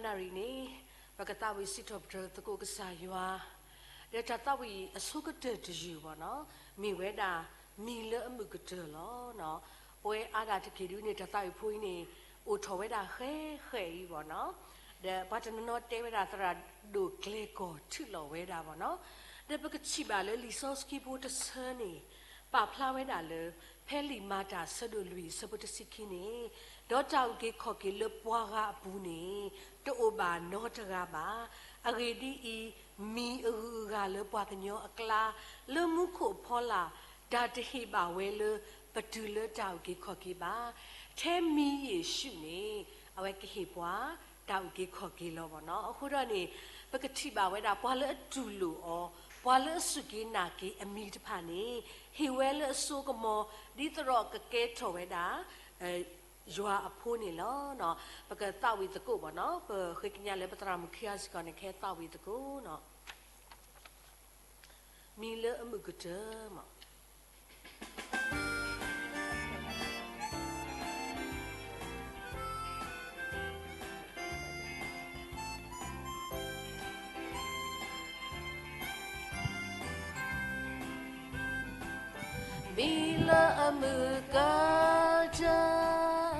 နၣ်ရံၣ်န့ၣ် ပကသးဝံၣ်စံးထီၣ်ပတြၢၤသကိးကစၢ်ယွၤ, ဒီးတၢ်သးဝံၣ်အဆိကတၢၢ်တယုၢ်ဘၣ်နီၤ, မ့ၢ်ဝဲဒၣ် မံၤလၢအမုာ်ကတၢၢ်လီၤ. ပဝဲအါဒၣ်တက့ၢ်ဒုန့ၣ် တၢ်သးဝံၣ်ဖိအံၤန့ၣ် အိၣ်ထီၣ်ဝဲဒၣ်ဃဲဃဲအံၤဘၣ်နီၤ, ဒီးပှၤတနီၤနီၤတဲဝဲဒၣ်သရၣ်ဒိၣ်ကျဲၤကီၢ်ထုးလီၤဝဲဒၣ်ဘၣ်နီၤ, ဒီးပကထံၣ်ဘၣ်လၢလံာ်စီဆှံဖိတဆၢန့ၣ် ပာ်ဖျါဝဲဒၣ်လၢ ဖဲလံာ်မၤတၢ်အဆၢဒိၣ်လွံၢ်အဆၢဖိတဆံခံန့ၣ်, ဒီးတၢ်အုၣ်က့ၤခီၣ်က့ၤလၢပှၤဂၤအပူၤန့ၣ် တအိၣ်ဘၣ်နီတဂၤဘၣ်. အဂ့ၢ်ဒ်အံၤ, မံၤအဂုၤအဂၤလၢပှၤကညီအကျါ လၢမူခိၣ်အဖီလာ် တၢ်တဟ့ၣ်ဘၣ်ဝဲလၢပတုၤလၢတၢ်အုၣ်က့ၤခီၣ်က့ၤဘၣ်. ထဲမံၤယ့ၣ်ၡူးန့ၣ် အဝဲကဟ့ၣ်ပှၤတၢ်အုၣ်က့ၤခီၣ်က့ၤလီၤဘၣ်နီၤ. အဃိဒီးန့ၣ် ပကထံၣ်ဘၣ်ဝဲဒၣ် ပှၤလၢအတူၢ်လိာ်အီၤ, ပှၤလၢအစူၢ်က့ၤနာ်က့ၤအမံၤတဖၣ်န့ၣ် ဟ့ၣ်ဝဲလၢအစိကမီၤ ဒ်သိးဒီးကကဲထီၣ်ဝဲဒၣ် ယွၤအဖိန့ၣ်လီၤ. ပကသးဝံၣ်သကိးဘၣ်နီၤ, ပဃ့ကညးလၢပသရၣ်မုၣ်ခံဂၤစ့ၢ်ကီးန့ၣ် ကဟဲသးဝံၣ်သကိးနီၤ, မံၤလၢအမုာ်ကတၢၢ်မး. မံၤလၢအမုာ်ကတၢၢ်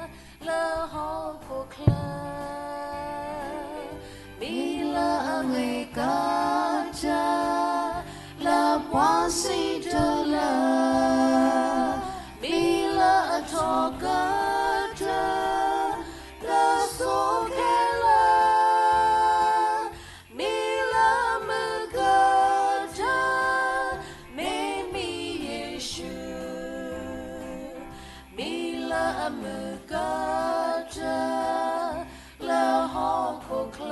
လၢဟီၣ်ခိၣ်ချၢ, မံၤလၢအဂ့ၤကတၢၢ် လၢပှၤစံးတလၢ, မံၤလၢအထီၣ်ကတၢၢ် လၢစိခဲလၢာ်, မံၤလၢအမုာ်ကတၢၢ် မ့ၢ်မံၤယ့ၣ်ၡူး, မံၤလၢအမုာ်ကတၢၢ် လၢဟီၣ်ခိၣ်ချ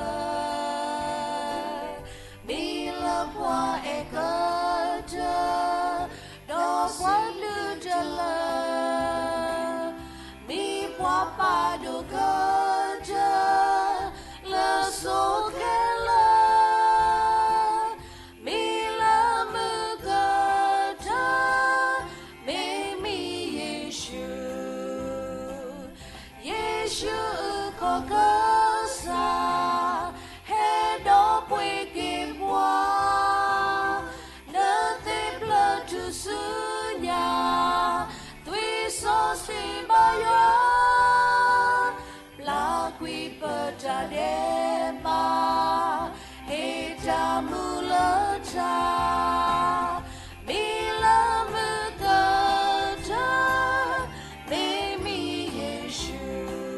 ၢ, မံၤလၢပှၤအဲၣ်ကတၢၢ် ဒီးပှၤဒုးတလၢ, မံၤပှၤပာ်ဒိၣ်ကတၢၢ် လၢစိခဲလၢာ်, မံၤလၢမုာ်ကတၢၢ် မ့ၢ်မံၤယ့ၣ်ၡူး, ယ့ၣ်ၡူးအုၣ်ခီၣ်ကစၢ် ဟဲဒီးပှ့ၤက့ၤပှၤ လၢသ့ၣ်ဖျၢၣ်ထူၣ်စုညါ, သွံၣ်စီဆှံဘါယွၤ ပျၢ်ကွံာ်ပတၢ်ဒဲးဘး, ဟ့ၣ်တၢ်မူလၢတၢ်, မံၤလၢမုာ်ကတၢၢ် မ့ၢ်မံၤယ့ၣ်ၡူး.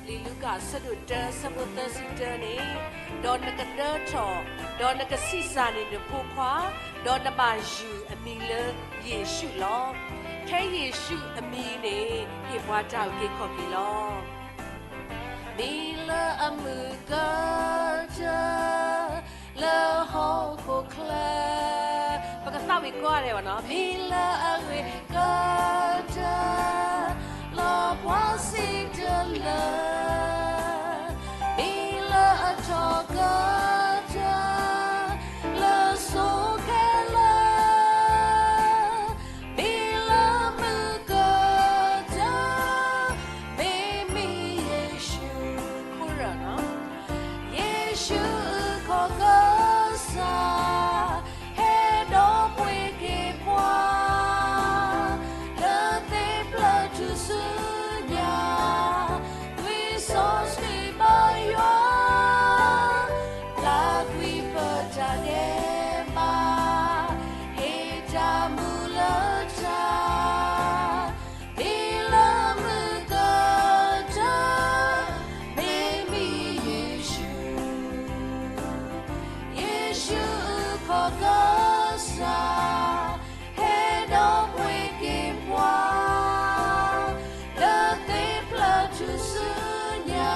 လံာ်လူၤကၣ်အဆၢဒိၣ်တၢ အဆၢဖိသၢဆံတၢန့ၣ်, ဒီးနကဒၢထီၣ်, ဒီးနကဆံးစၢ်န့ၢ်နဖိခွါ, ဒီးနဘၣ်ယုၢ်အမံၤလၢယ့ၣ်ၡူးလီၤ. ထဲယ့ၣ်ၡူးအမံၤန့ၣ် ဟ့ၣ်ပှၤတၢ်အုၣ်က့ၤခီၣ်က့ၤလီၤ. မံၤလၢအမုာ်ကတၢၢ် လၢဟီၣ်ခိၣ်ချၢ, ပကသးဝံၣ်ကိးဂၤဒဲးဘၣ်နီၤ, မံၤလၢအဂ့ၤကတၢၢ် လၢပှၤစံးတလၢ, မံၤလၢအထီၣ်ကတၢၢ် လၢစိခဲလၢာ်, မံၤလၢမုာ်ကတၢၢ် မ့ၢ်မံၤယ့ၣ်ၡူး, ယ့ၣ်ၡူးအုၣ်ခီၣ်ကစၢ် ဟဲဒီးပှ့ၤက့ၤပှၤ လၢသ့ၣ်ဖျၢၣ်ထူၣ်စုညါ, သွံၣ်စီဆှံဘါယွၤ ပျၢ်ကွံာ်ပတၢ်ဒဲးဘး, ဟ့ၣ်တၢ်မူလၢတၢ် မံၤလၢမုာ်ကတၢၢ် မ့ၢ်မံၤယ့ၣ်ၡူး, ယ့ၣ်ၡူးအုၣ်ခီၣ်ကစၢ် ဟဲဒီးပှ့ၤက့ၤပှၤ လၢသ့ၣ်ဖျၢၣ်ထူၣ်စုညါ,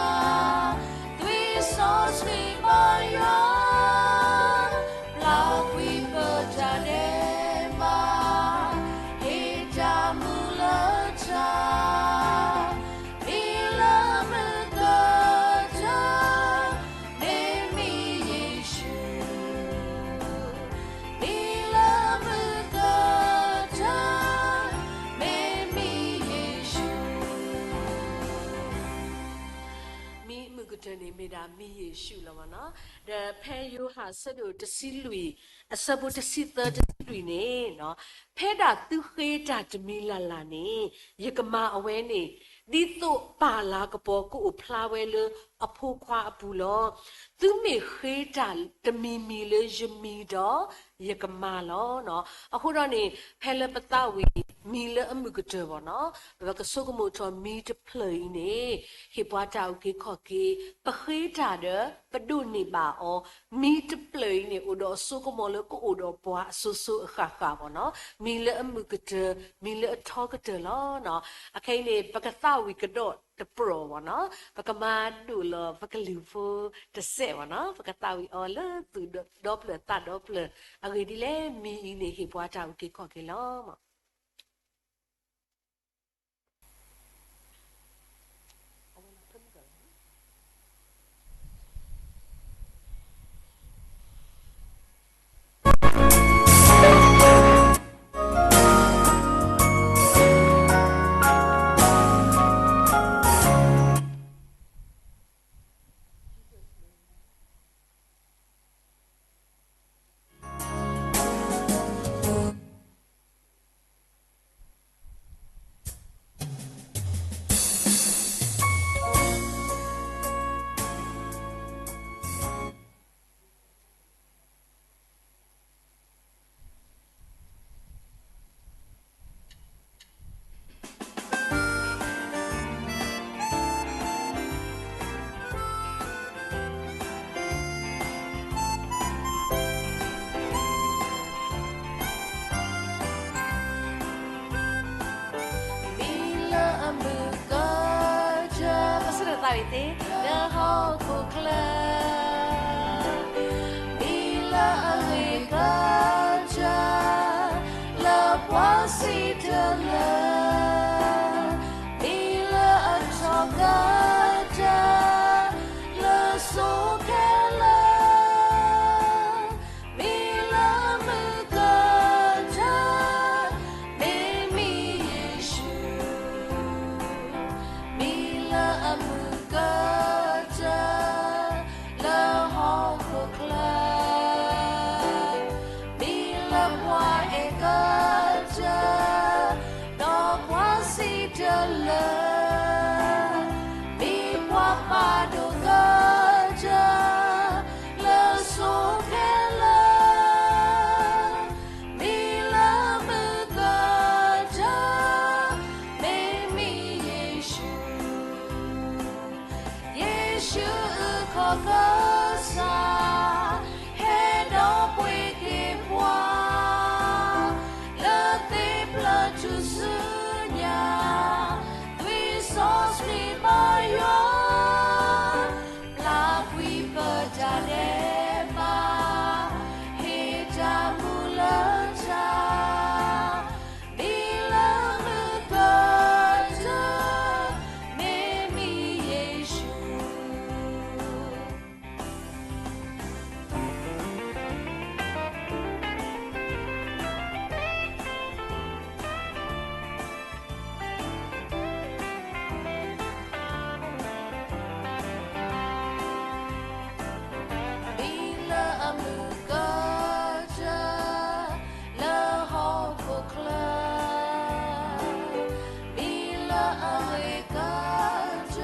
သွံၣ်စီဆှံဘါယွၤ မံၤယ့ၣ်ၡူးလီၤမ့ၢ်နီၤ. ဒီးဖဲယိၤဟၣ်အဆၢဒိၣ်တဆံလွံၢ် အဆၢဖိတဆံသၢတဆံလွံၢ်န့ၣ်, ဖဲဒၣ်သုဃ့တၢ်တမံၤလၢ်လၢ်န့ၣ် ယကမၤအဝဲန့ၣ် ဒ်သိးပၢ်လၤကပီၤကအိၣ်ဖျါဝဲလၢအဖိခွါအပူၤလီၤ. သုမ့ၢ်ဃ့တၢ်တမံၤမံၤလၢယမံၤဒီး ယကမၤလီၤ. အဃိဒီးန့ၣ် ဖဲလၢပသးဝံၣ်မံၤလၢအမုာ်ကတၢၢ်ဘၣ်နီၤ, ပကဆိကမိၣ်ထီၣ်မံၤတဖျၢၣ်အံၤန့ၣ် ဟ့ၣ်ပှၤတၢ်အုၣ်က့ၤခီၣ်က့ၤ, ပဃ့တၢ်ဒီး ပဒိးန့ၢ်ဘၣ်အီၤ, မံၤတဖျၢၣ်အံၤန့ၣ် အိၣ်ဒီးအစိကမီၤလၢကအိၣ်ဒီးပှၤအစိၤစိၤအဃၣ်ဃၣ်ဘၣ်နီၤ, မံၤလၢအမုာ်ကတၢၢ်, မံၤလၢအထီကတၢၢ်လီၤ. အခဲအံၤန့ၣ် ပကသးဝံၣ်ကဒီးတပျီၢ်ဘၣ်နီၤ, ပကမၤဒိၣ်လီၤပကလုၢ်ဖိတစဲးဘၣ်နီၤ, ပကသးဝံၣ်အီၤလၢသူၣ်ဒီဖျၢၣ်သးဒီဖျၢၣ်, အဂ့ၢ်ဒ်လဲၣ်, မံၤအံၤန့ၣ် ဟ့ၣ်ပှၤတၢ်အုၣ်က့ၤခီၣ်က့ၤလီၤ. မံၤလၢအမုာ်ကတၢၢ်, ပဆၢထၢၣ်သးဝံၣ်သ့, လၢဟီၣ်ခိၣ်ချၢ, မံၤလၢအဂ့ၤကတၢၢ်, လၢပှၤစံးတလၢ, မံၤလၢအထီၣ်ကတၢၢ်, လၢစိၤခဲလၢာ် မံၤလၢအမုာ်ကတၢၢ်, မ့ၢ်မံၤယ့ၣ်ၡူး, မံၤလၢအမုာ်ကတၢၢ်, လၢဟီၣ်ခိၣ်ချၢ, မံၤလၢပှၤအဲၣ်ကတၢၢ်, ဒီးပှၤစံးတလၢ မ့ၢ်ပှၤပာ်ဒိၣ်ကတၢၢ်, လၢစိၤခဲလၢာ်, မံၤလၢမုာ်ကတၢၢ်, မ့ၢ်မံၤယ့ၣ်ၡူး, ယ့ၣ်ၡူးအုၣ်ခီၣ်ကစၢ်, ဟဲဒီးပှ့ၤက့ၤပှၤ လၢသ့ၣ်ဖျၢၣ်ထူၣ်စုညါ, သွံၣ်စီဆှံဘါယွၤ, ပျၢ်ကွံာ်ပတၢ်ဒဲးဘး, ဟ့ၣ်တၢ်မူလၢတၢ်, မံၤလၢမုာ်ကတၢၢ်, မ့ၢ်မံၤယ့ၣ်ၡူး မံၤလၢအမုာ်ကတၢၢ်, လၢဟီၣ်ခိၣ်ချၢ, မံၤလၢအဂ့ၤကတၢၢ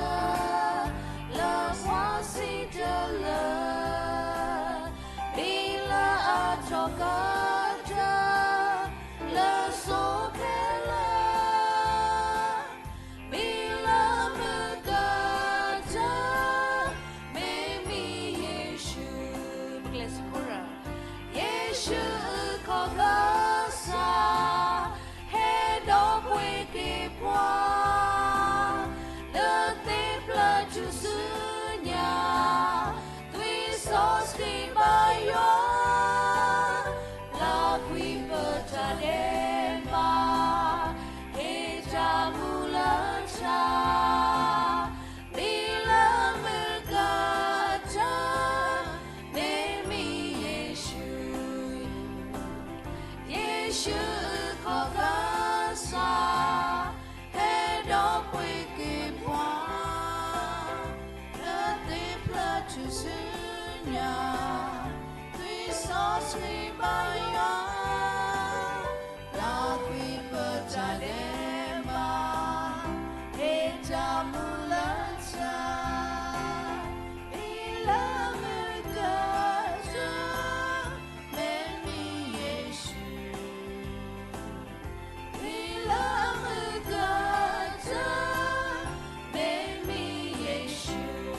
်, လၢပှၤစံးတလၢ မံၤလၢအထီၣ်ကတၢၢ်, လၢစိၤခဲလၢာ်, မံၤလၢမုာ်ကတၢၢ်, မ့ၢ်မံၤယ့ၣ်ၡူး, ပကလဲၤစ့ၢ်ကီး, ယ့ၣ်ၡူးအုၣ်ခီၣ်ကစၢ်, ဟဲဒီးပှ့ၤက့ၤပှၤ လၢသ့ၣ်ဖျၢၣ်ထူၣ်စုညါ, သွံၣ်စီဆှံဘါယွၤ, ပျၢ်ကွံာ်ပတၢ်ဒဲးဘး, ဟ့ၣ်တၢ်မူလၢတၢ်, မံၤလၢမုာ်ကတၢၢ်, မ့ၢ်မံၤယ့ၣ်ၡူး, ယ့ၣ်ၡူးအုၣ်ခီၣ်ကစၢ်, ဟဲဒီးပှ့ၤက့ၤပှၤ လၢသ့ၣ်ဖျၢၣ်ထူၣ် စီဆှံဘၣ်ယွၤ, လၢကွံာ်ပတၢ်ဒဲးဘး, ဟ့ၣ်တၢ်မုာ်လၢတၢ်, အံၤလၢမုၢ်ကတၢၢ်, မ့မ့ၢ်ယ့ၣ်ၡူး, အံၤလၢမုၢ်ကတၢၢ်, မ့မ့ၢ်ယ့ၣ်ၡူး.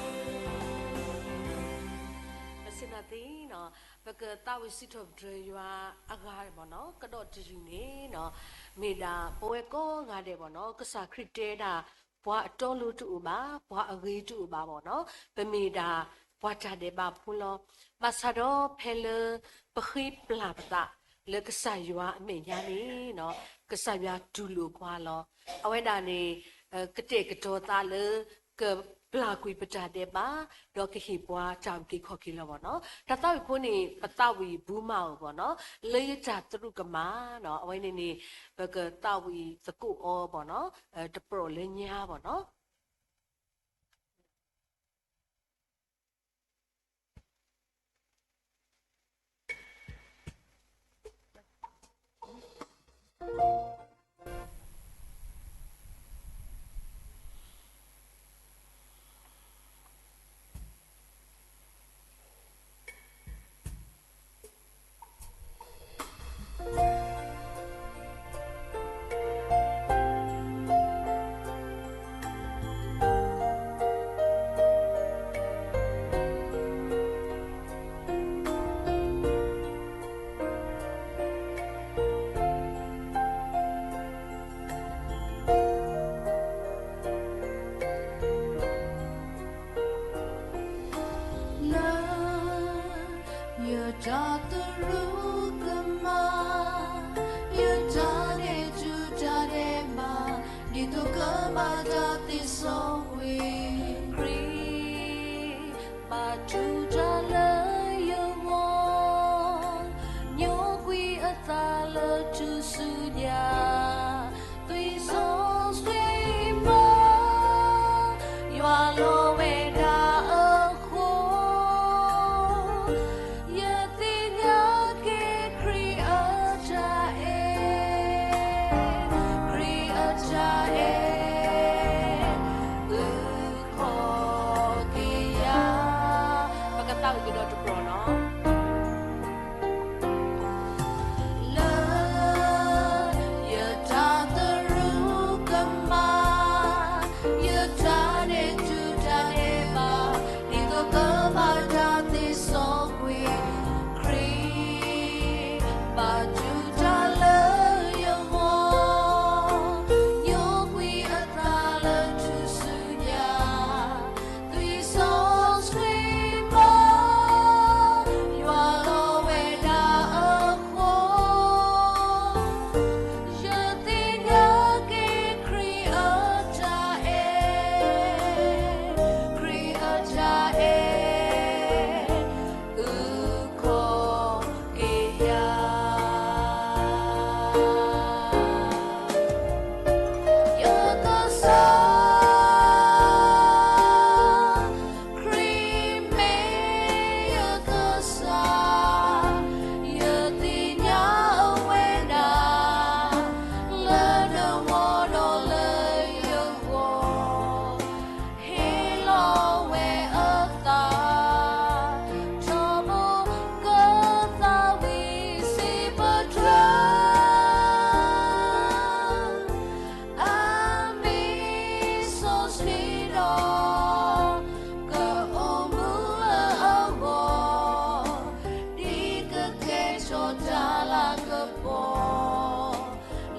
ပစံးနၤသ့နီၤ, ပကသးဝံၣ်စံးထီၣ်ပတြၢၤယွၤအဂၤဘၣ်နီၤ, ကဒီးတယုၢ်န့ၣ်နီၤ, မ့ၢ်ဒၣ်ပဝဲကိးဂၤဒဲးဘၣ်နီၤ, ကစၢ်ခရံာ်တဲဒၣ်, ပှၤအတီအလိၤတအိၣ်ဘၣ်, ပှၤအဂ့ၤတအိၣ်ဘၣ်ဘၣ်နီၤ, ပမ့ၢ်ဒၣ်ပှၤတၢ်ဒဲးဘးဖိလီၤ. ဘၣ်ဆၣ်ဒီးဖဲလၢပဃ့ပျၢ်ပသးလၢကစၢ်ယွၤအမဲာ်ညါန့ၣ်နီၤ, ကစၢ်ယွၤတူၢ်လိာ်ပှၤလီၤ. အဝဲဒၣ်န့ၣ် ကတဲာ်ကတီၤသးလၢ ကပျၢ်ကွံာ်ပတၢ်ဒဲးဘး, ဒီးကဟ့ၣ်ပှၤတၢ်အုၣ်က့ၤခီၣ်က့ၤလီၤဘၣ်နီၤ. တၢ်သးဝံၣ်ဖိန့ၣ် ပသးဝံၣ်ဘူးမးအိၣ်ဘၣ်နီၤ, လၢယတၢ်သရူးကမၣ်နီၤ, အဝဲန့ၣ်န့ၣ် ပကသးဝံၣ်သကိးအီၤဘၣ်နီၤ, တပြီၢ်လၢညါဘၣ်နီၤ. လၢ ယတၢ်သရူးကမၣ်, ယတၢ်န့ၢ်ထူၣ်တၢ်ဒဲးဘး, ဒ်သိးကဘၣ်တၢ်သ့စီကွံာ်, ခရံာ် ဘၣ်တူၢ်တၢ်လၢယဂီၢ်, ညိကွံာ်အသးလၢထူၣ်စုညါ, သွံၣ်စီဆှံမီၤ, ယွၤလီၤဝဲဒၣ်အဃိ, ယသ့ၣ်ညါက့ၤခရံာ်အတၢ်အဲၣ်, ခရံာ်အတၢ်အဲၣ် အုၣ်ခီၣ်က့ၤယၤ, ပကသးဝံၣ်ကဒီးတပြီၢ်နီၤ. လၢ ယတၢ်သရူးကမၣ်, ယတၢ်န့ၢ်ထူၣ်တၢ်ဒဲးဘး, ဒ်သိးကဘၣ်တၢ်သ့စီကွံာ်, ခရံာ် ဘၣ်တူၢ်တၢ်လၢယဂီၢ်, ညိကွံာ်အသးလၢထူၣ်စုညါ, သွံၣ်စီဆှံမီၤ, ယွၤလီၤဝဲဒၣ်အဃိ, ယသ့ၣ်ညါက့ၤခရံာ်အတၢ်အဲၣ်, ခရံာ်အတၢ်အဲၣ် အုၣ်ခီၣ်က့ၤယၤ, ယကစၢ် ခရံာ်မ့ၢ်ယကစၢ်, ယသ့ၣ်ညါအဝဲဒၣ်, လၢနဝီဒီးလၢယဂီၢ်, ဟ့ၣ်လီၤဝဲအသး, ထီဘိကသးဝံၣ်စံးပတြၢၤ, အမံၤစီဆှံဒီး, ကအိၣ်မူလၢအဂီၢ်, ဒ်ကကဲထီၣ်တၢ်လၤကပီၤ,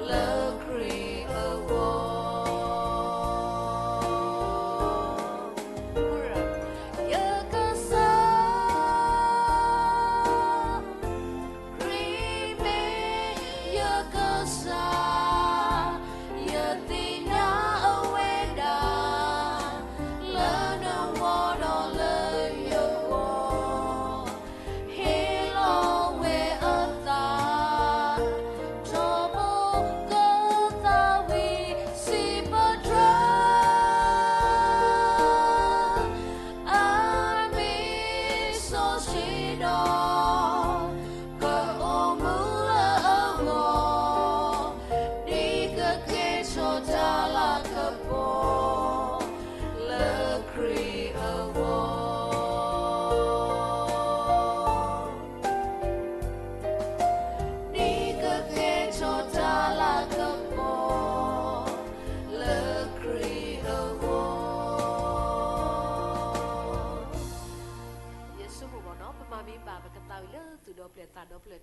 လၢခရံာ်အဂီၢ်, ယကစၢ် ခရံာ်မ့ၢ်ယကစၢ်, ယသ့ၣ်ညါအဝဲဒၣ်, လၢနဝီဒီးလၢယဂီၢ်, ဟ့ၣ်လီၤဝဲအသး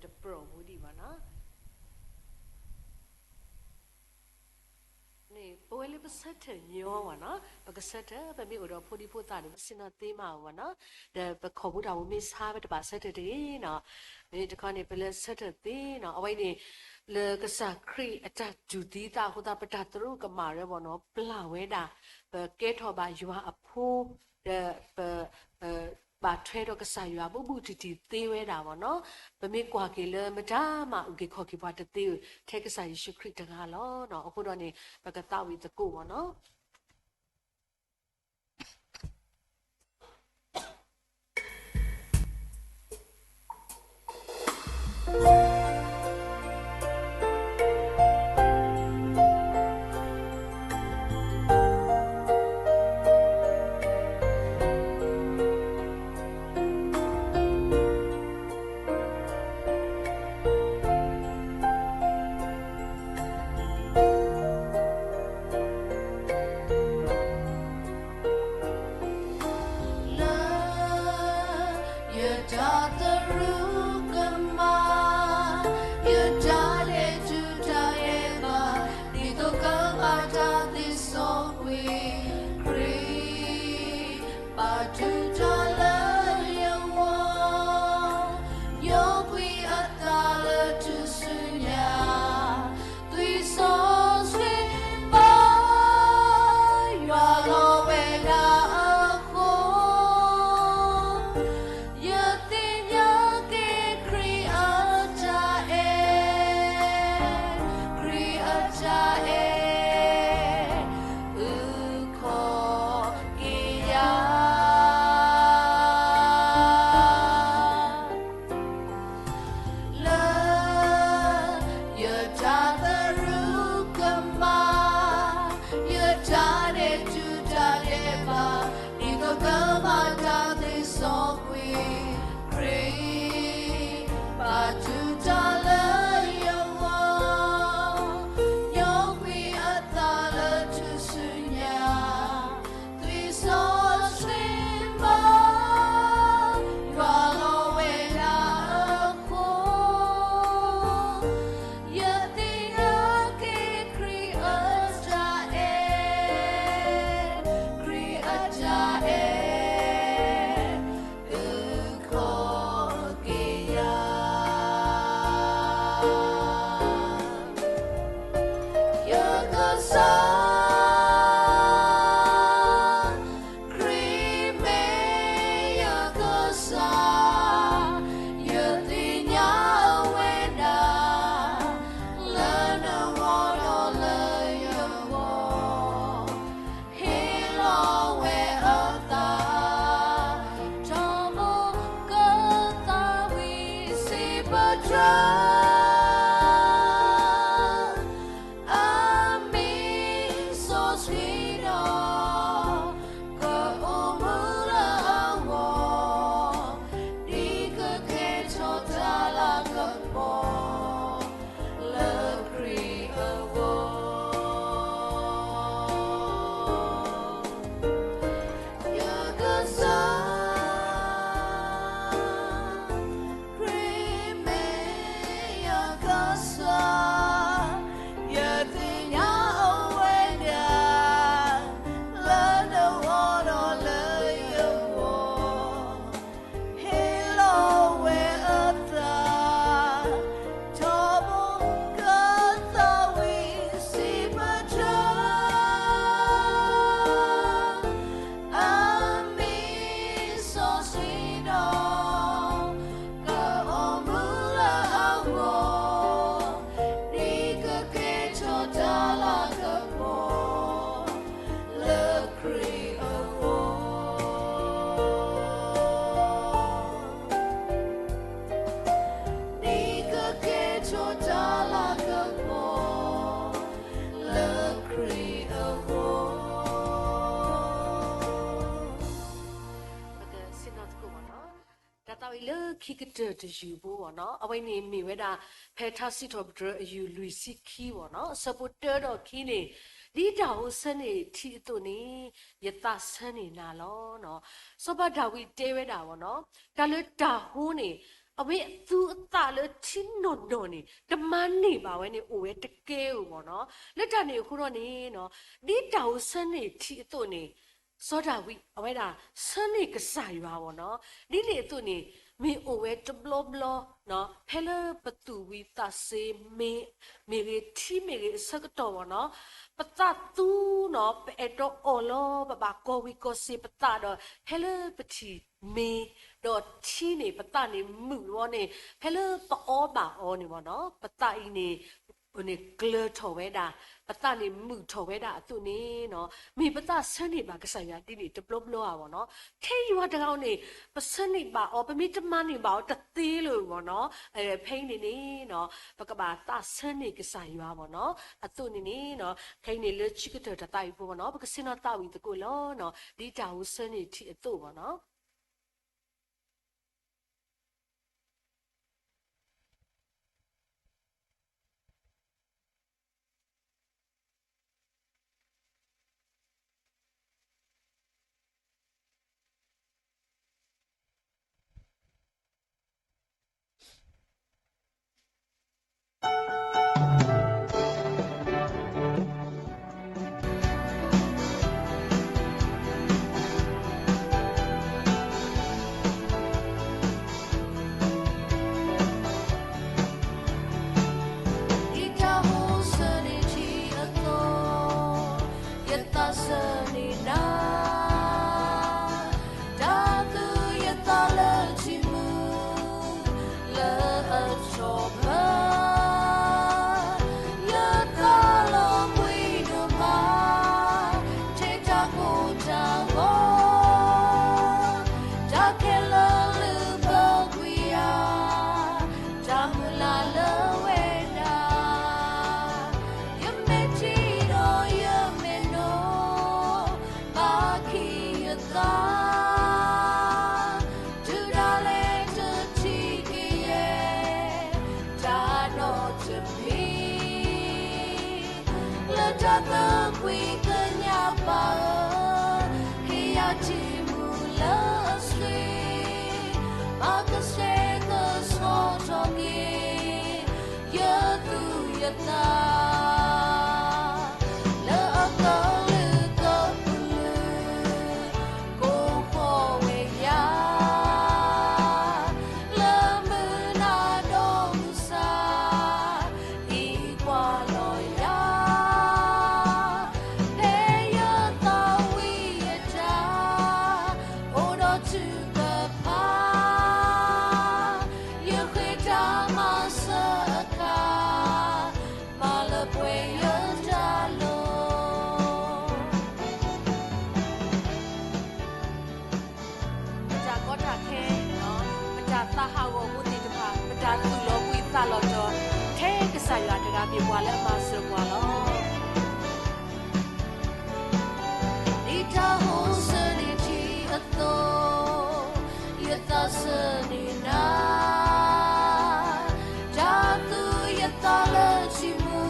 တပြိၣ်မူဒံးဘၣ်နီၤ. န့ၣ် ပဝဲလၢပဆၢထၢၣ်ညီဘၣ်နီၤ, ပကဆၢထၢၣ် ပမ့ၢ်အိၣ်ဒီးဖိဒံဖိသၣ်န့ၣ် ပဆ့ၣ်နီၤသ့မးအီၤဘၣ်နီၤ, ဒီးပခိၣ်မူတၢ်မူမ့ၢ်ဆါ ပတဘၣ်ဆၢထၢၣ်တဂ့ၤနီၤ. မ့ၢ်တခီန့ၣ် ပလဲၤဆၢထၢၣ်သ့နီၤ, အဝဲန့ၣ် လၢကစၢ်ခရံာ်အတၢ်တူၢ်သံသးအဃိသတး ပတၢ်သရူးကမၣ်ရၢဘၣ်နီၤ, ပျၢ်ဝဲဒၣ် ပကဲထီၣ်ဘၣ်ယွၤအဖိ ဒီးပ ဘၣ်ထွဲဒီးကစၢ်ယွၤဘူးဘူးတံၢ်တံၢ်သ့ဝဲဒၣ်ဘၣ်နီၤ. ပမ့ၢ်ကွၢ်က့ၤလၢမတၤမၤအုၣ်က့ၤခီၣ်က့ၤပှၤတသ့ဧိၤ ထဲကစၢ်ယ့ၣ်ၡူးခရံာ်တဂၤလီၤ. အဃိဒီးန့ၣ် ပကသးဝံၣ်သကိးဘၣ်နီၤ. လၢယတၢ်သရူးကမၣ်, ယတၢ်လဲၤထူၣ်တၢ်လဲၤဘၣ်, ဒ်သိးကဘၣ်တၢ်သ့စီကွံာ်, ခရံာ် ဘၣ်တူၢ်တၢ်လၢယဂီၢ်, ညိကွံာ်အသးလၢထူၣ်စုညါ, သွံၣ်စီဆှံဘၣ် ယွၤလီၤဝဲဒၣ်အဃိ, ယသ့ၣ်ညါက့ၤခရံာ်အတၢ်အဲၣ်, ခရံာ်အတၢ်အဲၣ် အုၣ်ခီၣ်က့ၤယၤ လၢယတၢ်သရူးကမၣ်, ယတၢ်လဲၤထူၣ်တၢ်လဲၤဘၣ်, ဒ်သိးကဘၣ်တၢ်သ့စီကွံာ်, ခရံာ် ဘၣ်တူၢ်တၢ်လၢယဂီၢ်, ညိကွံာ်အသးလၢထူၣ်စုညါ, သွံၣ်စီဆှံဘၣ် ယွၤလီၤဝဲဒၣ်အဃိ, ယသ့ၣ်ညါက့ၤခရံာ်အတၢ်အဲၣ်, ခရံာ်အတၢ်အဲၣ် အုၣ်ခီၣ်က့ၤယၤ ယကစၢ်, ခရံာ်မ့ၢ်ယကစၢ်, ယသ့ၣ်ညါဝဲဒၣ်, လၢနဂီၢ်ဒီးလၢယဂီၢ် ဟ့ၣ်လီၤဝဲအသး, ထီဘိကသးဝံၣ်စံးပတြၢၤ, အမံၤစီဆှံဒီး ကအိၣ်မူလၢအဂီၢ်, ဒ်ကကဲထီၣ်တၢ်လၤကပီၤ လၢခရံာ်အဂီၢ်, ယကစၢ်, ခရံာ်မ့ၢ်ယကစၢ်, ယသ့ၣ်ညါအဝဲဒၣ်, လၢနဂီၢ်ဒီးလၢယဂီၢ် ဟ့ၣ်လီၤဝဲအသး, ထီဘိကသးဝံၣ်စံးပတြၢၤ, အမံၤစီဆှံဒီး ကအိၣ်မူလၢအဂီၢ်, ဒ်ကကဲထီၣ်တၢ်လၤကပီၤ လၢခရံာ်အဂီၢ်, ဒ်ကကဲထီၣ်တၢ်လၤကပီၤ လၢခရံာ်အဂီၢ်. ပကဆ့ၣ်နီၤသကိးဘၣ်နီၤ, တၢ်သးဝံၣ်လၢခံကတၢၢ်တယုၢ်ဖိဘၣ်နီၤ, အဝဲန့ၣ်မ့ၢ်ဝဲဒၣ် ဖဲထါစံးထီၣ်ပတြၢၤအယုၢ်လွံၢ်ဆံခံဘၣ်နီၤ, အဆၢဖိတၢဒီးခံန့ၣ်, ဒ်တၢ်ဟိဆၢန့ၢ်ထံအသိးန့ၣ်, ယသးဆၢန့ၢ်နၤလီၤ. စီၤပၤဒၤဝံးတဲဝဲဒၣ်ဘၣ်နီၤ, တၢ်လၢတၢ်ဟိန့ၣ် အဝဲအသူအသၣ်လၢထံနီၢ်နီၢ်န့ၣ် တမၤန့ၢ်ဘၣ်ဝဲန့ၣ် အိၣ်ဝဲတကဲဧိၤမ့ၢ်နီၤ. လၢတၢ်န့ၣ်အဃိဒီးန့ၣ်နီၤ, ဒ်တၢ်အိၣ်ဆၢန့ၢ်ထံအသိးန့ၣ် စီၤဒၤဝံးအဝဲဒၣ်ဆၢန့ၢ်ကစၢ်ယွၤမ့ၢ်နီၤ. ဒ်န့ၣ်အသိးန့ၣ် မ့ၢ်အိၣ်ဝဲတဘျီဘျီ ဖဲလၢပသူၣ်ဝံၤသးစ့ၤ မ့ၢ်ဂ့ၤ ထံမ့ၢ်ဂ့ၤအဆၢကတီၢ်မ့ၢ်နီၤ, ပသးသူနီၤ, ပအဲၣ်ဒိးအီၣ်လီၤ ပဘၣ်ကီၢ်ဝံၤကီၢ်စ့ၤပသးဒီး ဖဲလၢပထံၣ်မ့ၤ ဒီးထံန့ၣ် ပသးန့ၣ်မုာ်ဝဲန့ၣ် ဖဲလၢပအီဘၣ်အီန့ၣ်မ့ၢ်နီၤ, ပသးအံၤန့ၣ် န့ၣ်ကျၢၤထီၣ်ဝဲဒၣ်, ပသးန့ၣ်မုာ်ထီၣ်ဝဲဒၣ်အသိးန့ၣ်နီၤ, မ့ၢ်ပသးဆၢန့ၢ်ဘၣ်ကစၢ်ယွၤဒ်န့ၣ်တဘျီဘျီဧါမ့ၢ်နီၤ. ထဲယွၤတဂၤဧိၤန့ၣ် ပဆၢန့ၢ်ဘၣ်အီၤ, ပမ့ၢ်တမၤန့ၢ်ဘၣ်အီၤတသ့လၢၤမ့ၢ်နီၤ. ဖဲအံၤန့ၣ်န့ၣ်နီၤ, ပကဘၣ်သးဆၢန့ၢ်ကစၢ်ယွၤမ့ၢ်နီၤ. အသိးန့ၣ်န့ၣ်နီၤ, ခဲအံၤန့ၣ်လၢခံကတၢၢ်တၢ်သးဝံၣ်ဖိမ့ၢ်နီၤ, ပကဆ့ၣ်နီၤသးဝံၣ်သကိးလီၤနီၤ, ဒ်တၢ်အိၣ်ဆၢန့ၢ်ထံအသိးမ့ၢ်နီၤ.ဒ်တၢ်အိၣ်ဆၢန့ၢ်ထံအသိး, ယသးဆၢန့ၢ်နၤ, တၢ်သူယသးလၢထံမူ လၢအထီၣ်ပၢၢ်, ယသးလီၤဘှံးဒိၣ်မး, ထဲတၢ်ကိၢ်တၢ်ဂီၤ, တၢ်ခဲလၢာ်လၢပှဲၤကွံာ်ယၤ, တၢ်မုၢ်လၢ်လၢဝဲဒၣ်, ယမ့ၢ်ထံၣ်ဒီးယမ့ၢ်နိ, ဘၣ်က့ၤယသး, တုၤဒၣ်လဲာ်တထံၣ်က့ၤယဲ, တၢ်နီတမံၤ, လၢတၢ်သးကွံကညးပၢ်ဧၢ, ဟ့ၣ်ယၤထံမူလၢအဆှံ, ဘၣ်ကဆှဲကဆှီထီၣ်က့ၤ ယသူၣ်ယသး လၢအကလုာ်ကပူၤ ကိးဃီၤဝဲယၤ လၢမုၢ်နၤဒီးမုၢ်ဆါ အံၤကွၢ်လီၤယၤ ဖဲယသးဝံၣ်ယတၢ် အိၣ်ဒီးထုကဖၣ် ယဃ့တၢ်မၤစၢၤအခါ မၤလၢပှဲၤယတၢ်လိၤ ပတၢ်ကီတၢ်ခဲ, ပတၢ်သးဟးဂီၤဖိသ့ၣ်တဖၣ်, ပတၢ်သူၣ်လီၤဘှံးသးလီၤတီၤ, ထဲကစၢ်ယွၤတဂၤမ့ၢ်ပှၤလၢအမၤစၢၤပှၤလီၤ. ဒ်တၢ်အိၣ်ဆၢန့ၢ်ထံအသိး, ယသးဆၢန့ၢ်နၤ, တၢ်သူယသးလၢထံမူ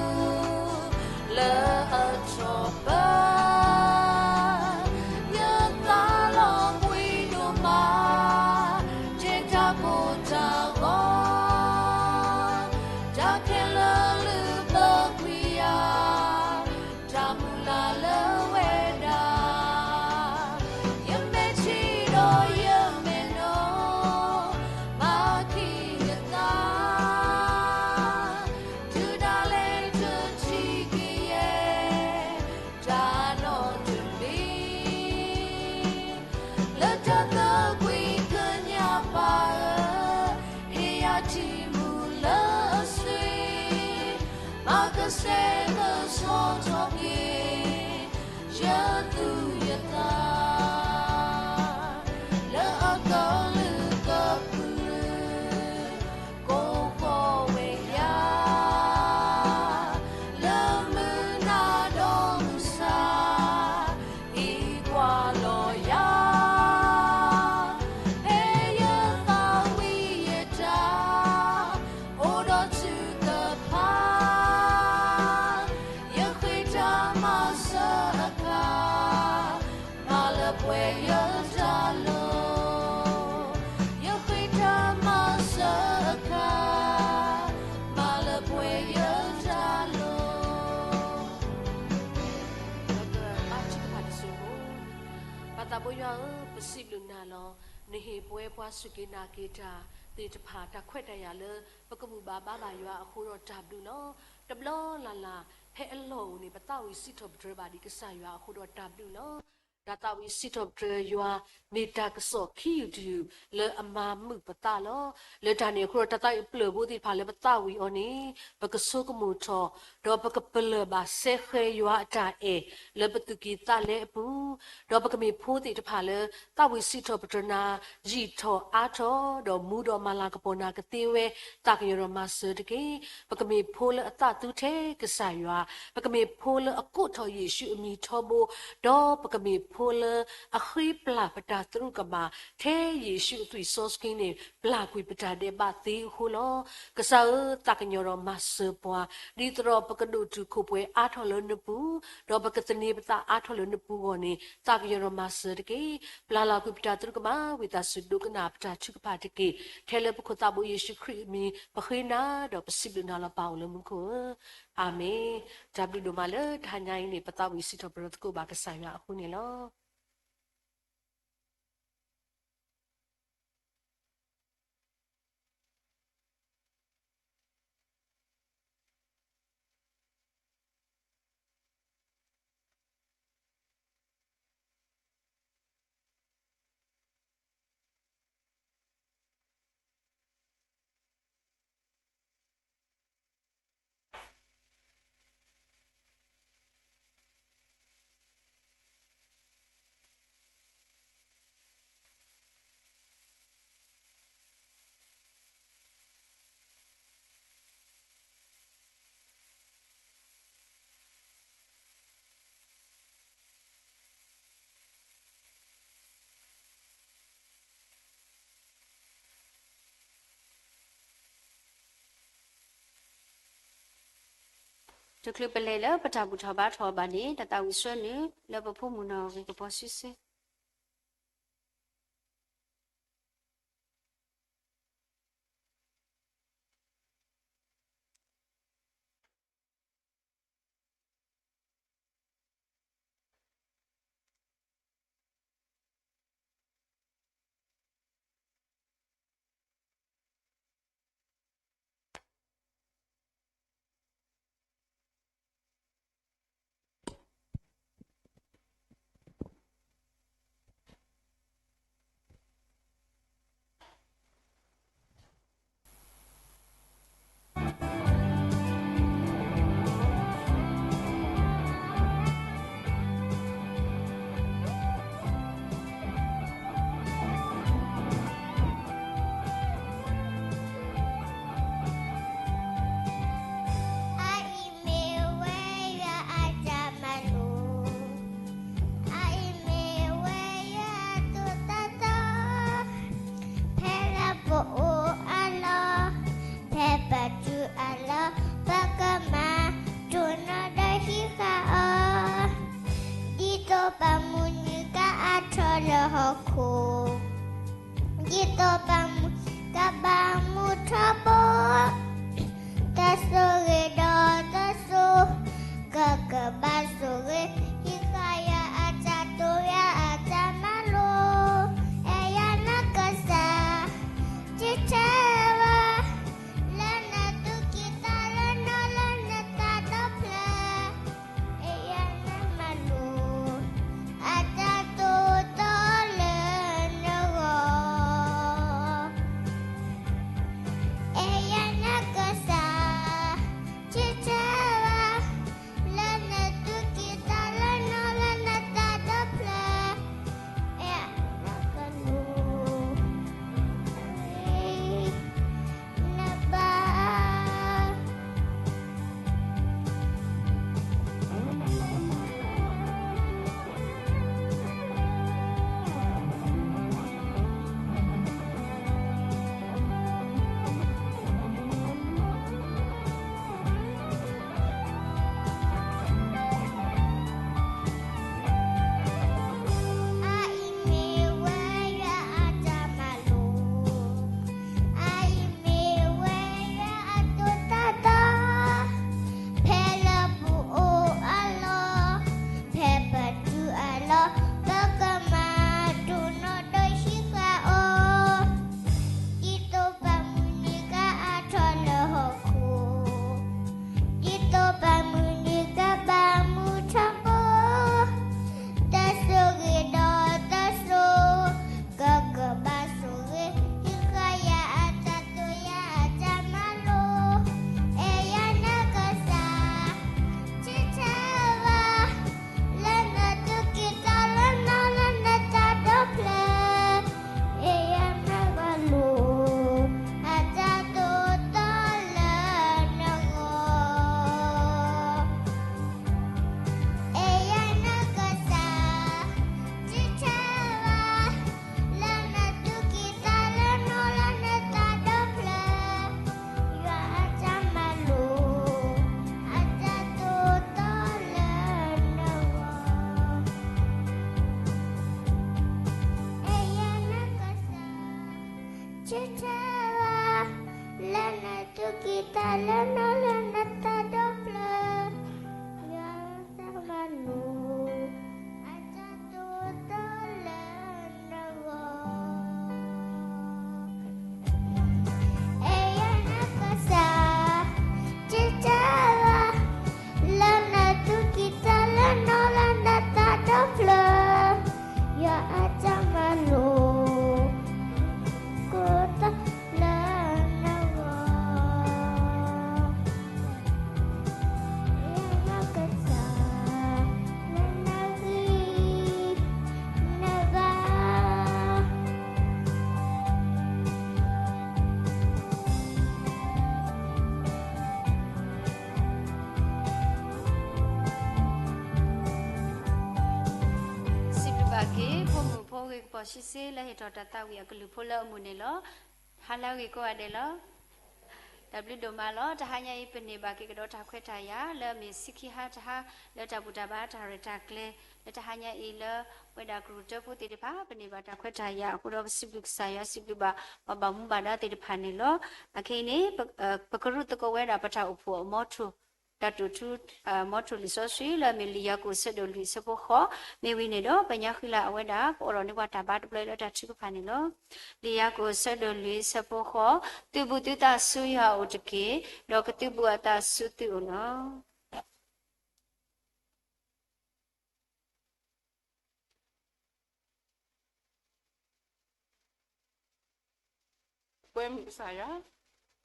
လၢအထီၣ်ပၢၢ်, ယသးလီၤဘှံးဒိၣ်မး, ထဲတၢ်ကိၢ်တၢ်ဂီၤ, တၢ်ခဲလၢာ်လၢပှဲၤကွံာ်ယၤ, တၢ်မုၢ်လၢ်လၢဝဲဒၣ်, ယမ့ၢ်ထံၣ်ဒီးယမ့ၢ်နိ, ဘၣ်က့ၤယသး, တုၤဒၣ်လဲာ်တထံၣ်က့ၤယဲ, တၢ်နီတမံၤ, လၢတၢ်သးကွံကညးပၢ်ဧၢ, ဟ့ၣ်ယၤထံမူလၢအဆှံ, ဘၣ်ကဆှဲကဆှီထီၣ်က့ၤ ယသူၣ်ယသး လၢအကလုာ်ကပူၤ ကိးဃီၤဝဲယၤ လၢမုၢ်နၤဒီးမုၢ်ဆါ အံၤကွၢ်လီၤယၤ ဖဲယသးဝံၣ်ယတၢ် အိၣ်ဒီးထုကဖၣ် ယဃ့တၢ်မၤစၢၤအခါ ကစၢ်ဧၢ, ပစံးဘျုးနၤလီၤ. နဟ့ၣ်ပဝဲပှၤစူၢ်က့ၤနာ်က့ၤတၢ်သ့ၣ်တဖၣ် တၢ်ခွဲးတၢ်ယာ်လၢ ပကဘူၣ်ဘၣ်ဘါဘၣ်ယွၤအဃိဒီးတၢ်ဘျုးလီၤ. တဘျီလၢ်လၢ် ဖဲအလီၢ်အိၣ်န့ၣ် ပသးဝံၣ်စံးထီၣ်ပတြၢၤဘၣ်ဒံးကစၢ်ယွၤအဃိဒီးတၢ်ဘျုးလီၤ. တၢ်သးဝံၣ်စံးထီၣ်ပတြၢၤယွၤ မ့ၢ်တၢ်ကစီၣ်ခံယူၢ်တယူၢ်လၢအမၤမုာ်ပသးလီၤ. လၢတၢ်န့ၣ်အဃိဒီး တၢ်သးဝံၣ်ပျၢၢ်ဘိသ့ၣ်တဖၣ်လၢပသးဝံၣ်အီၤန့ၣ် ပကဆိကမိၣ်ထီၣ် ဒီးပကပလၢၢ်ဘၣ်စဲဃဲးယွၤအတၢ်အဲၣ်လၢပသူၣ်ကံၢ်သးလဲအပူၤ, ဒီးပကမ့ၢ်ဖိသ့ၣ်တဖၣ်လၢ သးဝံၣ်စံးထီၣ်ပတြၢၤနၤ ယံာ်ထီၣ်အါထီၣ်, ဒီးမူဒီးမၤလၤကပီၤနၤကသ့ဝဲ, သးကညီၤဒီးမၤစၢၤတက့ၢ်. ပကမ့ၢ်ဖိလၢအသးသူထဲကစၢ်ယွၤ, ပကမ့ၢ်ဖိလၢအကိးထီၣ်ယ့ၣ်ၡူးအမံၤထီဘိ, ဒီးပကမ့ၢ်ဖိလၢအဃ့ပျၢ်ပတၢ်သရူးကမၣ် ထဲယ့ၣ်ၡူးအသွံၣ်စီဆှံန့ၣ် ပျၢ်ကွံာ်ပတၢ်ဒဲးဘးသ့အဃိလီၤ. ကစၢ်ဧၢ, သးကညီၤဒီးမၤစၢၤပှၤ, ဒ်သိးဒီးပကဒိၣ်တုာ်ခိၣ်ပှဲၤအါထီၣ်လၢနပူၤ, ဒီးပကသန့ၤပသးအါထီၣ်လၢနပူၤအဂီၢ်န့ၣ် သးကညီၤဒီးမၤစၢၤတက့ၢ်. ပျၢ်လီၤကွံာ်ပတၢ်သရူးကမၣ် ဝံသးစူၤဒိကနၣ်ပတၢ်ထုကဖၣ်တက့ၢ်. ထဲလၢပခိၣ်သးဘိယ့ၣ်ၡူးခရံာ်အမံၤ ပဃ့နၤဒီးပစံးဘျုးနၤလီၤ ပၢ်အိၣ်လၢမူခိၣ်ဧၢ, အၤမ့ၣ်. တၢ်ဘျုးဒိၣ်မးလၢတဟါညါအံၤန့ၣ် ပသးဝံၣ်စံးထီၣ်ပတြၢၤသကိးဘၣ်ကစၢ်ယွၤအဃိန့ၣ်လီၤ. တချုးပလဲၤလၢပတၢ်ဘူၣ်ထီၣ်ဘါထီၣ်ဘၣ်န့ၣ် တၢ်သးဝံၣ်ဆှၢနုာ်လၢပဖိမုၣ်နီၢ်ဂ့ၤကပီၤစုစ့ၢ်. အအံၤမ့ၢ်ဝဲယွၤအတၢ်မၤလိာ်, အအံၤမ့ၢ်ဝဲယွၤအသိၣ်တၢ်သီ, ဖဲလၢပအိၣ်အလီၢ်, ဖဲပတုၤအလီၢ်, ပကမၤတိၢ်နီၣ်ဒီးဟံးဃာ်အီၤ, ဒ်သိးပမုၢ်နံၤကအါထီၣ်လၢဟီၣ်ခိၣ် ဒ်သိးပမုၢ်ကဘၣ်မုာ်ထီဘိ, တၢ်ဆိၣ်ဂ့ၤဒီးတၢ်ဆိၣ်, ကကဘၣ်ဆိၣ်ဂ့ၤ, ဟံးဃာ်ယွၤအတၢ်တိာ် ယွၤအတၢ်မၤလိာ်, အဲၣ်ယွၤနကစၢ်, တ့ထဲဝဲ, လၢနသူၣ်ကံၢ်သးလဲ နီၢ်လၢနသးဒီဖျၢၣ် အဲၣ်ယွၤနမၤလိာ်, အတၢ်တိာ်တီလၢနဂီၢ်. သူၣ်ကံၢ်သးလဲနီၢ်လၢနသးဒီဖျၢၣ်, ယွၤအတၢ်မၤလိာ် အတၢ်တိာ်တၢ်လၢနဂီၢ်, အဲၣ်ယွၤနကစၢ် တၢ်တၢ်လၢ လၢနသူၣ်ကံၢ်သးလဲနီၢ်လၢနသးဒီဖျၢၣ်, ယွၤအတၢ်မၤလိာ် ကိၢ်သးလၢနဂီၢ်, ယွၤနကစၢ် လၢနဂံၢ်နဘါ စံးဘျုးဘၣ်က့ၤ ဖိမုၣ်ဖိဂ့ၤကပီၤဆံးစ့ လၢဟ့ၣ်ထီၣ်တၢ်သးဝံၣ်အကလုၢ်ဖိလၢအမုာ်န့ၣ်လီၤ. ဟါလၢအဂ့ၤကိးဂၤဒဲးလီၤ. တၢ်ဘျုးဒိၣ်မးလီၤ. တဟါညါအံၤ ပန့ၢ်ဘၣ်က့ၤကဒီးတၢ်ခွဲးတၢ်ယာ် လၢအမ့ၢ်ဆံခံဟါတဟါ လၢတၢ်ဘူၣ်တၢ်ဘါတၢ်ရဲၣ်တၢ်ကျဲၤ လၢတဟါညါအံၤလၢ ပဝဲဒၣ်ကရူၢ်တၢဖိသ့ၣ်တဖၣ် ပန့ၢ်ဘၣ်တၢ်ခွဲးတၢ်ယာ်အဃိဒီး ပစံးဘျုးကစၢ်ယွၤ စံးဘျုးဘၣ်ပှၤဘၣ်မူဘၣ်ဒါသ့ၣ်တဖၣ်န့ၣ်လီၤ. အခဲအံၤန့ၣ် ပကရူၢ်သကိးဝဲဒၣ်ပတၢ်အိၣ်ဖှိၣ်အမီထိၣ် တၢ်တိာ်ထူ မီထိၣ်လံာ်စီဆှံ လၢအမ့ၢ်လံာ်ယၤကိာ်ဆၢဒိၣ်လွံၢ်အဆၢဖိဃိး မ့ၢ်ဝံၤန့ၣ်ဒီး ပညါဃံလၤအဝဲဒၣ် ကအိးထီၣ်န့ၢ်ပှၤတၢ်ဘါတဘျီအံၤလၢတၢ်ထုကဖၣ်န့ၣ်လီၤ. လံာ်ယၤကိာ်ဆၢဒိၣ်လွံၢ်အဆၢဖိဃိး, သုးဘူးသုသးဆူယွၤအအိၣ်တက့ၢ်, ဒီးကသုးဘူးအသးဆူသုအိၣ်လီၤ. ပကွဲမုာ်ကစၢ်ယွၤ,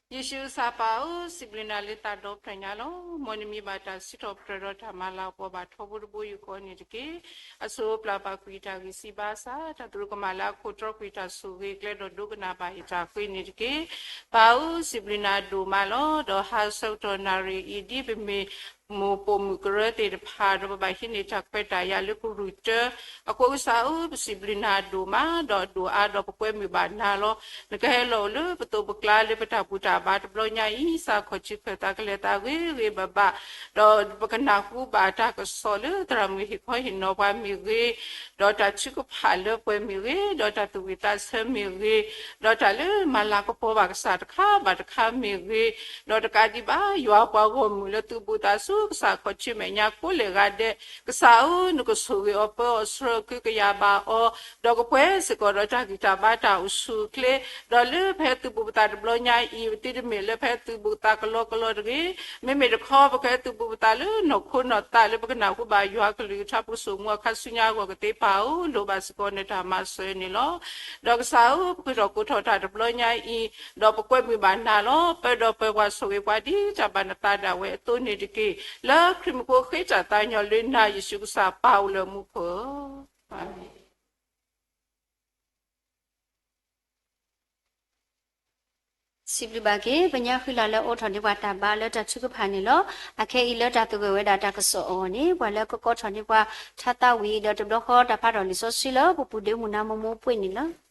ယ့ၣ်ၡူးကစၢ်ပၢ်ဧၢ, စံးဘျုးနၤလၢသးဒီဖျၢၣ်ညါလီၤ. မ်နမံၤဘၣ်တၢ်စံးထီၣ်ပတြၢၤဒီးတၢ်မၤလၤကပီၤဘၣ်ထီဘိတဘိယူၢ်ဃီန့ၣ်တက့ၢ်. အစိပျၢ်ဘၣ်ကွံာ်တၢ်ဂံၢ်စၢ်ဘါစၢ်, တၢ်သရူးကမၣ်လၢအခိၣ်တြီကွံာ်တၢ်ဆိၣ်ဂ့ၤကျဲဒီးဒိကနၣ်ဘၣ်ဟ့ၣ်တၢ်ဃ့န့ၣ်တက့ၢ်. ပၢ်ဧၢ, စံးဘျုးနၤဒိၣ်မးလီၤ. ဒီးဟါဆၢကတီၢ်နၣ်ရံၣ်အံၤ ဒ်ပမ့ၢ် မိၢ်ပိာ်မုၣ်ကရၢသ့ၣ်တဖၣ် ဒီးပဘၣ်ဟံးန့ၢ်တၢ်ခွဲးတၢ်ယာ်လၢကရူၢ်တၢအဃိ ကစၢ်ဧၢ, ပစံးဘျုးနၤဒိၣ်မး ဒီးဒိၣ်အါဒီးပကွဲမုာ်ဘၣ်နၤလီၤ. နကဟဲလီၤအိၣ်လၢပသိးပကျါလၢပတၢ်ဘူၣ်တၢ်ဘါတဘျီညါအံၤ စးခီၣ်ဆံခၢၣ်သးကလဲၤသးဂ့ၤဂ့ၤဘၣ်ဘၣ်, ဒီးပကနၢ်ဟူဘၣ်တၢ်ကစီၣ်လၢသရၣ်မုၣ်ဟ့ၣ်ခီဟ့ၣ်နီၤပှၤမ့ၢ်ဂ့ၤ, ဒီးတၢ်ထုကဖၣ်လၢပှဲၤမ့ၢ်ဂ့ၤ, ဒီးတၢ်သူၣ်ဝံၣ်သးဆၢမ့ၢ်ဂ့ၤ, ဒီးတၢ်လၢမၤလၤကပီၤဘၣ်ကစၢ်တခါဘၣ်တခါမ့ၢ်ဂ့ၤ, ဒီးတကးဒံးဘၣ် ယွၤပှၤဂီၢ်မုၢ်လၢသုးဘူးသးဆူကစၢ်ခီၣ်ဆံမဲာ်ညါကိးလဲၣ်ဂၤဒဲး, ကစၢ်ဧၢ, နကဆိၣ်ဂ့ၤအီၤပၢအီၤဆှၢကဟုကယာ်ဘၣ်အီၤ, ဒီးကပှဲၤစ့ၢ်ကီးဒီးတၢ်ဂံၢ်တၢ်ဘါတၢ်အိၣ်ဆူၣ်အိၣ်ချ့, ဒီးလၢပဟဲသုးဘူးပသးတဘျီညါအံၤ ပသုတမ့ၢ်လၢပဟဲသုးဘူးပသးကလီကလီတဂ့ၤ, မ့မ့ၢ်တခီပကဟဲသုးဘူးပသးလၢနီၢ်ခိနီၢ်သးလၢပကနၢ်ဟူဘၣ်ယွၤကလုၢ်ကထါပကဆိၣ်မူအခါဆူညါအဂီၢ်ကသ့ပၢ်ဧၢ, လိၣ်ဘၣ်စ့ၢ်ကီးနတၢ်မၤစၢၤန့ၣ်လီၤ. ဒီးကစၢ်ဧၢ, ပဃ့ထီၣ်ကိးထီၣ်တၢ်တဘျီညါအံၤ, ဒီးပကွဲမုာ်ဘၣ်နၤလီၤ. ပၢဒီးပၢပှၤဆိၣ်ဂ့ၤပှၤဒ်တၢ်ဘၣ်နသးဒၣ်ဝဲအသိးန့ၣ်တက့ၢ်. လၢခရံာ်မူခိၣ်ဃ့တၢ်သးကညီၤလၢနၤယ့ၣ်ၡူးကစၢ်ပၢ်အိၣ်လၢမူခိၣ်ဧၢ, အၤမ့ၣ်. စံးဘျုးဘၣ်က့ၤ ပညါဃံလၤလၢအအိးထီၣ်န့ၢ်ပှၤတၢ်ဘါလၢတၢ်ထုကဖၣ်န့ၣ်လီၤ. အခဲအံၤလၢတၢ်သဂၢၢ်ဝဲဒၣ်တၢ်ကစီၣ်အဂီၢ်န့ၣ် ပှၤလၢကကိးထီၣ်န့ၢ်ပှၤထါသးဝံၣ် ဒီးတဘျီဃီတၢ်ဖးထီၣ်လံာ်စီဆှံလၢပပူၤဒ့မုၢ်နါမိၢ်မိၢ်ပှ့ၤန့ၣ်လီၤ.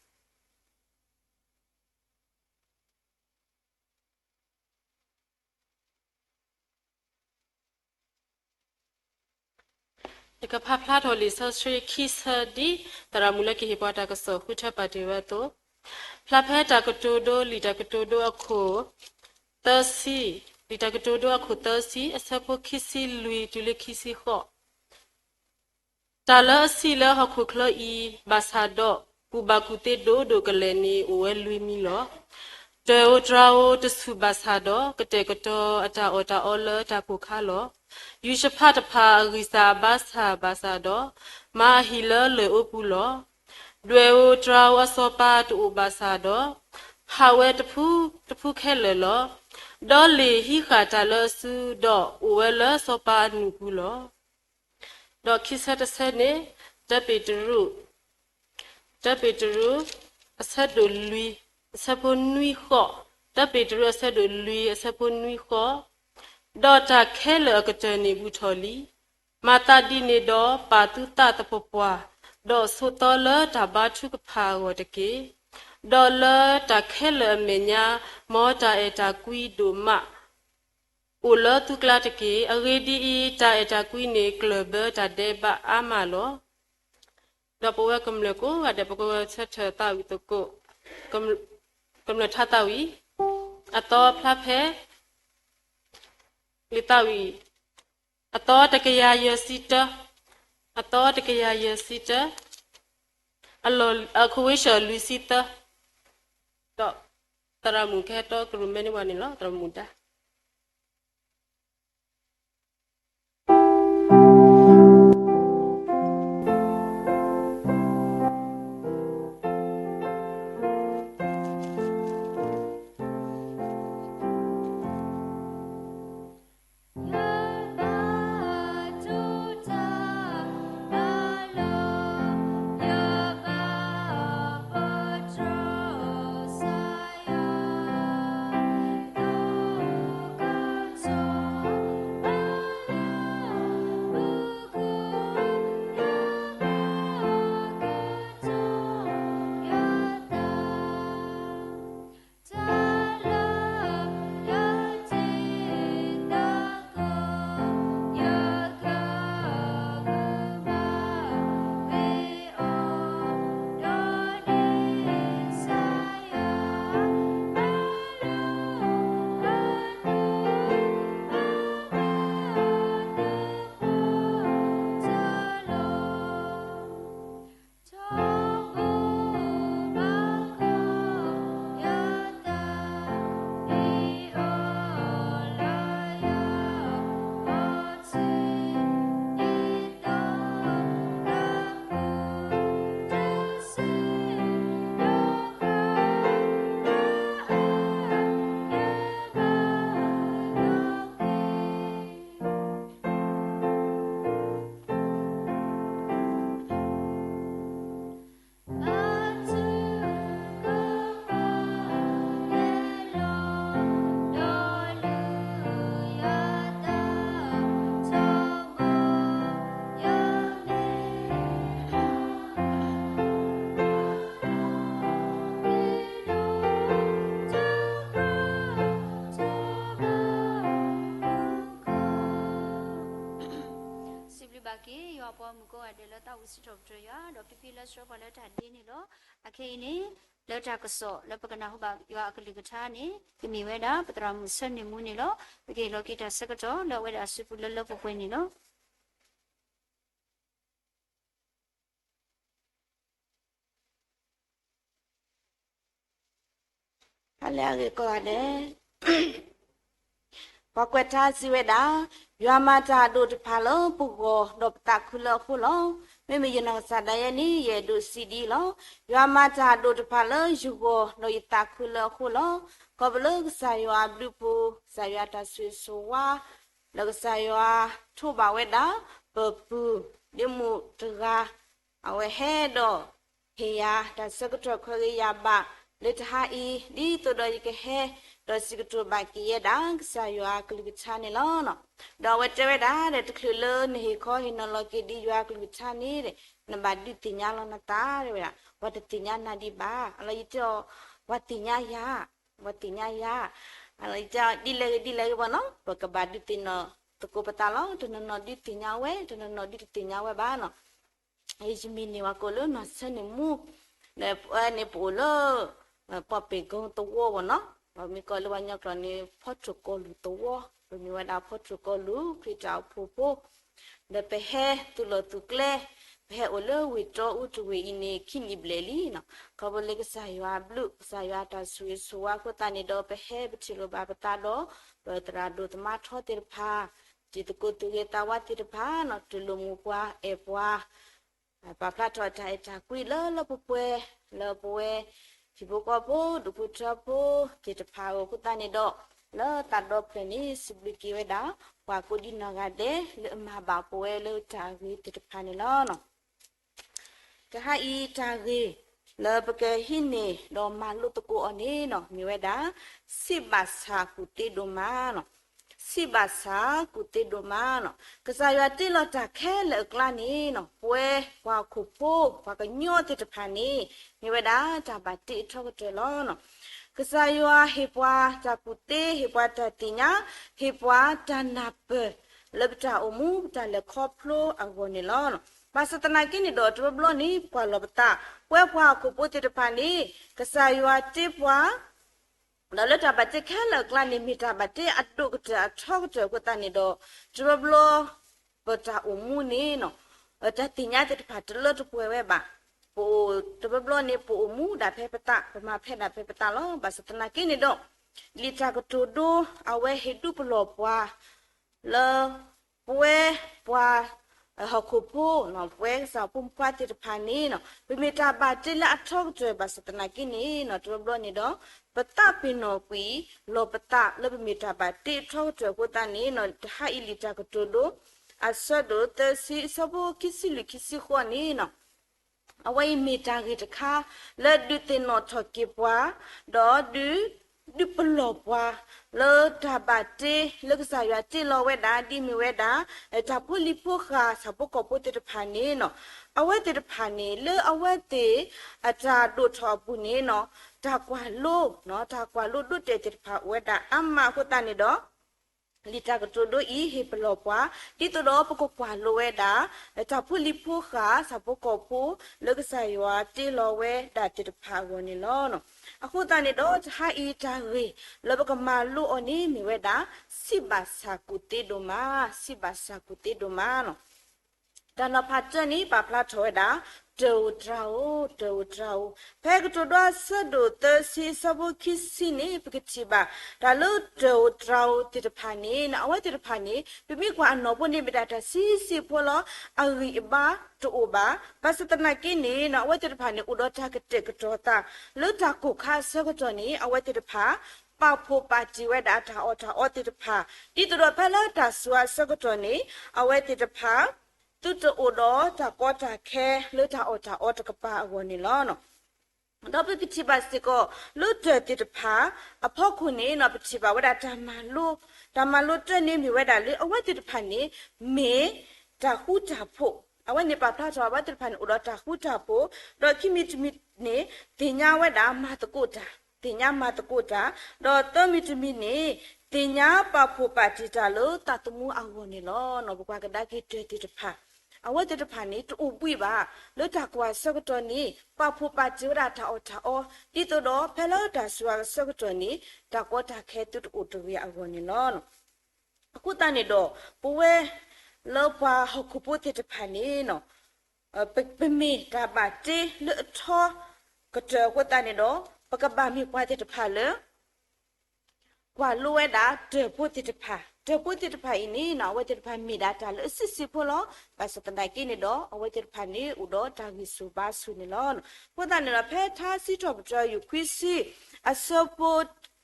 ယကဖးဖျါထီၣ်လံာ်စီဆှံခံဆၢဒ် သရၣ်မုၣ်လၢကဟ့ၣ်ပှၤတၢ်ကစီၣ်ဃုထၢပာ်တ့ၢ်ဝဲအသိး, ဖျါဖဲတၢ်ကတိၤဒိ လံာ်တၢ်ကတိၤဒိအခိၣ်သၢဆံ, လံာ်တၢ်ကတိၤဒိအခိၣ်သၢဆံ အဆၢဖိခံဆံလွံၢ်တုၤလၢခံဆံဃိး တၢ်လၢအဆံးလၢဟီၣ်ခိၣ်ချၢအံၤ ဘၣ်ဆၣ်ဒီးကူၣ်ဘၣ်ကူၣ်သ့ဒိၣ်ဒိၣ်ကလဲာ်န့ၣ် အိၣ်ဝဲလွံၢ်မံၤလီၤ. ဒွဲၣ်ဧိၤတြၤဧိၤတဆူၣ်ဘၣ်ဆၣ်ဒီး ကတဲာ်ကတီၤအတၢ်အီၣ်တၢ်အီလၢတၢ်ကိၢ်ခါလီၤ. ယူၤၡဖးတဖၣ်အဂံၢ်စၢ်အဘါစၢ်ဘၣ်ဆၣ်ဒီး မၤအဟံၣ်လၢလၢၢ်အိပူၤလီၤ. ဒွဲၣ်ဧိၤတြၤဧိၤအစီၤပၤတအိၣ်ဘၣ်ဆၣ်ဒီး ဟးဝဲတဖုတဖုခဲလၢာ်လီၤ. ဒီးလ့ၣ်ဟံးဃာ်တၢ်လၢအစုဒီးအိၣ်ဝဲလၢစီၤပၤအနုာ်ပူၤလီၤ. ဒီးခံဆၢတဆၢန့ၣ် တၢပ့းတရူး, တၢပ့းတရူး အဆၢဒိၣ်လွံၢ် အဆၢဖိနွံဃိး, တၢပ့းတရူးအဆၢဒိၣ်လွံၢ် အဆၢဖိနွံဃိး, ဒီးတၢ်ခဲလၢာ်အကတၢၢ်န့ၣ်ဘူးထီၣ်လံ. မၤသးဒ်န့ၣ်ဒီးပာ်သုသးသပှၢ်ပှၢ်, ဒီးဆိးသီလၢတၢ်ဘါထုကဖၣ်အဂီၢ်တက့ၢ်. ဒီးလၢတၢ်ခဲလၢာ်အမဲာ်ညါ မ်တၢ်အဲၣ်တၢ်ကွံဒိၣ်မး အိၣ်လၢသုကျါတက့ၢ်. အဂ့ၢ်ဒ်အံၤ, တၢ်အဲၣ်တၢ်ကွံန့ၣ်ကျၢၢ်ဘၢတၢ်ဒဲးဘးအါမးလီၤ. ဒီးပဝဲကမျၢၢ်ကိးဂၤဒဲး ပကဝဲဆၢထၢၣ်သးဝံၣ်သကိး ကမျၢၢ်ထါသးဝံၣ် အသီဖျါဖဲ လံာ်သးဝံၣ် အသီတကယၤယဲၢ်ဆံတၢ, အသီတကယၤယဲၢ်ဆံတၢ, အလီၢ် အခွံဝ့ၢ်ဆၢလွံၢ်ဆံသၢ, ဒီးသရၣ်မုၣ်ကဟဲတီကရူၢ်မဲန့ၢ်ဝဲန့ၣ်လီၤ သရၣ်မုၣ်ဒါ. စံးဘျုးဘၣ်က့ၤ ယွၤအပှၤမုၣ်ကိးဂၤဒဲးလၢသးဝံၣ်စံးထီၣ်ပတြၢၤယွၤ ဒီးဖံဖံလၢဆှၢပှၤလၢတၢ်ဒ့န့ၣ်လီၤ. အခဲအံၤန့ၣ် လၢတၢ်ကစီၣ်လၢပကနၢ်ဟူဘၣ်ယွၤအကလုၢ်ကထါန့ၣ် ကမ့ၢ်ဝဲဒၣ် ပသရၣ်မုၣ်ဆၢန့ၢ်မူန့ၣ်လီၤ. ပကဟ့ၣ်လီၤက့ၤတၢ်ဆၢကတီၢ်လၢအဝဲဒၣ်အစုပူၤလၢလၢပှဲၤပှဲၤန့ၣ်လီၤ. ဟါလၢအဂ့ၤကိးဂၤဒဲး, ပှၤကွဲးထါစံးဝဲဒၣ်, ယွၤမၤတၢ်အဒိၣ်တဖၣ်လၢပဂီၢ်ဒီးပသးခုလၢအဃိလီၤ. မ့မ့ၢ်ယနီၢ်ကစၢ်ဒၣ်ယဲန့ၣ် ယအဲၣ်ဒိးစံးဒ်အံၤလီၤ. ယွၤမၤတၢ်အဒိၣ်တဖၣ်လၢယဂီၢ်ဒီးယသးခုလၢအဃိလီၤ. ခီဖျိလၢကစၢ်ယွၤအဘျုးအဖှိၣ်, ကစၢ်ယွၤတၢ်ဆိၣ်ဂ့ၤဆိၣ်ဝါ လၢကစၢ်ယွၤထိးဘၣ်ဝဲဒၣ် ပပုၢ်ဒ့မုၣ်တဂၤ အဝဲဟဲဒီးဟ့ၣ်ယၤတၢ်ဆၢကတီၢ်ခွဲးဂ့ၤယာ်ဘၣ်လၢတဟါအံၤ ဒ်သိးဒီးယကဟဲဒီးစံးကတိၤဘၣ်က့ၤယဲဒၣ် ကစၢ်ယွၤအကလုၢ်ကထါန့ၣ်လီၤ. ဒီးအဝဲတဲဝဲဒၣ်ဒီး တချုးလၢနဟ့ၣ်ခီဟ့ၣ်နီၤလီၤက့ၤဒ်ယွၤအကလုၢ်ကထါန့ၣ်ဒီး နဘၣ်ဒုးသ့ၣ်ညါလီၤနသး တဲဝဲဒၣ်, ပှၤတသ့ၣ်ညါနၤဒံးဘၣ်. အလီၤယတဲအီၤ, ပှၤသ့ၣ်ညါယၤ ပှၤသ့ၣ်ညါယၤ, အလီၤယတဲအီၤ ဒ်လဲၣ်ဂ့ၤဒ်လဲၣ်ဂ့ၤဘၣ်နီၤ ပကဘၣ်ဒုးသ့ၣ်နီၣ်သကိးပသးလီၤ. တနီၤနီၤဒုးသ့ၣ်ညါဝဲ, တနီၤနီၤဒုးတသ့ၣ်ညါဝဲဘၣ်နီၤ. ယမံၤန့ၢ်ဝဲကိးလၢနီၢ်ဆၢန့ၢ်မူ, ဒီးပဝဲန့ၣ်ပအိၣ်လၢ ပှၢ်ပ့ၤကီသဝီဘၣ်နီၤ, ပမ့ၢ်ကိးလၢပှၤကညီကျိာ်န့ၣ် ဖီထိၣ်ကီၢ်လူၤသဝီ, ပမ့ၢ်ဝဲဒၣ်ဖီထိၣ်ကီၢ်လူၤ ခရံာ်တၢ်အိၣ်ဖှိၣ်ဖိ ဒီးပဟဲသူၣ်လီၢ်သူၣ်ကျဲ, ပဟဲအိၣ်လၢဝ့ၢ်တီအူတဝ့ၢ်အံၤန့ၣ် ခံနံၣ်ဘျဲၣ်လံနီၤ. ခီဖျိလၢကစၢ်ယွၤအဘျုး ကစၢ်ယွၤအတၢ်ဆိၣ်ဂ့ၤဆိၣ်ဝါအဃိသတးန့ၣ်ဒီး ပဟဲပထံၣ်လိာ်ဘၣ်ပသးဒီး ပသရၣ်ဒိၣ်သမါထီသ့ၣ်တဖၣ်, တံၤသကိးသူၣ်ဂ့ၤသးဝါသ့ၣ်တဖၣ်နီၤ, တူၢ်လိာ်မုာ်ပှၤ အဲၣ်ပှၤ ပာ်ဖျါထီၣ်တၢ်အဲၣ်တၢ်ကွံလၢလၢပှဲၤပှဲၤ လၢပဝဲ ဟံၣ်ဖိဃီဖိ ဒူၣ်ဖိထၢဖိသ့ၣ်တဖၣ်အဂီၢ်အဃိသတးန့ၣ်ဒီး လၢသးဒီဖျၢၣ်န့ၣ် စံးဘျုးက့ၤဝဲဒၣ် ပှၤကိးဒံနီၢ်ဂၤဒဲးလၢအမၤဘၣ်ပဝဲလၢတၢ်ဂ့ၤသ့ၣ်တဖၣ်န့ၣ်လီၤ. တဟါအံၤတၢ်ဂ့ၢ် လၢပကဟံးန့ၢ်ဒီးမၤလိသကိးအီၤန့ၣ်နီၤ မ့ၢ်ဝဲဒၣ် ဆံးဘၣ်ဆၣ်ကူၣ်သ့ဒိၣ်မးနီၤ. ဆံးဘၣ်ဆၣ်ကူၣ်သ့ဒိၣ်မးနီၤ. ကစၢ်ယွၤတ့လီၤတၢ်ခဲလၢာ်အကျါန့ၣ်နီၤ ပဝဲပှၤဟီၣ်ခိၣ်ဖိ ပှၤကညီသ့ၣ်တဖၣ်န့ၣ် မ့ၢ်ဝဲဒၣ်တၢ်ဘၣ်တ့အထီကတၢၢ်လီၤ. ကစၢ်ယွၤဟ့ၣ်ပှၤတၢ်ကူၣ်သ့, ဟ့ၣ်ပှၤတၢ်သ့ၣ်ညါ, ဟ့ၣ်ပှၤတၢ်နၢ်ပၢၢ် လၢပတၢ်အိၣ်မူ ပတၢ်လဲၤခီဖျိအဂီၢ်န့ၣ်လီၤ. ဘၣ်ဆၣ်သနာ်က့န့ၣ်ဒီး တဘျီဘျီန့ၣ် ပကွၢ်လီၤပသး ပဝဲပှၤဟီၣ်ခိၣ်ဖိသ့ၣ်တဖၣ်န့ၣ် ကစၢ်ယွၤတ့ပှၤ ဒီးလၢတၢ်ဘၣ်တ့ခဲလၢာ်အကျါန့ၣ် မ့ၢ်တၢ်ဘၣ်တ့အဒိၣ်ကတၢၢ်အထီကတၢၢ်အဃိသတးန့ၣ်ဒီး တဘျီဘျီ ပတၢ်အိၣ်မူန့ၣ် တၢ်သ့ၣ်ညါသ့ၣ်တဖၣ်တလၢတပှဲၤဝဲဘၣ်. ပအိၣ်တဘျီဘျီန့ၣ် ပအိၣ်မူဒၣ်ဖဲပသး ပမၤဖဲဒၣ်ဖဲပသးလီၤ. ဘၣ်ဆၣ်သနာ်က့န့ၣ်ဒီး လံာ်တၢ်ကတိၤဒိ အဝဲဟ့ၣ်ဒုးပလီၢ်ပှၤ လၢ ပဝဲပှၤ ဟီၣ်ခိၣ်ဖိ ပဝဲကစၢ်ဖိမုၣ်ဖိခွါသ့ၣ်တဖၣ်န့ၣ် ပမ့ၢ်တၢ်ဘၣ်တ့လၢအထီကတၢၢ်ဘၣ်ဆၣ်သနာ်က့န့ၣ် တဘျီဘျီန့ၣ်ဒီး ပသးပ့ၤနီၣ်ကွံာ် လီၤပသးလၢပမ့ၢ်တၢ်ဘၣ်တ့အထီကတၢၢ်အဃိသတးန့ၣ် တဟါအံၤလံာ်တၢ်ကတိၤဒိ အဆၢဒိၣ်သၢဆံ အဆၢဖိခံဆံလွံၢ်ခံဆံဃိးန့ၣ် အဝဲအံၤမ့ၢ်တၢ်ဂ့ၢ်တခါ လၢဒုးသ့ၣ်နီၣ်ထီၣ်က့ၤပှၤ ဒီးဒုး ဒုးပလီၢ်ပှၤ လၢတၢ်ဘၣ်တ့ လၢကစၢ်ယွၤတ့လီၤဝဲဒၣ်ဒ်မ့ၢ်ဝဲဒၣ် တၢ်ဖိလံၤဖိဃာ် ဆၣ်ဖိကီၢ်ဖိသ့ၣ်တဖၣ်န့ၣ် အဝဲသ့ၣ်တဖၣ်န့ၣ် လၢအဝဲသ့ၣ်အတၢ်ဒိၣ်ထီၣ်အပူၤန့ၣ် တၢ်ကွၢ်လိ တၢ်ကွၢ်လိဒိတဲာ်သ့ၣ်တဖၣ်အိၣ်ဝဲဒၣ်အါမးအဃိသတးန့ၣ်ဒီး လံာ်တၢ်ကတိၤဒိအံၤ ဟ့ၣ်ပလီၢ်ပှၤ ဒ်သိးဒီးပကကွၢ်လိဝဲဒၣ် တၢ်ဖိလံၤဖိဃာ် ဆၣ်ဖိကီၢ်ဖိ လၢကစၢ်ယွၤတ့လီၤဝဲဒၣ်သ့ၣ်တဖၣ်အဂီၢ်န့ၣ်လီၤ. အဃိသတးန့ၣ်ဒီး တဟါအံၤတၢ်ဂ့ၢ်လၢပကမၤလိအီၤန့ၣ်မ့ၢ်ဝဲဒၣ် စံးဘၣ်ဆၣ်ကူၣ်သ့ဒိၣ်မး, စံးဘၣ်ဆၣ်ကူၣ်သ့ဒိၣ်မးလီၤ. တၢ်နီၤဖးတၢန့ၣ် ပာ်ဖျါထီၣ်ဝဲဒၣ် တၢ်အိၣ်တြၤဧိၤ, တၢ်အိၣ်တြၤဧိၤ, ဖဲကတိၤဒိအဆၢဒိၣ်သၢဆံ အဆၢဖိခံဆံန့ၣ် ပကထံၣ်ဘၣ် တၢ်လၢတၢ်အိၣ်တြၤဧိၤသ့ၣ်တဖၣ်န့ၣ် အဝဲသ့ၣ်တဖၣ်န့ၣ် ပမ့ၢ်ကွၢ်အနီၢ်ဖိန့ၣ် မ့ၢ်ဒၣ်တၢ်ဆံးဆံးဖိလီၤ. အဂံၢ်အဘါတအိၣ်ဘၣ်. ဘၣ်ဆၣ်သနာ်က့န့ၣ် အဝဲသ့ၣ်တဖၣ်န့ၣ် အိၣ်ဒီးတၢ်ကတဲာ်ကတီၤသး လၢတၢ်ကိၢ်ခါအဆၢကတီၢ်န့ၣ် အဝဲသ့ၣ်တဖၣ် ပာ်ဖှိၣ်ပာ်တံၢ်ဝဲဒၣ်တၢ်အီၣ်တၢ်အီသ့ၣ်တဖၣ် ဒ်သိးဒီးဖဲလၢတၢ်ဆူးအဆၢကတီၢ်န့ၣ် အဝဲသ့ၣ်တဖၣ် သုတအိၣ်ဒီးတၢ်ကီတၢ်ခဲလၢတၢ်အီၣ်တၢ်အီတကပၤအဂီၢ်န့ၣ်လီၤ. ဒီးပကထံၣ်ဘၣ်စ့ၢ်ကီး လၢတၢ်သ့ၣ်တဖၣ်အဖီခိၣ်န့ၣ် ပထံၣ်ဘၣ်ဝဲဒၣ်တၢ်မၤလိ, တၢ်မၤလိတၢ်န့ၣ်မ့ၢ်ဝဲဒၣ်လၢအဝဲသ့ၣ်တဖၣ်န့ၣ် မ့ၢ်တၢ်ဃူတၢ်ဖိး, အဝဲန့ၣ်ပာ်ဖျါထီၣ် အဝဲသ့ၣ်တဖၣ်န့ၣ် အိၣ်ဒီးတၢ်ဃူတၢ်ဖိး, ဒီးခံမံၤတမံၤန့ၣ် သ့ၣ်ညါဝဲဒၣ်မၤသကိးတၢ်, သ့ၣ်ညါမၤသကိးတၢ်, ဒီးသၢမံၤတမံၤန့ၣ် သ့ၣ်ညါပာ်ဖှိၣ်ပာ်တံၢ်တၢ်လၢသးသမူအဂီၢ်န့ၣ်လီၤ. ပကွၢ်ကဒါက့ၤတၢ်သ့ၣ်တဖၣ် အဝဲသ့ၣ်တဖၣ်န့ၣ် တအိၣ်ဘှံးဘၣ်, လၢတၢ်ကိၢ်အဆၢကတီၢ်န့ၣ် ပာ်ဖှိၣ်ပာ်တံၢ်ဝဲဒၣ်တၢ်အီၣ်တၢ်အီ, ဒ်သိးဒီးဖဲလၢတၢ်ဆူးအဆၢကတီၢ်န့ၣ် တၢ်ကီတၢ်ခဲသုတအိၣ်တဂ့ၤအဂီၢ်န့ၣ်လီၤ. အဃိသတးန့ၣ်ဒီး ပဝဲလၢပှၤဟီၣ်ခိၣ်ဖိသ့ၣ်တဖၣ်န့ၣ် ပမ့ၢ်တၢ်ဘၣ်တ့လၢအထီကတၢၢ်အဃိသတးန့ၣ်ဒီး ပကဘၣ်မ့ၢ်ပှၤသ့ၣ်တဖၣ်လၢ ကွၢ်လိဝဲဒၣ်တၢ်ဖိသ့ၣ်တဖၣ်, တၢ်ဖိသ့ၣ်တဖၣ်အံၤန့ၣ် အဝဲသ့ၣ်တဖၣ်မ့ၢ်ဒၣ်တၢ်လၢအဆံးဆံးဖိလီၤ. ဘၣ်ဆၣ်သနာ်က့န့ၣ်ဒီး အဝဲသ့ၣ်တဖၣ်န့ၣ် အိၣ်ဒီးတၢ်ဂံၢ်ဆူၣ်ဘါဆူၣ်န့ၣ်လီၤ. အဃိသတးန့ၣ်ဒီး ဖဲထါစံးထီၣ်ပတြၢၤ ယူၢ်ခွံဆံ အဆၢဖိ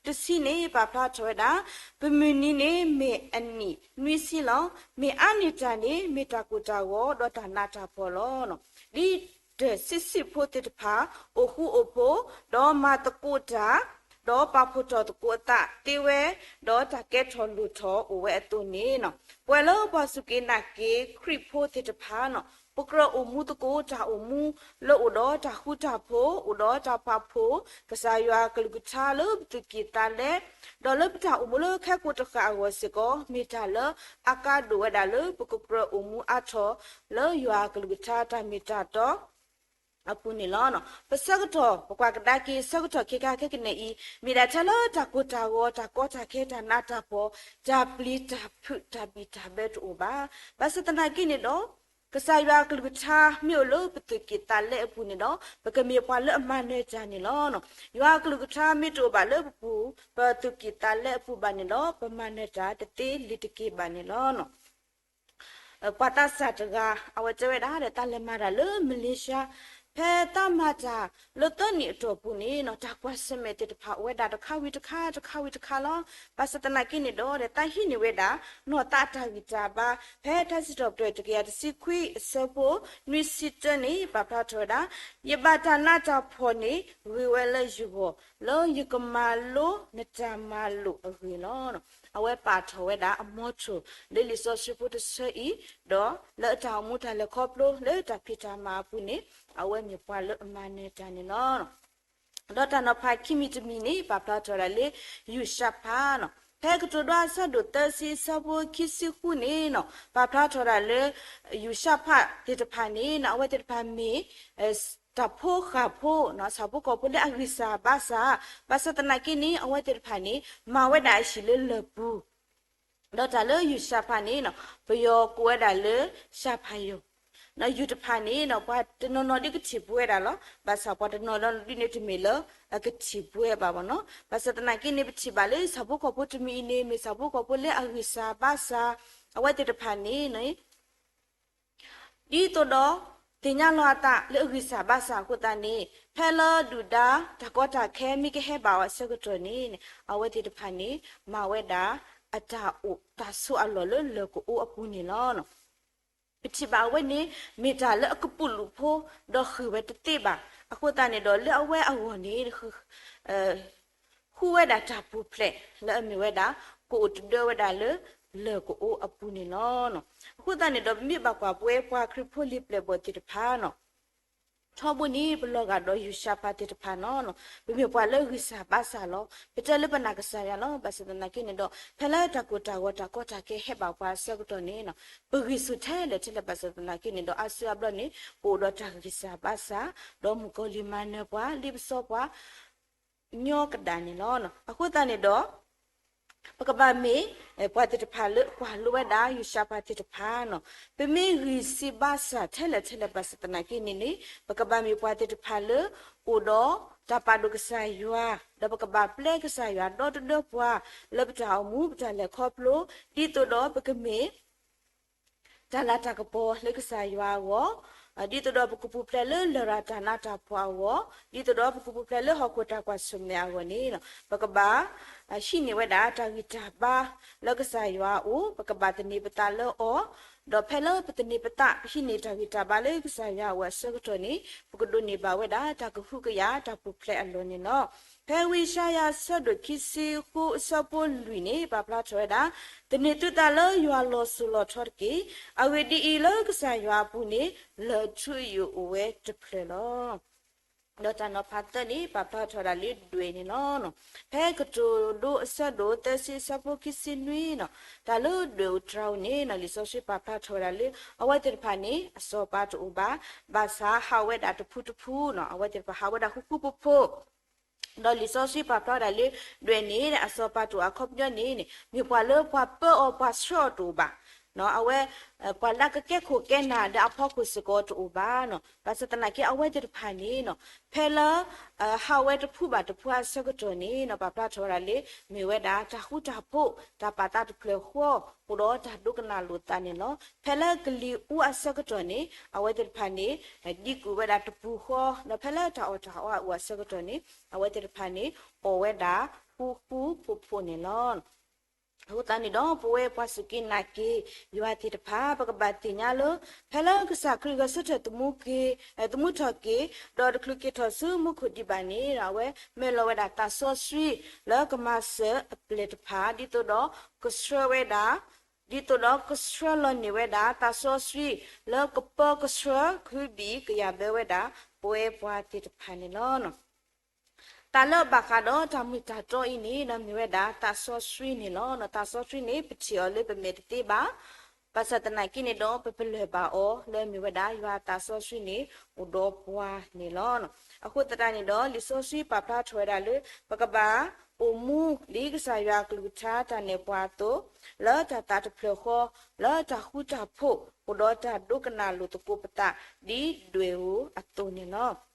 တဆံန့ၣ် ပာ်ဖျါထီၣ်ဝဲဒၣ် ပမုၢ်နံၤန့ၣ်မ့ၢ်အနံၣ်နွံဆံလီၤ. မ့ၢ်အါန့ၢ်တၢ်န့ၣ် မ့ၢ်တၢ်ကိၢ်တၢ်ဂီၤ ဒီးတၢ်နးတၢ်ဖှီၣ်လီၤ. ဒ်တၢ်ဆံးဆံးဖိသ့ၣ်တဖၣ် အိၣ်ဃူအိၣ်ဖိး ဒီးမၤသကိးတၢ် ဒီးပာ်ဖှိၣ်ထီၣ်သကိးအသးသ့ဝဲ ဒီးတၢ်ကဲထီၣ်လိၣ်ထီၣ်အိၣ်ဝဲအသိးန့ၣ် ပှၤလၢပှၤစူၢ်က့ၤနာ်က့ၤခရံာ်ဖိသ့ၣ်တဖၣ်န့ၣ် ပကြၢးအိၣ်မူသကိးတၢ်အိၣ်မူ လၢအိၣ်ဒီးတၢ်ဃူတၢ်ဖိး အိၣ်ဒီးတၢ်ပာ်ဖှိၣ် ကစၢ်ယွၤအကလုၢ်ကထါလၢပသူၣ်ကံၢ်သးလဲ, ဒီးလၢပတၢ်အိၣ်မူလၢခဲကိာ်တဃၣ်အဂီၢ်စ့ၢ်ကီး မ့ၢ်တၢ်လၢအကါဒိၣ်ဝဲဒၣ်လၢပကကြၢးအိၣ်မူအါထီၣ် လၢယွၤအကလုၢ်ကထါတၢ်မ့ၢ်တၢ်တီ အပူၤန့ၣ်လီၤ. ပဆၢကတီၢ် ပကွၢ်ကဒါက့ၤဆၢကတီၢ်ခဲခါခဲကနံၣ်အံၤ မ့ၢ်ဒၣ်ထဲလၢတၢ်ကိၢ်တၢ်ဂီၤ တၢ်ကီတၢ်ခဲ တၢ်နးတၢ်ဖှီၣ် တၢ်ပျံၤတၢ်ဖုး တၢ်ဘံၣ်တၢ်ဘၢတအိၣ်ဘၣ်. ဘၣ်ဆၣ်သနာ်က့န့ၣ်ဒီး ကစၢ်ယွၤအကလုၢ်ကထါမ့ၢ်အိၣ်လၢပသူၣ်ကံၢ်သးလဲအပူၤန့ၣ်ဒီး ပကမ့ၢ်ပှၤလၢအမၤနၢၤတၢ်န့ၣ်လီၤ. ယွၤအကလုၢ်ကထါမ့ၢ်တအိၣ်ဘၣ်လၢပပူၤ ပသူၣ်ကံၢ်သးလဲအပူၤဘၣ်န့ၣ်ဒီး ပမၤနၢၤတၢ်တသ့လၢၤတက့ၢ်ဘၣ်န့ၣ်လီၤ. ပှၤသးစၢ်တဂၤ အဝဲတဲဝဲဒၣ်ဒီး တၢ်လဲၤမၤတၢ်လၢ Malaysia ဖဲတၢ်မၤတၢ်လၢသၢနံၣ်အတီၢ်ပူၤန့ၣ် တၢ်ကွၢ်ဆၢၣ်မဲာ်သ့ၣ်တဖၣ်အိၣ်ဝဲဒၣ်တခါဝံၤတခါ တခါဝံၤတခါလီၤ. ဘၣ်ဆၣ်သနာ်က့န့ၣ်ဒီး တၢ်ဟံးန့ၢ်ဝဲဒၣ် နီၢ်သးတၢ်ဂံၢ်တၢ်ဘါ ဖဲထါစံးထီၣ်ပတြၢၤတကယၤတဆံခွံအဆၢဖိ နွံဆံတၢန့ၣ် ပာ်ဖျါထီၣ်ဝဲဒၣ် ယဘၣ်တၢ်နးတၢ်ဖှီၣ်န့ၣ် ဂ့ၤဝဲလၢယဂီၢ် လၢယကမၤလိနတၢ်မၤလိာ်အဂ့ၢ်လီၤ. အဝဲပာ်ထီၣ်ဝဲဒၣ်အ motto လၢလံာ်စီဆှံဖိတဆၢအံၤ ဒီးလၢအတၢ်အိၣ်မူတၢ်လဲၤခီဖျိ လၢတၢ်ဖံးတၢ်မၤအပူၤန့ၣ် အဝဲမ့ၢ်ပှၤလၢအမၤနၢၤတၢ်န့ၣ်လီၤ. ဒီးတၢ်နီၤဖးခံမံၤတမံၤန့ၣ် ပာ်ဖျါထီၣ်ဝဲဒၣ်လၢ ယူၢ်ၡးဖးန့ၣ် ဖဲကတိၤဒိအဆၢဒိၣ်သၢဆံအဆၢဖိခံဆံဃုန့ၣ် ပာ်ဖျါထီၣ်ဝဲဒၣ်လၢ ယူၢ်ၡးဖးသ့ၣ်တဖၣ်န့ၣ် အဝဲသ့ၣ်တဖၣ်မ့ၢ် တၢ်ဖိဃၢ်ဖိ ဆၣ်ဖိကီၢ်ဖိလၢအဂံၢ်စၢ်ဘါစၢ်, ဘၣ်ဆၣ်သနာ်က့န့ၣ် အဝဲသ့ၣ်တဖၣ်န့ၣ် မၤဝဲဒၣ်အဟံၣ်လၢလၢၢ်ပူၤ, ဒီးတၢ်လၢယၡၤဖးန့ၣ် ပယီၤကိးဝဲဒၣ်လၢ ၡၤဖးယိၤ, ယိၤတဖၣ်န့ၣ် ပှၤတနီၤနီၤဒ်ကထံၣ်ဘှဲဒၣ်လီၤ. ဘၣ်ဆၣ်ပှၤတနီၤနီၤဒ်န့ၣ်တမ့ၢ်လၢ အကထံၣ်ဘှဲဘၣ်ဘၣ်နီၤ. ဘၣ်ဆၣ်သနာ်က့န့ၣ် ပထံၣ်ဘၣ်လၢဆၣ်ဖိကီၢ်ဖိတမံၤအံၤန့ၣ် မ့ၢ်ဆၣ်ဖိကီၢ်ဖိလၢအဂံၢ်စၢ်ဘါစၢ်, အဝဲသ့ၣ်တဖၣ်န့ၣ် ဒ်သိးဒီး သ့ၣ်ညါလီၤအသးလၢအဂံၢ်စၢ်ဘါစၢ်အဃိသတးန့ၣ် ဖဲလၢဒုၣ်ဒါတၢ်ကီတၢ်ခဲမ့ၢ်ကဟဲဘၣ်အီၤအဆၢကတီၢ်န့ၣ် အဝဲသ့ၣ်တဖၣ်န့ၣ် မၤဝဲဒၣ် အတၢ်အိၣ်တၢ်ဆိးအလီၢ်လၢလၢၢ်ကအိအပူၤန့ၣ်လီၤ. ပထံၣ်ဘၣ်အဝဲန့ၣ် မ့ၢ်တၢ်လၢအကပုာ်လုးဖိ ဒီးဃ့ၢ်ဝဲတသ့ဘၣ်. အဃိသတးန့ၣ်ဒီးလၢအဝဲအဂီၢ်န့ၣ် ဃုဝဲဒၣ်တၢ်ပူၤဖျဲးလၢအမ့ၢ်ဝဲဒၣ် ကအိၣ်တဒၢဝဲဒၣ်လၢ လၢၢ်ကအိအပူၤန့ၣ်လီၤ. အဃိသတးန့ၣ်ဒီး ပမ့ၢ်ဘၣ်ကွၢ်ပဝဲပှၤခရံာ်ဖိလံၤပျဲၢ်ဘီၣ်သ့ၣ်တဖၣ်နီၤ, ထီဘိန့ၣ် ပလီၤဂာ်ဒီးယိၤၡၤဖးသ့ၣ်တဖၣ်နီၤ, ပမ့ၢ်ပှၤလၢဂံၢ်စၢ်ဘါစၢ်လီၤ. ပတဲလၢပနာ်ကစၢ်ယွၤလီၤ. ဘၣ်ဆၣ်သနာ်က့န့ၣ်ဒီး ဖဲလၢတၢ်ကိၢ်တၢ်ဂီၤတၢ်ကီတၢ်ခဲဟဲဘၣ်ပှၤအဆၢကတီၢ်န့ၣ် ပဂံၢ်ဆူၣ်ထဲလဲၣ်ထဲလဲၣ် ဘၣ်ဆၣ်သနာ်က့န့ၣ်ဒီး အါစုအါဘျီန့ၣ် ပအိၣ်ဒီးတၢ်ဂံၢ်စၢ်ဘါစၢ်, ဒီးမုၣ်ကီၤလံၤမၤနၢၤပှၤ လံပစီပှၤ ညီကဒၣ်န့ၣ်လီၤ. အဃိသတးန့ၣ်ဒီး ပကဘၣ်မ့ၢ် ပှၤသ့ၣ်တဖၣ်လၢကွၢ်လိဝဲဒၣ်ယိၤၡၤဖးသ့ၣ်တဖၣ်နီၤ, ပမ့ၢ်ဂံၢ်ဆူၣ်ဘါစၢ်ထဲလဲၣ်ထဲလဲၣ် ဘၣ်ဆၣ်သနာ်က့န့ၣ်န့ၣ် ပကဘၣ်မ့ၢ်ပှၤသ့ၣ်တဖၣ်လၢ အိၣ်ဒီးတၢ်ပာ်ဒိၣ်ကစၢ်ယွၤ, ဒီးပကဘၣ်ပျဲကစၢ်ယွၤဒီတဒၢပှၤ လၢပတၢ်အိၣ်မူပတၢ်လဲၤခီဖျိ, ဒ်သိးဒီးပကမ့ၢ် တၢ်လၤတၢ်ကပီၤလၢကစၢ်ယွၤအဂီၢ်, ဒ်သိးဒီးပကပူၤဖျဲးလၢလရာ်တၢ်နးတၢ်ဖှီၣ်အဂီၢ်, ဒ်သိးဒီးပကပူၤဖျဲးလၢဟီၣ်ခိၣ်တၢ်ကွၢ်ဆၢၣ်မဲာ်အဂီၢ်န့ၣ် ပကဘၣ် ဟံးန့ၢ်ဝဲဒၣ်တၢ်ဂံၢ်တၢ်ဘါလၢကစၢ်ယွၤအအိၣ်, ပကဘၣ်သန့ၤပသးလၢအီၤ, ဒီးဖဲလၢပသန့ၤပသး ပဟံးန့ၢ်တၢ်ဂံၢ်တၢ်ဘါလၢကစၢ်ယွၤအအိၣ်အဆၢကတီၢ်န့ၣ် ပကဒိးန့ၢ်ဘၣ်ဝဲဒၣ်တၢ်ကဟုကယာ်တၢ်ပူၤဖျဲးအလီၢ်န့ၣ်လီၤ. ဖဲဝံယၡါယၤအဆၢဒိၣ်ခံဆံဃုအဆၢဖိလွံၢ်န့ၣ် ပာ်ဖျါထီၣ်ဝဲဒၣ်, သန့ၤသုသးလၢယွၤလီၤစိၤလီၤထီတက့ၢ်. အဂ့ၢ်ဒ်အံၤ, လၢကစၢ်ယွၤအပူၤန့ၣ် လၢၢ်ထူအယိာ်အိၣ်ဝဲတဖျၢၣ်လီၤ. ဒီးတၢ်နီၤဖးသၢန့ၣ် ပာ်ဖျါထီၣ်ဝဲဒၣ်လၢဒွဲၣ်န့ၣ်လီၤ. ဖဲကတိၤဒိအဆၢဒိၣ်သၢဆံအဆၢဖိခံဆံနွံနီၤ, တၢ်လၢဒွဲၣ်အိၣ်တြၤအိၣ်န့ၣ်နီၤ လံာ်စီဆှံပာ်ဖျါထီၣ်ဝဲဒၣ်လၢ အဝဲသ့ၣ်တဖၣ်န့ၣ် အစီၤပၤတအိၣ်ဘၣ်, ဘၣ်ဆၣ်ဟးဝဲဒၣ်တဖုတဖုနီၤ, အဝဲသ့ၣ်တဖၣ်ဟးဝဲဒၣ်ဃူဃူဖိးဖိး ဒီးလံာ်စီဆှံပာ်ဖျါဝဲဒၣ်လၢ ဒွဲၣ်န့ၣ် အစီၤပၤတအိၣ်အခီပညီန့ၣ်န့ၣ် မ့ၢ်ပှၤလၢပှၤပၢအီၤပှၤဆှၢအီၤတအိၣ်ဘၣ်. အဝဲ ပှၤလၢအကကဲခိၣ်ကဲနၢ်ဒီးအဖီခိၣ်စ့ၢ်ကီးတအိၣ်ဘၣ်နီၤ. ဘၣ်ဆၣ်သနာ်က့အဝဲသ့ၣ်တဖၣ်န့ၣ်နီၤ ဖဲလၢ ဟးဝဲတဖုဘၣ်တဖုအဆၢကတီၢ်န့ၣ်နီၤ ပာ်ဖျါထီၣ်ဝဲဒၣ်လၢ မ့ၢ်ဝဲဒၣ်တၢ်ဃူတၢ်ဖိး တၢ်ပာ်သးတဖျၢၣ်ဃီ အိၣ်ဒီးတၢ်ဒိကနၣ်လိာ်သးန့ၣ်လီၤ. ဖဲလၢကလံၤအူအဆၢကတီၢ်န့ၣ် အဝဲသ့ၣ်တဖၣ်န့ၣ် ဒံကွံာ်ဝဲဒၣ်တပူၤဃီ ဒီးဖဲလၢတၢ်အီၣ်တၢ်အီအအိၣ်အဆၢကတီၢ်န့ၣ် အဝဲသ့ၣ်တဖၣ်န့ၣ် အီၣ်ဝဲဒၣ်ဃူဃူဖိးဖိးန့ၣ်လီၤ. အဃိသတးန့ၣ်ဒီး ပဝဲပှၤစူၢ်က့ၤနာ်က့ၤယွၤသ့ၣ်တဖၣ် ပကဘၣ်သ့ၣ်ညါလၢ ဖဲလၢကစၢ်ခရံာ်ဂဲၤဆၢထၢၣ်သမူက့ၤ သမူထီၣ်က့ၤ ဒီးတချုးက့ၤထီၣ်ဆူမူခိၣ်ဒံးဘၣ်န့ၣ် အဝဲမၢလီၤဝဲဒၣ်သးစီဆှံ လၢကမၤစၢၤအပျဲၢ်တဖၣ် ဒ်သိးဒီးကဆှၢဝဲဒၣ် ဒ်သိးဒီးကဆှၢလီၤန့ၢ်ဝဲဒၣ်သးစီဆှံ လၢကပၢကဆှၢ ကဟုဘံၣ်ကယာ်ဘၢဝဲဒၣ် ပဝဲပှၤသ့ၣ်တဖၣ်န့ၣ်လီၤ. တၢ်လၢဘၣ်ဃးဒီးတၢ်မ့ၢ်တၢ်တီအံၤန့ၣ် မ့ၢ်ဝဲဒၣ်သးစီဆှံန့ၣ်လီၤ. သးစီဆှံန့ၣ် ပထံၣ်အီၤလၢပမဲာ်တသ့ဘၣ်. ဘၣ်ဆၣ်သနာ်က့န့ၣ်ဒီး ပပလၢၢ်ဘၣ်အီၤလၢမ့ၢ်ဝဲဒၣ်ယွၤအသးစီဆှံန့ၣ် အိၣ်ဒီးပှၤန့ၣ်လီၤ. အဃိသတးန့ၣ်ဒီး လံာ်စီဆှံပာ်ဖျါထီၣ်ဝဲဒၣ်လၢ ပကဘၣ်အိၣ်မူဒ်ကစၢ်ယွၤအကလုၢ်ကထါတၢ်နဲၣ်ပှၤအသိး, လၢတၢ်သးတဖျၢၣ်ဃီ, လၢတၢ်ဃူတၢ်ဖိး, အိၣ်ဒီးတၢ်ဒိကနၣ်လိာ်သကိးပသး ဒ်ဒွဲၣ်ဧိၤအသိးန့ၣ်လီၤ.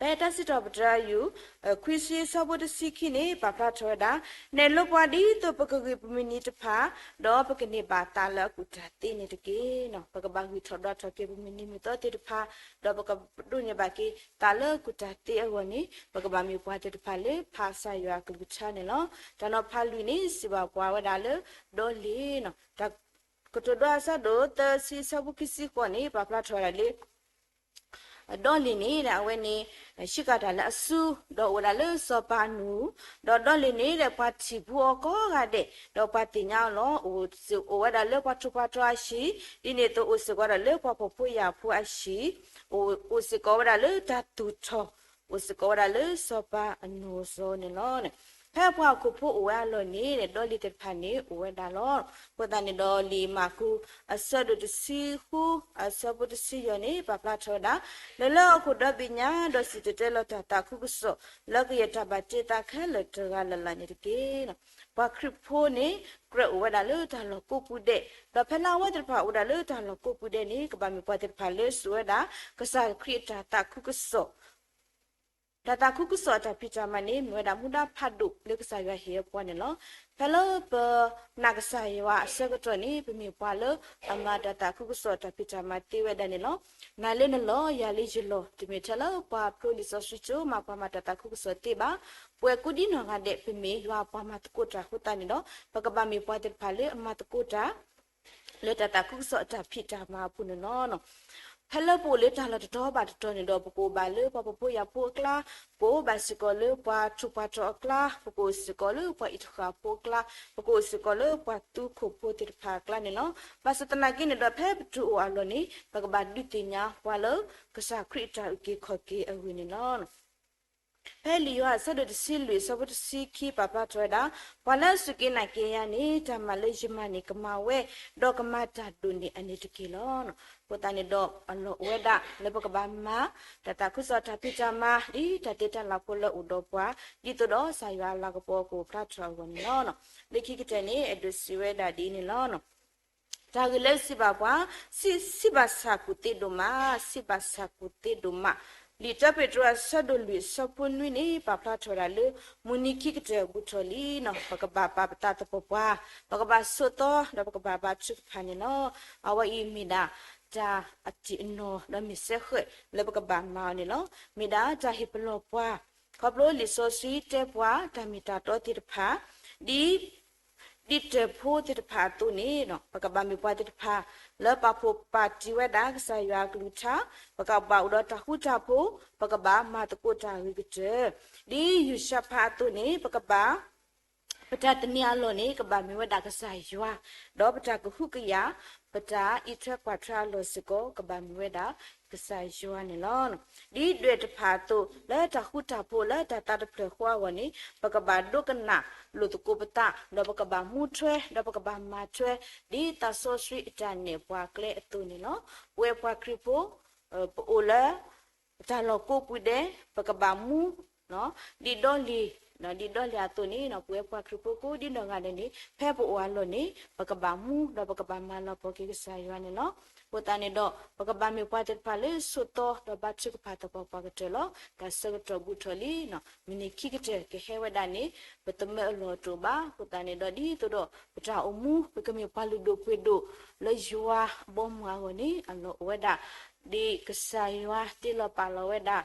ဖဲတၢ်စံးထီၣ်ပတြၢၤယုၢ် ခွံဆံအဆၢဖိတဆံခံန့ၣ် ပာ်ဖျါထီၣ်ဝဲဒၣ်, နဲၣ်လိပှၤဒ်သိးပကဂံၢ်ပမုၢ်နံၤတဖၣ်, ဒီးပကန့ၢ်ဘၣ်သးလၢအကူၣ်တၢ်သ့န့ၣ်တက့ၢ်. ပကဘၣ်ဂံၢ်ထီၣ်ဒွးထီၣ်က့ၤပမုၢ်နံၤမုၢ်သီသ့ၣ်တဖၣ်, ဒီးပကဒိးန့ၢ်ဘၣ်က့ၤသးလၢအကူၣ်တၢ်သ့အဂီၢ်န့ၣ် ပကဘၣ်မ့ၢ်ပှၤသ့ၣ်တဖၣ်လၢဖးကစၢ်ယွၤအကလုၢ်ကထါန့ၣ်လီၤ. တၢ်နီၤဖးလွံၢ်န့ၣ် စံးဘၣ်ပှၤဝဲဒၣ်လၢ ဒီလ့ၣ်, တၢ်ကတိၤဒိအဆၢဒိၣ်သၢဆံအဆၢဖိခံဆံဃိးန့ၣ် ပာ်ဖျါထီၣ်ဝဲဒၣ်လၢ ဒီလ့ၣ်န့ၣ် အဝဲန့ၣ် ဆံးကၤတၢ်လၢအစု, ဒီးအိၣ်ဝဲဒၣ်လၢစီၤပၤအနူၢ်, ဒီးဒီလ့ၣ်န့ၣ် ပှၤထံၣ်ဘူးအီၤကိးဂၤဒဲး, ဒီးပှၤသ့ၣ်ညါအီၤလီၤ. အိၣ်စ့ၢ်အိၣ်ဝဲဒၣ်လၢပှၤထူးပှၤတီၤအဟံၣ်, ဒ်န့ၣ်အသိးအိၣ်စ့ၢ်ကီးဝဲဒၣ်လၢပှၤဖှီၣ်ဖိယာ်ဖိအဟံၣ်, အိၣ်စ့ၢ်ကီးဝဲဒၣ်လၢတၢ်သူၣ်ထီၣ်, အိၣ်စ့ၢ်ကီးဝဲဒၣ်လၢစီၤပၤအနူၢ်အစီၤန့ၣ်လီၤ. ဖဲပှၤဟီၣ်ခိၣ်ဖိအိၣ်ဝဲအလီၢ်န့ၣ် ဒီးလံာ်သ့ၣ်တဖၣ်န့ၣ်အိၣ်ဝဲဒၣ်လီၤ. အဃိသတးန့ၣ်ဒီး လံာ်မၢ်ကူး အဆၢဒိၣ်တဆံဃု အဆၢဖိတဆံယဲၢ်န့ၣ် ပာ်ဖျါထီၣ်ဝဲဒၣ် လဲၤလၢဟီၣ်ခိၣ်ဒီဘ့ၣ်ညါ ဒီးစံၣ်တဲၤတဲလီၤတၢ်သးခုကစီၣ် လၢကယဲၢ်တၢ်ဘၣ်တ့သးခဲလၢာ်တဂၤလၢ်လၢ်န့ၣ်တက့ၢ်. ပှၤခရံာ်ဖိန့ၣ် ကြၢးအိၣ်ဝဲဒၣ်လၢတၢ်လီၢ်ကိးပူၤဒဲး, ဒီးဖဲလၢအဝဲသ့ၣ်တဖၣ်အိၣ်ဝဲဒၣ်လၢတၢ်လီၢ်ကိးပူၤဒဲးန့ၣ် ကဘၣ်မ့ၢ်ပှၤသ့ၣ်တဖၣ်လၢစိာ်ဝဲဒၣ် ကစၢ်ခရံာ်အတၢ်သးခုကစီၣ် တၢ်သးခုကစီၣ်အတၢ်ဖံးတၢ်မၤန့ၣ် မ့ၢ်ဝဲဒၣ်မူဒါဖးဒိၣ်လၢကစၢ်ယွၤဟ့ၣ်အပှၤန့ၣ်လီၤ. ဖဲလၢပနာ်ကစၢ်ယွၤအဆၢကတီၢ်န့ၣ် ပမ့ၢ်ပှၤလၢအမၤတၢ်သးခုကစီၣ်အတၢ်ဖံးတၢ်မၤသ့ဝဲဒၣ်န့ၣ်လီၤ. နၤလၢနလီၢ်, ယၤလၢယလီၢ်, တမ့ၢ်ထဲလၢပှၤဖျိလံာ်စီဆှံကၠိ မၤပှၤမၤတၢ်သးခုကစီၣ်သ့ဘၣ်. ပဝဲကိးဒံနီၢ်ဂၤဒဲး ပမ့ၢ်ယွၤပှၤမၤသကိးတၢ်အဃိသတးန့ၣ်ဒီး ပကဘၣ်မ့ၢ်ပှၤသ့ၣ်တဖၣ်လၢအမၤသကိးတၢ် လၢတၢ်သးခုကစီၣ်အတၢ်ဖံးတၢ်မၤအပူၤန့ၣ်လီၤ. ဖဲလၢပအိၣ်လၢတၢ်လီၢ်တတီၤဘၣ်တတီၤန့ၣ်ဒီး ပကအိၣ်ဘၣ်လၢပှၤဖှီၣ်ဖိယာ်ဖိအကျါ, ပကအိၣ်ဘၣ်စ့ၢ်ကီးလၢပှၤထူးပှၤတီၤအကျါ, ပကအိၣ်စ့ၢ်ကီးလၢပှၤအံးတဃာ်ဖိအကျါ, ပကအိၣ်စ့ၢ်ကီးလၢပှၤသူခိၣ်ဖိသ့ၣ်တဖၣ်အကျါန့ၣ်လီၤ. ဘၣ်ဆၣ်သနာ်က့န့ၣ်ဒီး ဖဲပတုၤအိၣ်အလီၢ်န့ၣ် ပကဘၣ်ဒုးသ့ၣ်ညါပှၤလၢကစၢ်ခရံာ်အတၢ်အုၣ်က့ၤခီၣ်က့ၤအဂ့ၢ်န့ၣ်လီၤ. ဖဲလံာ်ယိၤဟၣ်အဆၢဒိၣ်တဆံလွံၢ်အဆၢဖိတဆံခံ ပာ်ဖျါထီၣ်ဝဲဒၣ်, ပှၤလၢအစူၢ်က့ၤနာ်က့ၤယၤန့ၣ် တၢ်မၤလၢယမၤန့ၣ်ကမၤဝဲ, ဒီးကမၤတၢ်ဒိၣ်န့ၢ်အန့ၣ်တက့ၢ်လီၤ. အဃိသတးန့ၣ်ဒီး အလီၢ်အိၣ်ဝဲဒၣ်လၢပကဘၣ်မၤ တၢ်သးခုကစီၣ်တၢ်ဖံးတၢ်မၤ ဒ်တၢ်သ့တၢ်လၢ်ဖိလၢအအိၣ်ဒီးပှၤ, ဒ်သိးဒီးကစၢ်ယွၤအလၤကပီၤကအိၣ်ဖျါထီၣ်အဂီၢ်န့ၣ်လီၤ. လၢခံကတၢၢ်န့ၣ် အဲၣ်ဒိးစံးဝဲဒၣ်ဒ်အံၤန့ၣ်လီၤ. တၢ်ဂ့ၢ်လၢစံးဘၣ်ပှၤ, စံးဘၣ်ဆၣ်ကူၣ်သ့ဒိၣ်မး, စံးဘၣ်ဆၣ်ကူၣ်သ့ဒိၣ်မး. လံာ်တၢပ့းတရူးအဆၢဒိၣ်လွံၢ်အဆၢဖိနွံန့ၣ် ပာ်ဖျါထီၣ်ဝဲဒၣ်လၢ မုၢ်နံၤခံကတၢၢ်ဘူးထီၣ်လံ, ပကဘၣ်ပာ်ပသးသပှၢ်ပှၢ်, ပကဘၣ်ဆိးသီ ဒီးပကဘၣ်ဘါထုကဖၣ်န့ၣ်လီၤ. အဝဲအံၤမ့ၢ်ဒၣ် တၢ်အတံၢ်အနီၢ်ဒီးမ့ၢ်စဲဃဲးလၢပကဘၣ်မၤအီၤန့ၣ်လီၤ. မ့ၢ်ဒၣ်တၢ်ဟ့ၣ်ပလီၢ်ပှၤ ခီဖျိလံာ်စီဆှံတဲပှၤ တၢ်မ့ၢ်တၢ်တီသ့ၣ်တဖၣ်, ဒ် ဒ်တၢၢ်ဖိသ့ၣ်တဖၣ်အသိးန့ၣ် ပကဘၣ်မ့ၢ်ပှၤသ့ၣ်တဖၣ် လၢပာ်ဖှိၣ်ပာ်တံၢ်ဝဲဒၣ်ကစၢ်ယွၤအကလုၢ်ကထါ, ပကဘၣ်အိၣ်ဒီးတၢ်ဃူတၢ်ဖိး, ပကဘၣ်မၤသကိးတၢ်ဂ့ၤကတၢၢ်, ဒ်ယၡါဖးအသိးန့ၣ် ပကဘၣ် ပတၢ်သန့ၤအလီၢ်န့ၣ် ကဘၣ်မ့ၢ်ဝဲဒၣ်ကစၢ်ယွၤ, ဒီးပတၢ်ကဟုကယာ်, ပတၢ်အံးထွဲကွၢ်ထွဲအလီၢ်စ့ၢ်ကီး ကဘၣ်မ့ၢ်ဝဲဒၣ်ကစၢ်ယွၤန့ၣ်လီၤ. ဒ်ဒွဲၣ်တဖၣ်အသိး လၢတၢ်ဃူတၢ်ဖိးလၢတၢ်သးတဖျၢၣ်ဃီအဂီၢ်န့ၣ် ပကဘၣ်ဒိကနၣ်လိာ်သကိးပသး, ဒီးပကဘၣ်မူထွဲ, ဒီးပကဘၣ်မၤထွဲ, ဒ်သးစီဆှံအတၢ်နဲၣ်ပှၤကျဲအသိးန့ၣ်လီၤ. ပဝဲပှၤခရံာ်ဖိ ပအိၣ်လၢ တၢ်လီၢ်ကိးပူၤဒဲး ပကဘၣ်မူ ဒ်ဒီလံၤ, ဒ်ဒီလံၤအသိးန့ၣ် ပဝဲပှၤခရံာ်ဖိကိးဒံနီၢ်ဂၤဒဲးန့ၣ် ဖဲပအိၣ်အလီၢ်န့ၣ် ပကဘၣ်မူ ဒီးပကဘၣ်မၤလၤကပီၤက့ၤကစၢ်ယွၤန့ၣ်လီၤ. အဃိသတးန့ၣ်ဒီး ပကဘၣ်မ့ၢ်ပှၤသ့ၣ်တဖၣ်လၢဆိးသီ ဒီးဘါထုကဖၣ်သပှၢ်ပှၢ်ကတၢၢ်လီၤ. တၢ်ဆၢကတီၢ်ဘူးထီၣ်လံ, မုၢ်နံၤခံကတၢၢ်ကဟဲဝဲဒၣ်န့ၣ် ပသမၢအလီၢ်တအိၣ်ဘၣ်. အဃိသတးန့ၣ်ဒီး ဒ်သိးဒီး ပတၢ်အိၣ်မူ ပကမ့ၢ်ပှၤလုၢ်ဒိၣ်ပှ့ၤဒိၣ်လၢယွၤအဘီအမုၢ်အဂီၢ်န့ၣ် အလီၢ်အိၣ်ဝဲဒၣ် ဒ်ကစၢ်ယွၤတ့လီၤပာ်လီၤဝဲဒၣ်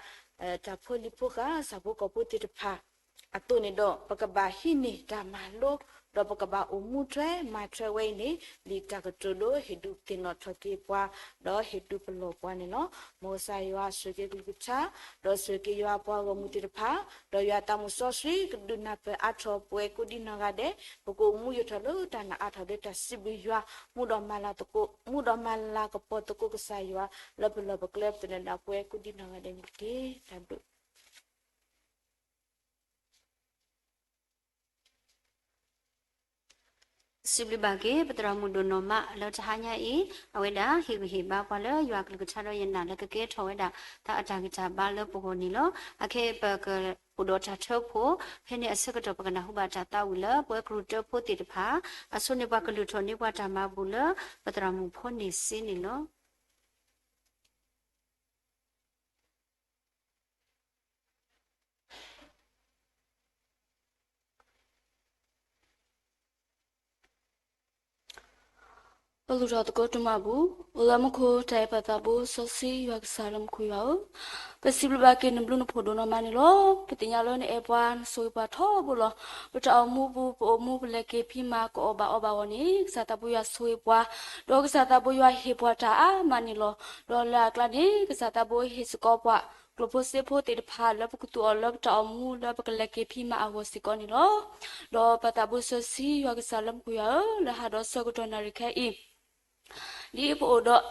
တၢ်ဖိလံၤဖိဃာ် ဆၣ်ဖိကီၢ်ဖိသ့ၣ်တဖၣ်အသိးန့ၣ်ဒီး ပကဘၣ်ဟံးန့ၢ်တၢ်မၤလိ ဒီးပကဘၣ်အိၣ်မူထွဲမၤထွဲဝဲအံၤန့ၣ် ဒ်တၢ်ကတိၤဒိဟ့ၣ်ဒုးသ့ၣ်နီၣ်ထီၣ်က့ၤပှၤ ဒီးဟ့ၣ်ဒုးပလီၢ်ပှၤန့ၣ်လီၤ. မ်ကစၢ်ယွၤဆိၣ်ဂ့ၤကလုၢ်ကထါ ဒီးဆိၣ်ဂ့ၤက့ၤယွၤအပှၤဂီၢ်မုၢ်သ့ၣ်တဖၣ် ဒီးယွၤသးမုာ်စီဆှံကဒုးနၢ်ပၢၢ်အါထီၣ်ပဝဲကိးဒံနီၢ်ဂၤဒဲး ပကအိၣ်မူယိာ်ထီၣ်လၢတၢ်နာ်အါထီၣ်လၢတၢ်စံးဘျုးယွၤ မူဒီးမၤလၤသကိး မူဒီးမၤလၤကပီၤသကိးကစၢ်ယွၤ လၢပလီၢ်ပကျဲပသနၢၣ်ဒၣ်ပဝဲကိးဒံနီၢ်ဂၤဒဲးန့ၣ်တက့ၢ်. တၢ်ဘျုး စံးဘျုးဘၣ်က့ၤ ပသရၣ်မုၣ်ဒိၣ်နီၢ်မးလၢတဟါညါအံၤ အဝဲဒၣ်ဟ့ၣ်ဂံၢ်ဟ့ၣ်ဘါပှၤလၢယွၤကလုၢ်ကထါဒီးယနာ်လၢကကဲထီၣ်ဝဲဒၣ် တၢ်အတၢ်ဂံၢ်တၢ်ဘါလၢပဂီၢ်န့ၣ်လီၤ. အခဲအံၤပကအိၣ်ဒီးတၢ်ထၢဖှိၣ် ဖဲန့ၣ်အဆၢကတီၢ်ပကနၢ်ဟူဘၣ်တၢ်သးဝံၣ်လၢပဝဲကရူၢ်တၢဖိသ့ၣ်တဖၣ် အဆိန့ၢ်ပှၤကလုၢ်ထီၣ်န့ၢ်ပှၤတၢ်မၤဘူၣ်လၢ ပသရၣ်မုၣ်ဖိန့ၣ်စ့န့ၣ်လီၤ. ပလူၤထီၣ်သကိးတမၤဘူၣ်, အိၣ်လၢမူခိၣ်တၢ်အဲၣ်ပၢ်သးဘိစီဆှံယွၤကစၢ်လၢမူခိၣ်ယွၤဧၢ, ပစံးဘျုးဘၣ်က့ၤနဘျုးနဖှိၣ်ဒိၣ်နီၢ်မးန့ၣ်လီၤ. ပသ့ၣ်ညါလၢနအဲၣ်ပှၤ နဆိၣ်ဂ့ၤပှၤထီဘိလီၤ. ပတၢ်အိၣ်မူပူၤ ပအိၣ်မူပလဲၤက့ၤဖံးမၤကအီၣ်ဘၣ်အီဘၣ်အဂီၢ်န့ၣ် ကစၢ်သးဘိယွၤဆိၣ်ဂ့ၤပှၤ, ဒီးကစၢ်သးဘိယွၤဟ့ၣ်ပှၤတၢ်အါမးန့ၣ်လီၤ. ဒီးလၢအကျါန့ၣ် ကစၢ်သးဘိဟ့ၣ်စ့ၢ်ကီးပှၤ ကျိၣ်ဖိစ့ဖိသ့ၣ်တဖၣ်လၢပကသူၣ်အီၤလၢပတၢ်အိၣ်မူလၢပကလဲၤက့ၤဖံးမၤအဂီၢ်စ့ၢ်ကီးန့ၣ်လီၤ. ဒီးပၢ်သးဘိစီဆှံယွၤကစၢ်လၢမူခိၣ်ယွၤဧၢ, လၢဟးဒီးဆၢကတီၢ်နၣ်ရံၣ်ခဲအံၤ ဒ်ပအိၣ်ဒီး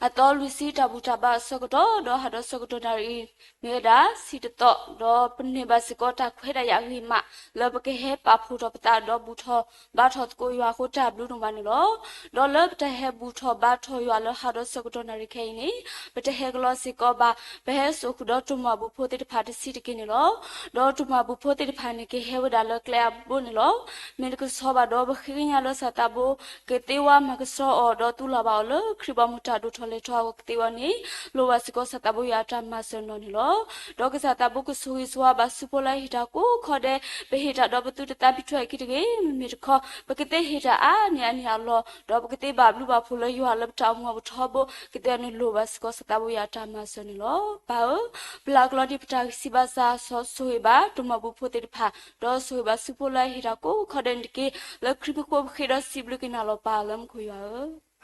အသီလွံၢ်ဆံတၢ်ဘူၣ်တၢ်ဘါအဆၢကတီၢ် ဒီးဟးဒီးဆၢကတီၢ်နၣ်ရံၣ်အံၤ မ့ၢ်ဝဲဒၣ်ဆံတသီ, ဒီးပန့ၢ်ဘၣ်စ့ၢ်ကီးတၢ်ခွဲးတၢ်ယာ်အဂ့ၤမး လၢပကဟဲပာ်ဖှိၣ်ထီၣ်ပသးဒီးဘူၣ်ထီၣ်ဘါထီၣ်သကိးယွၤအဃိ တၢ်ဘျုးဒိၣ်မးန့ၣ်လီၤ. ဒီးလၢပတၢ်ဟဲဘူၣ်ထီၣ်ဘါထီၣ်ယွၤလၢဟးဒီးဆၢကတီၢ်နၣ်ရံၣ်ခဲအံၤန့ၣ် ပတဟဲကလီစ့ၢ်ကီးဘၣ်, ပဟဲစိာ်ဃုာ်ဒီးတၢ်မၤဘူၣ်ဖိသ့ၣ်တဖၣ်တဆံးတက့ၢ်န့ၣ်လီၤ. ဒီးတၢ်မၤဘူၣ်ဖိသ့ၣ်တဖၣ်န့ၣ် ကဟဲဝဲဒၣ်လၢကျဲအဘိန့ၣ်လီၤ. မ့ၢ်တကဆှီဘၣ်ဒီး ပဃ့ကညးလၢစီၤသးဘိ ကသ့ဝဲမၤကဆှီအီၤ ဒီးသူၣ်လီၤဘၣ်အီၤလၢခရံာ်ဘီမုၢ်တၢ်ဒိၣ်ထီၣ်လဲၤထီၣ်အဂီၢ်ကသ့ဝဲန့ၣ် လိၣ်ဘၣ်စ့ၢ်ကီးစီၤသးဘိယွၤအတၢ်မၤစၢၤနီၣ်န့ၣ်လီၤ. ဒီးကစၢ်သးဘိကဆိၣ်ဂ့ၤဆိၣ်ဝါဘၣ်ဆူဖိလၢဟ့ၣ်တၢ်ကိးခီဒဲး, ပဟ့ၣ်တၢ်ဒီးပသုတသးပ့ၤထွဲအခံတဂ့ၤ, မ့မ့ၢ်တခီ ပကသ့ဟ့ၣ်တၢ်အါန့ၢ်အါန့ၢ်အလီၢ်, ဒီးပကသ့ဘၣ်ဘျုးဘၣ်ဖှိၣ်လၢယွၤလၢပတၢ်အိၣ်မူအပူၤထီဘိ ကသ့န့ၣ်လိၣ်ဘၣ်စ့ၢ်ကီးစီၤသးဘိယွၤအတၢ်မၤစၢၤန့ၣ်လီၤ. ပၢ်ဧၢ, ပလၢ်ကလီဒံးပတၢ်ဂံၢ်စၢ်ဘါစၢ်, ဆိၣ်ဂ့ၤဘၣ်တၢ်မၤဘူၣ်ဖိသ့ၣ်တဖၣ်, ဒီးဆိၣ်ဂ့ၤဘၣ်ဆူဖိလၢဟ့ၣ်တၢ်ကိးခီဒဲးန့ၣ်တက့ၢ်. လၢခရံာ်မံၤဃိပဃ့ဒီးစံးဘျုးက့ၤနၤလီၤ ပၢ်လၢမူခိၣ်ယွၤဧၢ.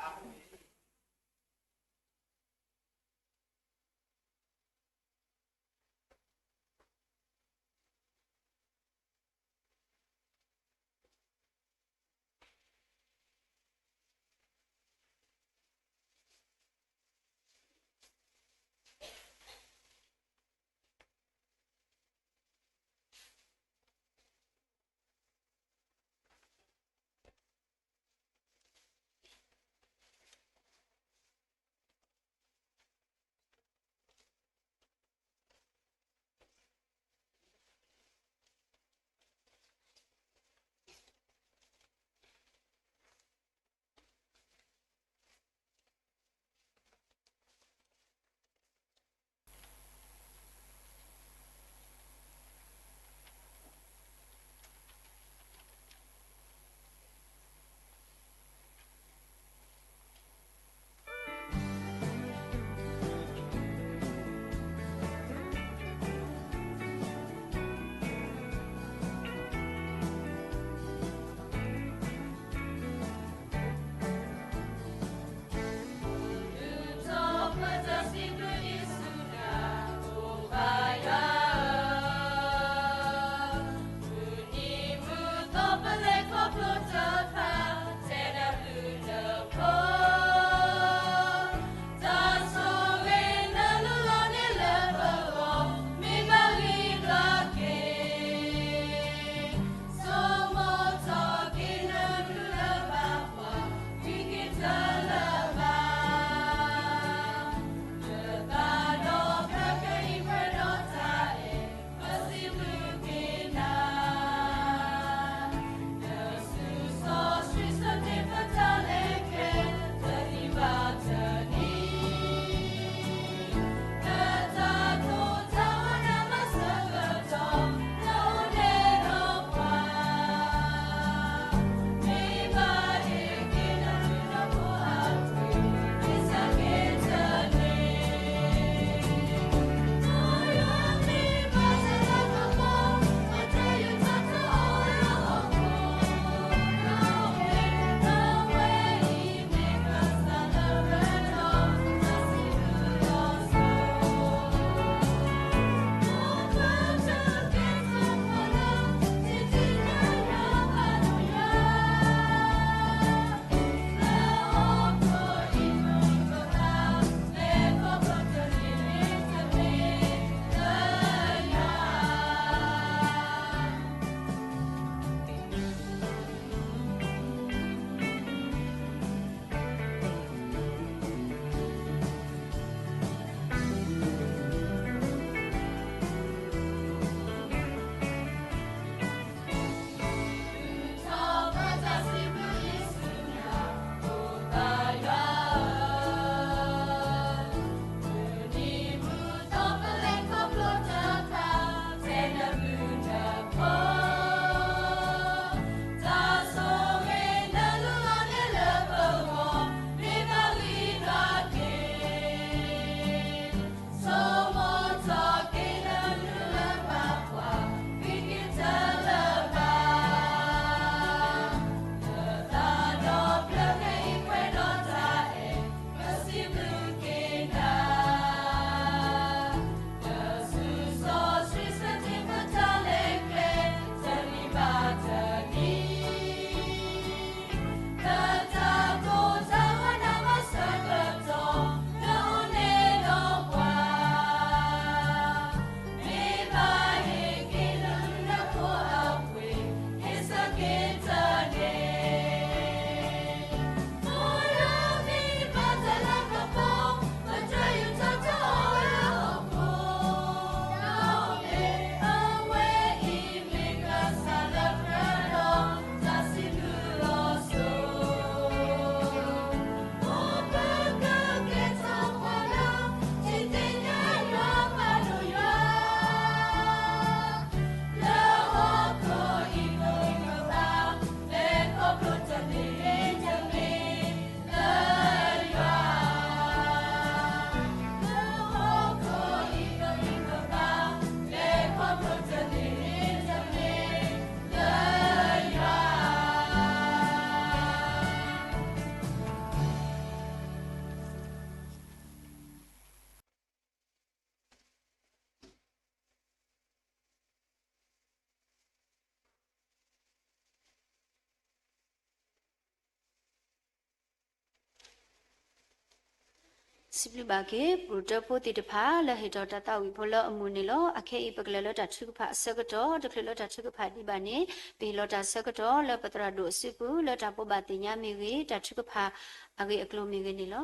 စံးဘျုးဘၣ်က့ၤ ပရူၤတၢဖိသ့ၣ်တဖၣ် လၢဟ့ၣ်ထီၣ်တၢ်သးဝံၣ်ဖိလၢအမုာ်န့ၣ်လီၤ. အခဲအံၤ ပကလဲၤလၢတၢ်ထုကဖၣ်အဆၢကတီၢ်, တချုးလၢတၢ်ထုကဖၣ်ဒံးဘၣ်န့ၣ် ပဟ့ၣ်လီၤတၢ်ဆၢကတီၢ်လၢပသရၣ်ဒိၣ်အစုပူၤ လၢတၢ်ဘိးဘၣ်သ့ၣ်ညါမ့ၢ်ဂ့ၤ, တၢ်ထုကဖၣ်အဂ့ၢ်အကျိၤမ့ၢ်ဂ့ၤန့ၣ်လီၤ.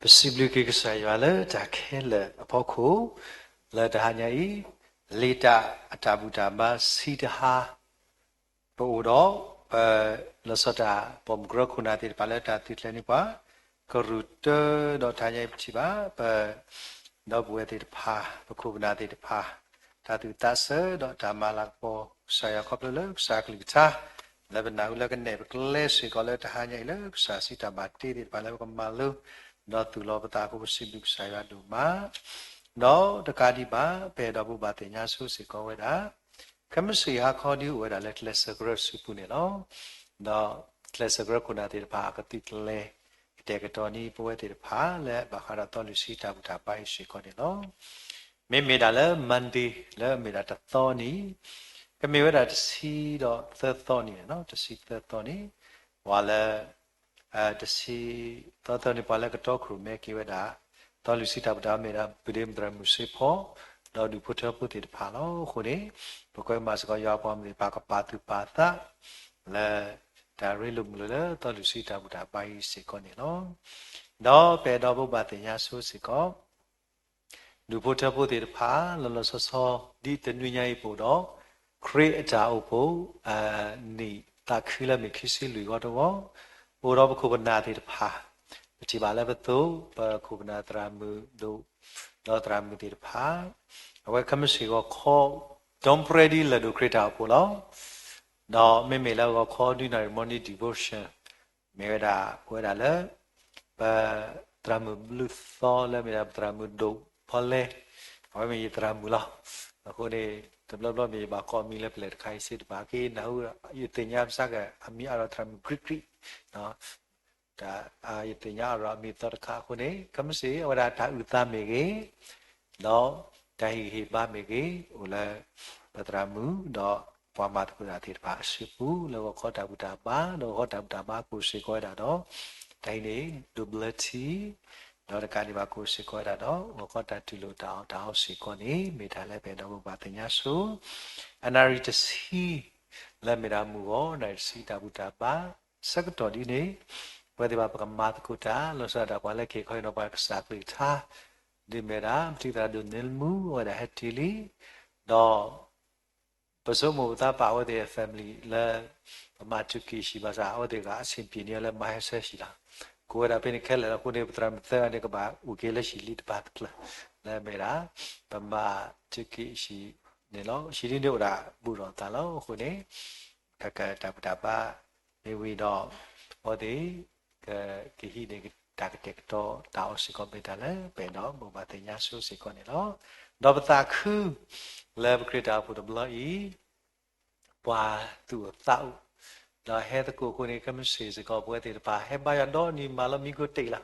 ပစံးဘျုးက့ၤကစၢ်ယွၤလၢတၢ်ခဲလၢာ်အဖီခိၣ်, လၢတဟါညါအံၤ, လ့တၢ်အတၢ်ဘူၣ်တၢ်ဘါဆံတဟါ, ပအိၣ်ဒီး ပလီၤဆီဒၣ်တၢ်ပိာ်မုၣ်ကရၢခိၣ်နၢ်သ့ၣ်တဖၣ် လၢတၢ်သုးကျဲၤန့ၢ်ပှၤ ကရူၢ်တၢ, ဒီးတဟါညါအံၤပထံၣ်ဘၣ် ပဒီပုၢ်ဝဲၢ်သ့ၣ်တဖၣ်, ပခိၣ်ပနၢ်သ့ၣ်တဖၣ် တၢ်သူၣ်သးစၢၤ ဒီးတၢ်မၤလၤကပီၤ ကစၢ်ယွၤခီဖျိလၢကစၢ်အကလုၢ်ကထါ, လၢပနၢ်ဟူလၢကနဲၣ်ပကျဲစ့ၢ်ကီး လၢတဟါညါအံၤ လၢကစၢ်စံးတၢ်ဘၣ်တ့သ့ၣ်တဖၣ် လၢပကမၤလိ ဒီးသူၣ်လီၤပသးအဃိ ပစံးဘျုးကစၢ်ယွၤဒိၣ်မး, ဒီးတကးဒံးဘၣ် ပအဲၣ်ဒိးဘိးဘၣ်သ့ၣ်ညါဆိစ့ၢ်ကီးဝဲဒၣ် ခဲမုၢ်ဆ့ၣ်ဟါခီဒ်အိၣ်ဝဲဒၣ်လၢကျဲးစၢးကရၢအစုပူၤန့ၣ်လီၤ. ဒီးကျဲးစၢးကရၢခိၣ်နၢ်သ့ၣ်တဖၣ် အကသုးကျဲၤ ကတဲာ်ကတီၤန့ၢ်ပဝဲသ့ၣ်တဖၣ် လၢဘၣ်ဃးဒီးသီလွံၢ်ဆံတၢ်ဘူၣ်တၢ်ဘါအံၤစ့ၢ်ကီးန့ၣ်လီၤ. မ့မ့ၢ်ဒၣ်လၢ Monday လၢအမ့ၢ်ဒၣ်တသီနံၤ, ကမ့ၢ်ဝဲဒၣ်တဆံဒီးသၢသီနံၤန့ၣ်လီၤ. တဆံသၢသီနံၤ, ပှၤလၢ တဆံသၢသီနံၤ ပှၤလၢကတီခိၣ်ရိၣ်မဲက့ၤဝဲဒၣ် သီလွံၢ်ဆံတၢ်ဘူၣ်တၢ်ဘါမ့ၢ်ဒၣ် ပဒ့မုၣ်သရၣ်မုၣ်စ့ဖီ ဒီးဒူၣ်ဖိထၢဖိသ့ၣ်တဖၣ်လီၤ. အဃိန့ၣ် ပကွဲမုာ်စ့ၢ်ကီးယွၤပှၤမုၣ်သ့ၣ်တဖၣ် ကပာ်သူၣ်ပာ်သး လၢ တၢ်ရ့လိာ်မုာ်လိာ်လၢသီလွံၢ်ဆံတၢ်ဘူၣ်တၢ်ဘါအံၤစ့ၢ်ကီးန့ၣ်လီၤ. ဒီးပအဲၣ်ဒိးဘိးဘၣ်သ့ၣ်ညါဆိစ့ၢ်ကီး ဒူၣ်ဖိထၢဖိသ့ၣ်တဖၣ် လီၤလီၤဆီဆီ ဒ်တနွံညါအံၤပအိၣ်ဒီး ခရံာ်အတၢ်အိၣ်ဖှိၣ် နံၣ်သးခုလၢမ့ၢ်ခံဆံလွံၢ်ဂီၤတဂီၤ, ပအိၣ်ဒီးပခိၣ်ပနၢ်သ့ၣ်တဖၣ်, ပထံၣ်ဘၣ်လၢပသိး ပခိၣ်ပနၢ်သရၣ်မုၣ်ဒိၣ် ဒီးသရၣ်မုၣ်သ့ၣ်တဖၣ်, အဝဲခဲမုၢ်ဆ့ၣ်ဂီၤခီ ဒိၣ်ဖျဲၣ်ဒ်လဲၣ်ဒိၣ်ခရံာ်တၢ်အိၣ်ဖှိၣ်လီၤ. ဒီးမ့မ့ၢ်လၢဂီၤခီဒုးနၣ်ရံၣ် morning devotion မ့ၢ်ဝဲဒၣ် ပဝဲဒၣ်လၢ ပသရၣ်မုၣ်ဘျုးသီလၢမ့ၢ်ဒၣ်ပသရၣ်မုၣ်ဒိၣ်ဖီလဲ, အဝဲမ့ၢ်ယသရၣ်မုၣ်လီၤ. အဃိန့ၣ် တဘျီဘျီမ့ၢ်ယဘၣ်ကိးမံၤလၢပလဲၣ်တခါအံၤစ့ၢ်တဖၣ် က့နၢ်ဟူ ယသ့ၣ်ညါပစၢ်က အမံၤအါထီၣ်သရၣ်မုၣ်ကြံးကြံး တၢ် ယသ့ၣ်ညါအါထီၣ်အမံၤသီတခါအဃိန့ၣ် ခဲမုၢ်ဆ့ၣ် အဝဲဒၣ်တၢ်အုၣ်သးမ့ၢ်ဂ့ၤ, ဒီးတၢ်ဟ့ၣ်ဂံၢ်ဟ့ၣ်ဘါမ့ၢ်ဂ့ၤ အိၣ်လၢ ပသရၣ်မုၣ် ဒီးပှၤမၤသကိးတၢ်သ့ၣ်တဖၣ်အစုပူၤ လၢဂီၤခီတၢ်ဘူၣ်တၢ်ဘါ ဒီးဂီၤခီတၢ်ဘူၣ်တၢ်ဘါကအိၣ်စ့ၢ်ကီးဝဲဒၣ်ဒီး တၢ်အံၤန့ၣ် ဒိးဘျၢထံ ဒီးတကးဒံးဘၣ်ကအိၣ်စ့ၢ်ကီးဝဲဒၣ်ဒီး ဂီၤခီတၢ်တူၢ်လိာ်တၢ်အီၣ်တၢ်အီစ့ၢ်ကီးန့ၣ် မ့ၢ်တၢ်လၢပအဲၣ်ဒိးဘိးဘၣ်သ့ၣ်ညါဆိ အနၣ်ရံၣ်တဆံ လၢမ့ၢ်ဒၣ်မုၢ်ဂီၤ နၣ်ရံၣ်တဆံတၢ်ဘူၣ်တၢ်ဘါ ဆၢကတီၢ်ဒ်န့ၣ် ပဝဲသ့ၣ်တဖၣ်ပကမၤသကိးတၢ် လီၤဆီဒၣ်တၢ် ပှၤလၢကဟ့ၣ်ခီဟ့ၣ်နီၤပှၤကစၢ်ကလုၢ်ကထါ ဒ်မ့ၢ်ဒၣ် ပထံၣ်သရၣ်ဒိၣ်နဲလမူ အဝဲဒၣ်ဟဲတ့ၢ်လံ, ဒီး ပဆိကမိၣ်ပသးပာ်အဝဲသ့ၣ် family လၢ ပမၤထုးက့ၤဟံၣ်ဘၣ်ဆၣ် အဝဲသ့ၣ်ဂၤအဆင်ပြေန့ၢ်လၢမၤဟဲဆၢဟံၣ်လီၤ. ကိးဝဲဒၣ်ဖဲန့ၣ်ခဲလၢာ်လီၤ. အဃိန့ၣ် ပသရၣ်မုၣ်သၢဂၤန့ၣ် ကဘၣ်အိၣ်က့ၤလၢဟံၣ်လံတပၤတဖျၢၣ် လၢမ့ၢ်ဒၣ် ပမၤထုးက့ၤဟံၣ်န့ၣ်လီၤ. ဟံၣ်လံန့ၣ်အိၣ်ဒၣ်ဘူးဒီးသးလီၤ. အဃိန့ၣ် တၢ်ကတၢ်ဘူၣ်တၢ်ဘါ မ့ၢ်ဝံၤဒီး အဝဲသ့ၣ် က ကဟံးန့ၢ်တၢ်ကတဲာ်ကတီၤတၢ်အီၣ်စ့ၢ်ကီး မ့ၢ်တၢ်လၢပအဲၣ်ဒိးဘိးဘၣ်သ့ၣ်ညါဆိစ့ၢ်ကီးန့ၣ်လီၤ. ဒီးပသးခု လၢပခရံာ်တၢ်အိၣ်ဖှိၣ်တဘျီအံၤ ပှၤသူၣ်အိၣ်သးအိၣ် ဒီးဟဲသကိးအဃိန့ၣ် ခဲမုၢ်ဆ့ၣ်စ့ၢ်ကီး ပဝဲသ့ၣ်တဖၣ် ဟဲဘါယွၤဒီနံၤမးလီၤ မံခိၣ်တ့ၢ်လီၤ.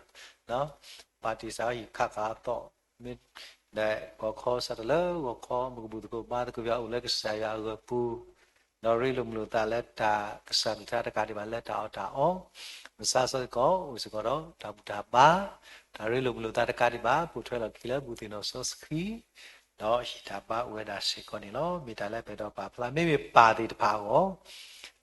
ပာ်တ့ၢ်စးအီၤဟံၣ်ခးခးအသီၣ် မ့ၢ် ဒီးဂီၤခီစးထီၣ်လၢဂီၤခီ ပကဘူၣ်သကိးဘါသကိးယွၤအိၣ်လၢကစၢ်ယွၤအဂီၤပူၤ ဒီးရ့လိာ်မုာ်လိာ်သးလၢတၢ်ကစၢ်ကလုၢ်ကထါတကးဒံးဘၣ် လၢတၢ်အီၣ်တၢ်အီ မဆါဆၢစ့ၢ်ကီး အိၣ်စ့ၢ်ကီးဒီးတၢ်ဘူၣ်တၢ်ဘါ တၢ်ရ့လိာ်မုာ်လိာ်သးတကးဒံးဘၣ် ပိာ်ထွဲလီၤခံလၢဘူၣ်သ့ၣ်နီၣ်စီဆှံ ဒီးဟံၣ်တၢ်ဘါအိၣ်ဝဲဒၣ်စ့ၢ်ကီးန့ၣ်လီၤ. မ့ၢ်တၢ်လၢပအဲၣ်ဒိးပာ်ဖျါ မ့မ့ၢ်ပၢ်သ့ၣ်တဖၣ်အဂီၢ်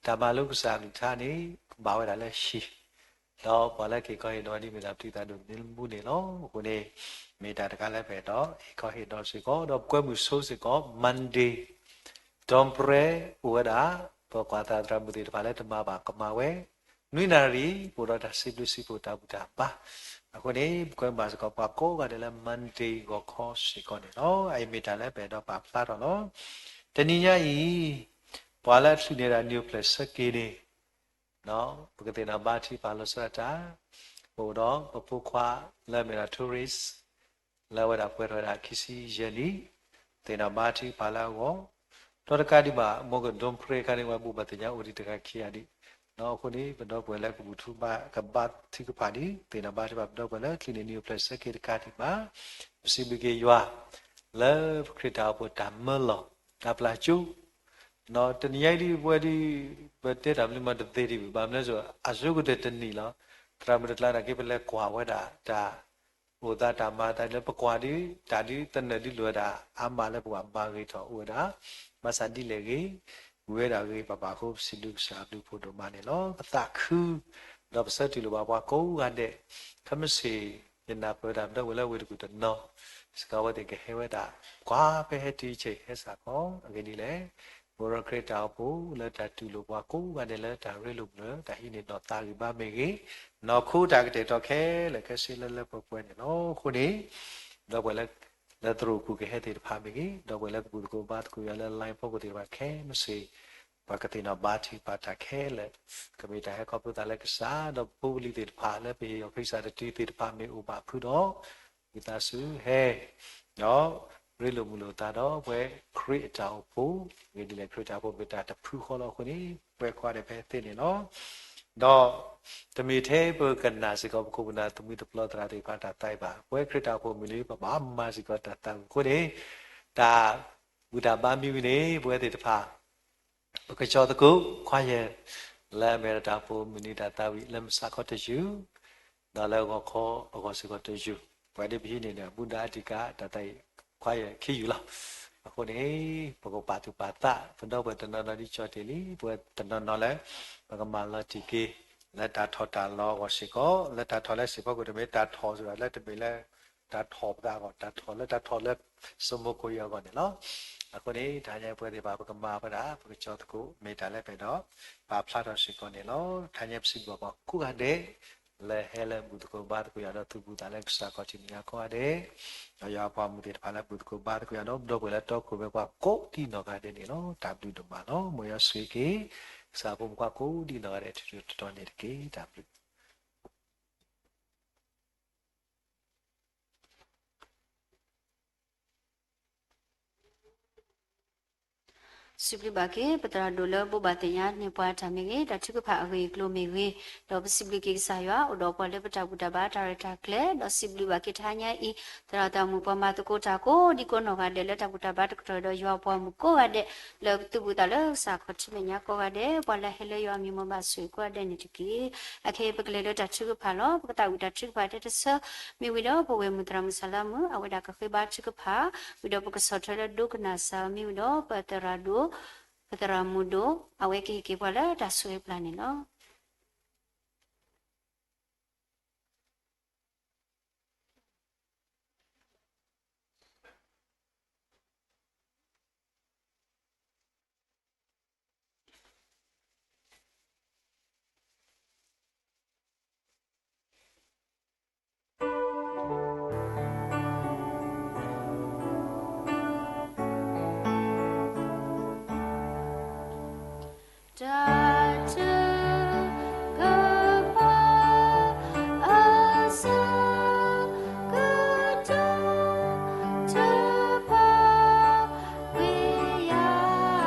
တၢ်မၤလိကစၢ်ကလုၢ်ကထါန့ၣ် ကဘၣ်ဝဲဒၣ်လၢဟံၣ် ဒီးပှၤလၢက့ၤခီဟ့ၣ်နီၤဒ်မ့ၢ်ဒၣ်ပထံၣ်သရၣ်ဒိၣ်နဲလမူန့ၣ်လီၤ. အဃိန့ၣ် မ့ၢ်တၢ်တခါလၢပအဲၣ်ဒိးဟ့ၣ်ခီဟ့ၣ်နီၤစ့ၢ်ကီး ဒီးပကွဲမုာ်ဆိစ့ၢ်ကီး Monday ဒီပြဲအိၣ်ဝဲဒၣ် ပကွၢ်သးသရၣ်မုၣ်သ့ၣ်တဖၣ်လၢတမၤဘၣ်ကမၤဝဲ နွံနၣ်ရံၣ် ပအိၣ်ဒီးတၢ်စံးဘျုးစံးဖှိၣ်တၢ်ဘူၣ်တၢ်ဘါ အဃိန့ၣ် ပကွဲမုာ်ဘၣ်စ့ၢ်ကီးပှၤကိးဂၤဒဲးလၢ Monday ဂီၤခီစ့ၢ်ကီးန့ၣ်လီၤ. အအံၤမ့ၢ်တၢ်လၢပအဲၣ်ဒိးပာ်ဖျါထီၣ်လီၤ. တနံၤညါအံၤ ပှၤလၢအချုးန့ၢ်ဒၣ်နံၣ်အိၣ်ဖျဲၣ်ဆၢက့ၤန့ၣ် ပကသ့ၣ်နီၣ်ဘါထုကဖၣ်လီၤဆီဒၣ်တၢ် ပအိၣ်ဒီးပဖိခွါလၢအမ့ၢ်ဒၣ် tourist လၢအဝဲဒၣ်ပှဲၤထီၣ်ဝဲဒၣ်ခံဆံယဲၢ်နံၣ် သ့ၣ်နီၣ်ဘါထုကဖၣ်လၢအဂီၢ် ဒီးတကးဒံးဘၣ် မ့ၢ်ကဒီပြဲခါန့ၣ် ပှၤဘူၣ်ဘၣ်သ့ၣ်ညါအိၣ်ဒံးတဂၤခံဂၤဒံး အဃိန့ၣ် ပဒီပုၢ်ဝဲၢ်လၢကဘူၣ်ထီၣ်ဘါ ကဘါထုကဖၣ်ဒံး သ့ၣ်နီၣ်ဘါထုကဖၣ် ပဒီပုၢ်ဝဲၢ်လၢချုးန့ၢ်နံၣ်အိၣ်ဖျဲၣ်ဆၢက့ၤတကးဒံးဘၣ် ပစံးဘျုးက့ၤယွၤ လၢပခရံာ်တၢ်အိၣ်ဖှိၣ်တၢ်မၢလီၤ တၢ်ပျၢ်ကၠိ ဒီးတနံၤညါအံၤဒ်ပဝဲဒ် ပတဲတၢ်မနုၤမးတသ့ဒံးဘၣ် ဘၣ်မနုၤလဲၣ် အစိကတၢၢ်တနံၤလီၤ. သရၣ်မုၣ်တကျါနာ်က့ ပလဲၤကွၢ်ဝဲဒၣ်တၢ် အိၣ်သးတၢ်မၤသးလၢပကွၢ်ဒ် တၢ်ဒ်သနၢၣ်ဒ်လိာ်ဝဲဒၣ် အါမးလၢပှၤမၤဂ့ၤထီၣ်အိၣ်ဝဲဒၣ် ဘၣ်ဆၣ်ဒ်လဲၣ်ဂ့ၤ ဝံၤဝဲဒၣ်ဂ့ၤ ပဘၣ်ဃိပစံးဘျုးကစၢ်အဘျုးဖးဒိၣ်မးန့ၣ်လီၤ. ပသးခု ဒီးပဆၢထံၣ်လိာ်ဘၣ်ပှၤကိးဂၤဒဲး ခဲမုၢ်ဆ့ၣ် ယနၢ်ပၢၢ်ဝဲဒၣ် ပဒီပုၢ်ဝဲၢ်လၢဝ့ၢ်တကူၣ်တနီၤ စ့ၢ်ကီးအဝဲသ့ၣ်ကဟဲဝဲဒၣ် ကွၢ်ဖဲဟဲတုၤဆဲးဟဲစ့ၢ်ကီး အဂ့ၢ်ဒ်လဲၣ် ပဝဲခရံာ်တၢ်အိၣ်ဖှိၣ်လၢတၢ်တူၢ်လိာ်ပှၤကိးဂၤဒဲးလၢတၢ်ရ့လိာ်မုာ်လၢ တၢ်ဟံးန့ၢ်နီၢ်သးဂံၢ်ဘါမ့ၢ်ဂ့ၤ, နီၢ်ခိတၢ်ကတဲာ်ကတီၤခဲလၢာ်ခဲဆ့လၢလၢပှဲၤပှဲၤန့ၣ်လီၤ. အဃိန့ၣ် ဒီပုၢ်ဝဲၢ်လၢ လၢသရိာ်ပူၤကဟဲသ့ၣ်တဖၣ်မ့ၢ်ဂ့ၤ, ဒီပုၢ်ဝဲၢ်လၢကဘူၣ်သကိးဘါသကိးယွၤလၢ line ဖီခိၣ်သ့ၣ်တဖၣ်ခဲမုၢ်ဆ့ၣ် ပှၤကသ့ၣ်နီၣ်ဘါထုကဖၣ်တၢ်ခဲလၢာ်, ကမ့ၢ်တၢ်ဟဲခီဖျိသးလၢကစၢ်, ဒီးပဖိပလံၤသ့ၣ်တဖၣ်လၢပဟ့ၣ်အီၤခရံာ်စၢ်တတုၤသ့ၣ်တဖၣ်မ့ၢ်အိၣ်ဘၣ်ဖုဒီး ဝံသးစူၤဟဲ ဒီးရ့လိာ်မုာ်လိာ်သးဒီးပဝဲခရံာ်အတၢ်အိၣ်ဖှိၣ်, ဂ့ၢ်ဒ်လဲၣ်ခရံာ်တၢ်အိၣ်ဖှိၣ်မ့ၢ်တၢ်တဖုဃီလီၤအဃိန့ၣ် ပဝဲကိးဂၤဒဲးဖဲသ့ၣ်န့ၣ်လီၤ. ဒီး တမ့ၢ်ထဲပကနၣ်စ့ၢ်ကီးပခိၣ်ပနၢ်သမံသပျီသရၣ်သ့ၣ်တဖၣ်တၢ်သးအံၤဘၣ်, ပဝဲခရံာ်တၢ်အိၣ်ဖှိၣ်မုၢ်လံ ပဘၣ်မၤစ့ၢ်ကီးတၢ်သးဝံၣ်အဃိန့ၣ် တၢ်ဘူၣ်တၢ်ဘါမံဝံၤန့ၣ် ပဝဲသ့ၣ်တဖၣ် ပကကၠီသကိး choir လၢအမ့ၢ်တၢ်အိၣ်ဖှိၣ်မုၢ်နံၤတၢ်သးဝံၣ်လၢမုၢ်ဆါခီတယုၢ်, ဒီးလၢဂီၤခီအဂီၢ်စ့ၢ်ကီးတယုၢ်, ပှၤဒ်ပဟံးန့ၢ်န့ၣ် ဘူဒၤအတံကါ တၢ်သးဝံၣ် choir ခံယုၢ်လီၤ. အဃိန့ၣ် ပကပာ်သူၣ်ပာ်သး ပဒီပုၢ်ဝဲၢ်တနီၤနီၤဒ်ကၠီတ့ၢ်လံ ပဝဲတနီၤနီၤလၢ ပကမၤလီၤတံၢ်က့ၤ လၢတၢ်ထီၣ်တၢ်လီၤအဂီၢ်စ့ၢ်ကီး, လၢတၢ်ထီၣ်လၢစံၣ်ဖီခိၣ်တမ့ၢ်တၢ်ထီၣ်စ့ၢ်ကီး လၢတမ့ၢ်လၢ တၢ်ထီၣ်ပသးအဂီၢ်, တၢ်ထီၣ်လၢတၢ်ထီၣ်လၢ စမိၢ်ခိၣ်အံၤအဂီၢ်န့ၣ်လီၤ. အဃိန့ၣ် တဟါညါပဝဲသ့ၣ်တဖၣ် ပကမၤဝဲဒၣ် ပကကၠီသကိး မ့ၢ်တၢ်လၢပအဲၣ်ဒိး ပာ်ဖျါထီၣ်စ့ၢ်ကီးန့ၣ်လီၤ. တဟါညါပစံးဘျုးဘၣ်ပှၤကိးဂၤဒဲး လၢဟဲလၢဘူၣ်သကိးဘါသကိးယွၤဒီးသူၣ်ဘူၣ်သးလၢကစၢ်ခီၣ်ထံးမဲာ်ညါကိးဂၤဒဲး, ဒီးယွၤပှၤမုၢ်သ့ၣ်တဖၣ်လၢဘူၣ်သကိးဘါသကိးယွၤဒီး ဒီပုၢ်ဝဲၢ်လၢတီခိၣ်ရိၣ်မဲပှၤကိးဒံနီၢ်ဂၤဒဲးန့ၣ်လီၤ. တၢ်ဘျုးဒိၣ်မးလီၤ. မ်ယွၤဆိၣ်ဂ့ၤက့ၤ ကစၢ်ဖိမုၣ်ဖိခွါကိးဒံနီၢ်ဂၤဒဲး ထံၣ်ထီၣ်တတီၤန့ၣ်တက့ၢ်. တၢ်ဘျုး စံးဘျုးဘၣ်က့ၤ ပသရၣ်ဒိၣ်လၢဘိးဘၣ်သ့ၣ်ညါန့ၢ်ပှၤတၢ်မ့ၢ်ဂ့ၤ, တၢ်ထုကဖၣ်အဂ့ၢ်အကျိၤမ့ၢ်ဂ့ၤ, ဒီးပစံးဘျုးက့ၤကစၢ်ယွၤ အိၣ်ဒီးပှၤလၢပတၢ်ဘူၣ်တၢ်ဘါတၢ်ရဲၣ်တၢ်ကျဲၤ, ဒီးစံးဘျုးဘၣ်က့ၤတဟါညါအံၤ သရၣ်သးမုၣ်ပှၤမၤသကိးတၢ်ကိးဒံကိးနီၢ်ဂၤဒဲး လၢတၢ်ဘူၣ်တၢ်ဘါတကတီၢ်ဒီးယွၤပှၤမုၣ်ကိးဂၤဒဲး လၢသူၣ်ဘူၣ်သးလၢကစၢ်ခီၣ်ထံးမဲာ်ညါကိးဂၤဒဲး, ပှၤလၢဟဲလၢယွၤအမံၤမ့ၢ်ဘၣ်ဆိၣ်ဂ့ၤကိးဂၤဒဲးန့ၣ်တက့ၢ်. အခဲအံၤပကလဲၤလၢတၢ်ထုကဖၣ်လီၤ. ပကသးဝံၣ်တၢ်ထုကဖၣ်တဲတဆၢ, မ့ၢ်ဝံၤဒီးပဝဲၢ်မုၢ်သရၣ်မုၢ်စၢ်လါမုၢ် အဝဲဒၣ်ကဃ့ဘါထုကဖၣ်, ဝံၤဒီးပကဆီၣ်ထွဲလၢဒိကနၣ်စၢ် မ့ၢ်ဝံၤဒီးပသရၣ်ဒိၣ်, ပသရၣ်မုၣ်ဒိၣ်, အဝဲကဟ့ၣ်က့ၤပှၤလၢတၢ်ဆိၣ်ဂ့ၤပျၢ်န့ၣ်လီၤ. တၢ်ထုကဖၣ်အဆၢကတီၢ် ထုကဖၣ်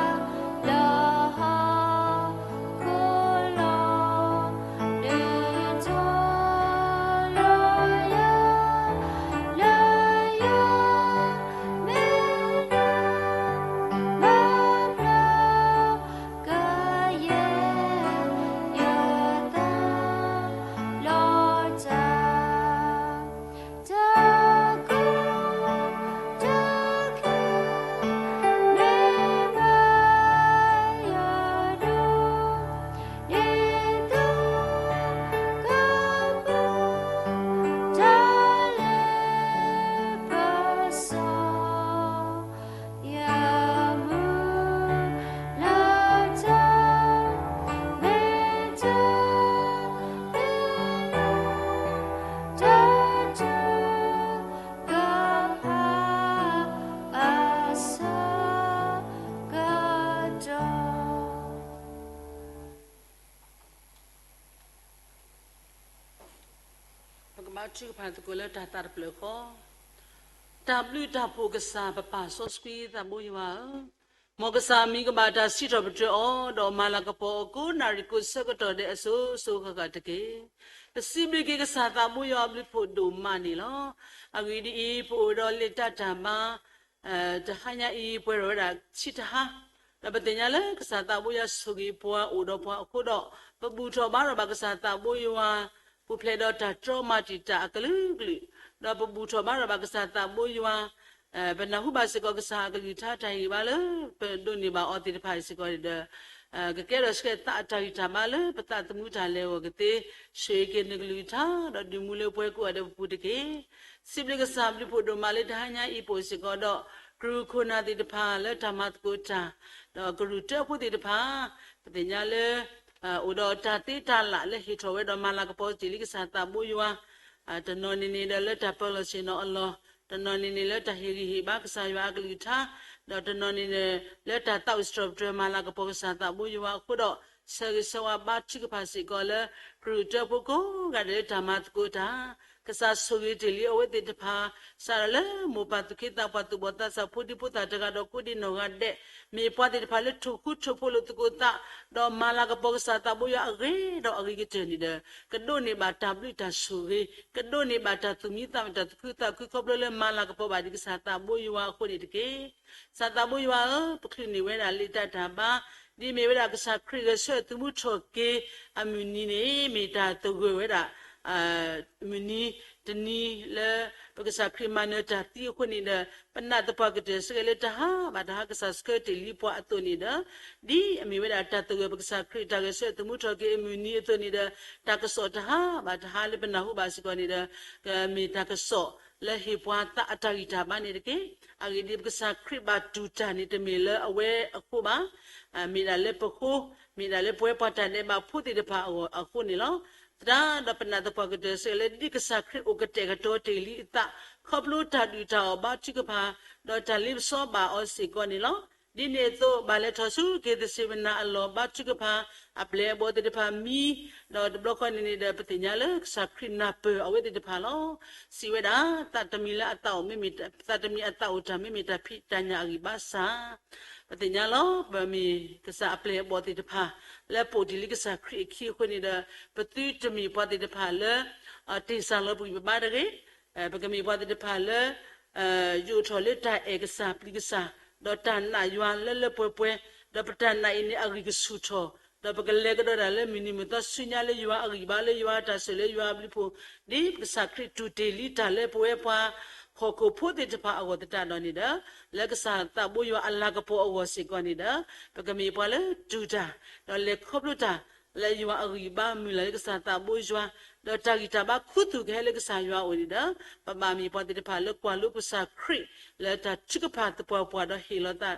ကွံာ်ယၤလၢဟီၣ်ခိၣ်လီၤ. ဒုးတီၤလီၤယၤ လၢယွၤမ့ၢ်ဒၣ် မၤပျၢ် ကယဲၢ်ယသးလီၤတၢ်, တၢ်ကိၢ်တၢ်ဂီၤ မ့ၢ်မၤယၤဒိၣ် ဒ်သိးကပူၤ တၢ်လၢပစီ ယမုၢ်လၢ်တၢ် မ့ၢ်တၢ် မ့ၢ်တၢ် တၢ်ထုကဖၣ်အဆၢကတီၢ် ပကဘါထုကဖၣ်သကိးလၢတၢ်သးတဖျၢၣ်ဃီ. တၢ်ဘျုးတၢ်ဖှိၣ်ကစၢ် ပပၢ်စီဆှံသးဘိယွၤဧၢ, မ်ကစၢ်အမံၤကဘၣ်တၢ်စံးထီၣ်ပတြၢၤအီၤ, ဒီးမၤလၤကပီၤအီၤကိးနၣ်ရံၣ်ကိးဆၢကတီၢ်ဒဲးအစိၤစိၤဃၣ်ဃၣ်တက့ၢ်. ပစံးဘျုးက့ၤကစၢ်သးဘိယွၤအဘျုးဖးဒိၣ်မးန့ၣ်လီၤ. အဂ့ၢ်ဒ်အံၤ, ပအိၣ်ဒီးလံာ်တၢ်တၢ်ဘါ တဟါညါအံၤ ပှဲၤထီၣ်ဝဲဒၣ်ဆံတဟါ, ဒီးပသ့ၣ်ညါလၢကစၢ်သးဘိယွၤဆိၣ်ဂ့ၤပှၤအိၣ်ဒီးပှၤအဃိဒီး, ပဘူၣ်ထီၣ်ဘါထီၣ်ဘၣ်ကစၢ်သးဘိယွၤ ပူၤဖျဲးဒီးတၢ်တြီမၤတံာ်တာ်အကလုာ်ကလုာ်, ဒီးပဘူၣ်ထီၣ်ဘါထီၣ်ဘၣ်ကစၢ်သးဘိယွၤ ပနၢ်ဟူဘၣ်စ့ၢ်ကီးကစၢ်အကလုၢ်ကထါတၢ်ဟ့ၣ်ဂံၢ်ဘါလၢ ပဒိးန့ၢ်ဘၣ်အီၤသ့ၣ်တဖၣ်စ့ၢ်ကီးန့ၣ်ဒီး, ကကဲထီၣ်ဆှဲသးအတၢ်ဂံၢ်တၢ်ဘါလၢပသးသမူတၢ်လဲၤအဂီၢ်ကသ့, ဆိၣ်ဂ့ၤက့ၤနကလုၢ်ကထါ ဒီးဒုးမူလၢပှဲၤကိးဂၤဒဲးပပူၤတက့ၢ်. စံးဘျုးကစၢ်ဘျုးဖှိၣ်ဒိၣ်မးလၢတဟါညါအံၤပအိၣ်စ့ၢ်ကီးဒီး ကရူၢ်ခိၣ်နၢ်သ့ၣ်တဖၣ်လၢတၢ်မၤသကိးတၢ်, ဒီးကရူၢ်တၢဖိသ့ၣ်တဖၣ်, ပသ့ၣ်ညါလၢ အိၣ်ဒီးတၢ်သ့တၢ်လၢ်လၢဟ့ၣ်ထီၣ်ဝဲဒီးမၤလၤကပီၤတ့ၢ်လံကစၢ်သးဘိယွၤ, တနီၤန့ၣ်န့ၣ်ဒီးလၢတၢ်ပၢၤလီၢ်ဆ့ၣ်နီၤအလီၢ်, တနီၤန့ၣ်န့ၣ်လၢတၢ်ဟ့ၣ်ဂံၢ်ဟ့ၣ်ဘါကစၢ်ယွၤအကလုၢ်ကထါ, ဒီးတနီၤန့ၣ်န့ၣ်လၢတၢ်သးအိၣ်စတြီၢ်ပတြၢၤမၤလၤကပီၤကစၢ်သးဘိယွၤအဃိဒီး, ဆၢဂ့ၤဆၢဝါဘါထုကဖၣ်စ့ၢ်ကီးလၢ ကရူၢ်တၢဖိကိးဂၤဒဲးလၢတၢ်မၤသကိးတၢ်, ကစၢ်ဆိၣ်ဂ့ၤတ့ၢ်လံအဝဲသ့ၣ်တဖၣ်, စးထီၣ်လၢမိၢ်ပၢ်သူၣ်က့သးပှၢ်သူၣ်ဘီၣ်သးစၢ်ဖိဒံဖိသၣ်တဂၤဒီးကိးဒံနီၢ်ဂၤဒဲး, မ့ၢ်ပှၤသ့ၣ်တဖၣ်လၢထိၣ်ဃူထိၣ်ဖိးလိာ်သကိးသး, ဒီးမၤလၤကပီၤကစၢ်သးဘိယွၤအဂ့ၤဒီးအဂ့ၤကတၢၢ်န့ၣ်ဒီး, ကဒိးန့ၢ်ဘၣ်တၢ်ဘျုးတၢ်ဆိၣ်ဂ့ၤ, ကဒိးန့ၢ်ဘၣ်တၢ်သူၣ်မံသးမုာ်တၢ်သူၣ်ခုသးခုခီဖျိလၢမၤလၤကပီၤဘၣ်ဒံးကစၢ်သးဘိယွၤအဃိန့ၣ်တက့ၢ်. ကစၢ်သးဘိယွၤဧၢ, ပချုးန့ၢ်ဝဲဒၣ်လံာ်တၢ်တၢ်ဘါ, ဒ်မ့ၢ်ဝဲဒၣ်ကစၢ်ခရံာ်ဂဲၤဆၢထၢၣ်သမူထီၣ်က့ၤအမုၢ်နံၤန့ၣ် မ့ၢ်တၢ်သဂၢၢ်ဝဲဒၣ် မုၢ်နံၤတနံၤလၢ ပကစၢ်ခရံာ်မၤနၢၤတၢ်သံအဃိန့ၣ်ဒီး, ပနာ်သပှၢ်ကတၢၢ်စ့ၢ်ကီးလၢတဟါဘၣ်တဟါကစၢ်ဆှၢတ့ၢ်လံပှၤအသိးန့ၣ်ဒီး, ဒ်အမ့ၢ်ဝဲဒၣ်တၢ်သဂၢၢ်ပကစၢ်ခရံာ်တၢ်ဂဲၤဆၢထၢၣ်သမူထီၣ်က့ၤအမုၢ်နံၤအသိးန့ၣ်ဒီး, တၢ်ကစီၣ်တဟါဘၣ်တဟါလၢပနၢ်ဟူဘၣ်စ့ၢ်ကီးန့ၣ်ဒီး, ကမ့ၢ်တၢ်ကစီၣ်လၢဟ့ၣ်ပှၤသးအတၢ်ဂံၢ်တၢ်ဘါန့ၣ်တက့ၢ်. အဂ့ၢ်ဒ်အံၤ, ပကစၢ်ခရံာ်ဘၣ်တူၢ်တၢ်န့ၣ်တမ့ၢ်လၢအဝဲအဃိဘၣ် မ့ၢ်ဒၣ်လၢပဃိ, မ့ၢ်ဒၣ်လၢပဝဲပှၤတၢ်ဒဲးဘးဖိသ့ၣ်တဖၣ်အဂီၢ်အဃိန့ၣ်လီၤ. သတးဒီးပနာ်သပှၢ်ကတၢၢ်စ့ၢ်ကီးလၢဒ်ကစၢ်ခရံာ်အိၣ်ကတဲာ်ကတီၤတ့ၢ်လံအသး, ခီဖျိတၢ်ဒုၣ်တၢ်အီၣ်ဘါထုကဖၣ်, ဒီးတၢ်လ့ပစီဘၣ်အီၤစ့ၢ်ကီးန့ၣ်လီၤ. ဒ်န့ၣ်အသိး ဘၣ်လဲၤထီၣ်ဆူက့ၤသစ့ဝနၤအလီၢ်ဘါထုကဖၣ်, အပျဲၢ်အဘီၣ်သ့ၣ်တဖၣ်မံ, ဒီးတဘျီဃီန့ၣ်န့ၣ်ဒီး ပသ့ၣ်ညါလၢကစၢ်ခရံာ်နၢ်ပၢၢ်အဝဲသ့ၣ်တဖၣ်လီၤ. စံးဝဲဒၣ်, သးတမံၤလၢအသးအိၣ်မ့မ့ၢ်, သးတမံၤအသးအိၣ်တၢ်မ့မ့ၢ်တၢ်ဖံးတၢ်ညၣ်အဂံၢ်ဘါစ့ၢ် ပသ့ၣ်ညါလီၤ. ပမ့ၢ်ကစၢ်အပျဲၢ်အဘီၣ်သ့ၣ်တဖၣ် လၢပအိၣ်တ့ၢ်လံကစၢ်ခရံာ်အခံအဃိန့ၣ်ဒီး, ပသုတမ့ၢ်ပှၤသ့ၣ်တဖၣ်လၢ တ့ၢ်စၢ်လီၤပဂံၢ်ပဘါတဂ့ၤ. ပကမ့ၢ်ပှၤသ့ၣ်တဖၣ်လၢ ယိးထီၣ်လၢတၢ်အဲၣ်ကစၢ်ပျံၤကစၢ်, ဒီးတၢ်နာ်ယွၤလၢလၢပှဲၤပှဲၤ, ဒီးပတၢ်နာ်အံၤန့ၣ်အဂံၢ်ကဆူၣ်ထီၣ်, ဒီးပကလဲၤကဒီးတၢ်လၢမုၢ်နံၤမုၢ်သီဆူညါလၢယွၤအဂံၢ်ဘါလၢယွၤတၢ်ဆိၣ်လၢယွၤအဘျုးအဖှိၣ်, ဒ်ပကစၢ်ခရံာ်တူၢ်တ့ၢ်လံတၢ်လၢပဝဲပှၤဟီၣ်ခိၣ်ဖိသ့ၣ်တဖၣ်အဂီၢ်သတးဒီးန့ၣ်ဒီး, လၢကစၢ်သးဘိယွၤအလၤကပီၤအဂီၢ်စ့ၢ်ကီးန့ၣ်ဒီး, ပကမ့ၢ်ပှၤလၢတူၢ်တၢ်, ဒီးလဲၤခီဖျိတၢ် လၢယွၤအဂံၢ်ဘါမုၢ်လၢ်လၢကစၢ်သးဘိယွၤ, ဒီးတၢ်ဂံၢ်တၢ်ဘါခူသူၣ်ကဟဲလၢကစၢ်ယွၤအအိၣ်န့ၣ်ဒီး, ပဘၣ်မ့ၢ်ပှၤသ့ၣ်တဖၣ်လၢကွၢ်လိကစၢ်ခရံာ် လၢတၢ်ထုကဖၣ်သပှၢ်ပှၢ်ဒီးဟ့ၣ်လီၤသး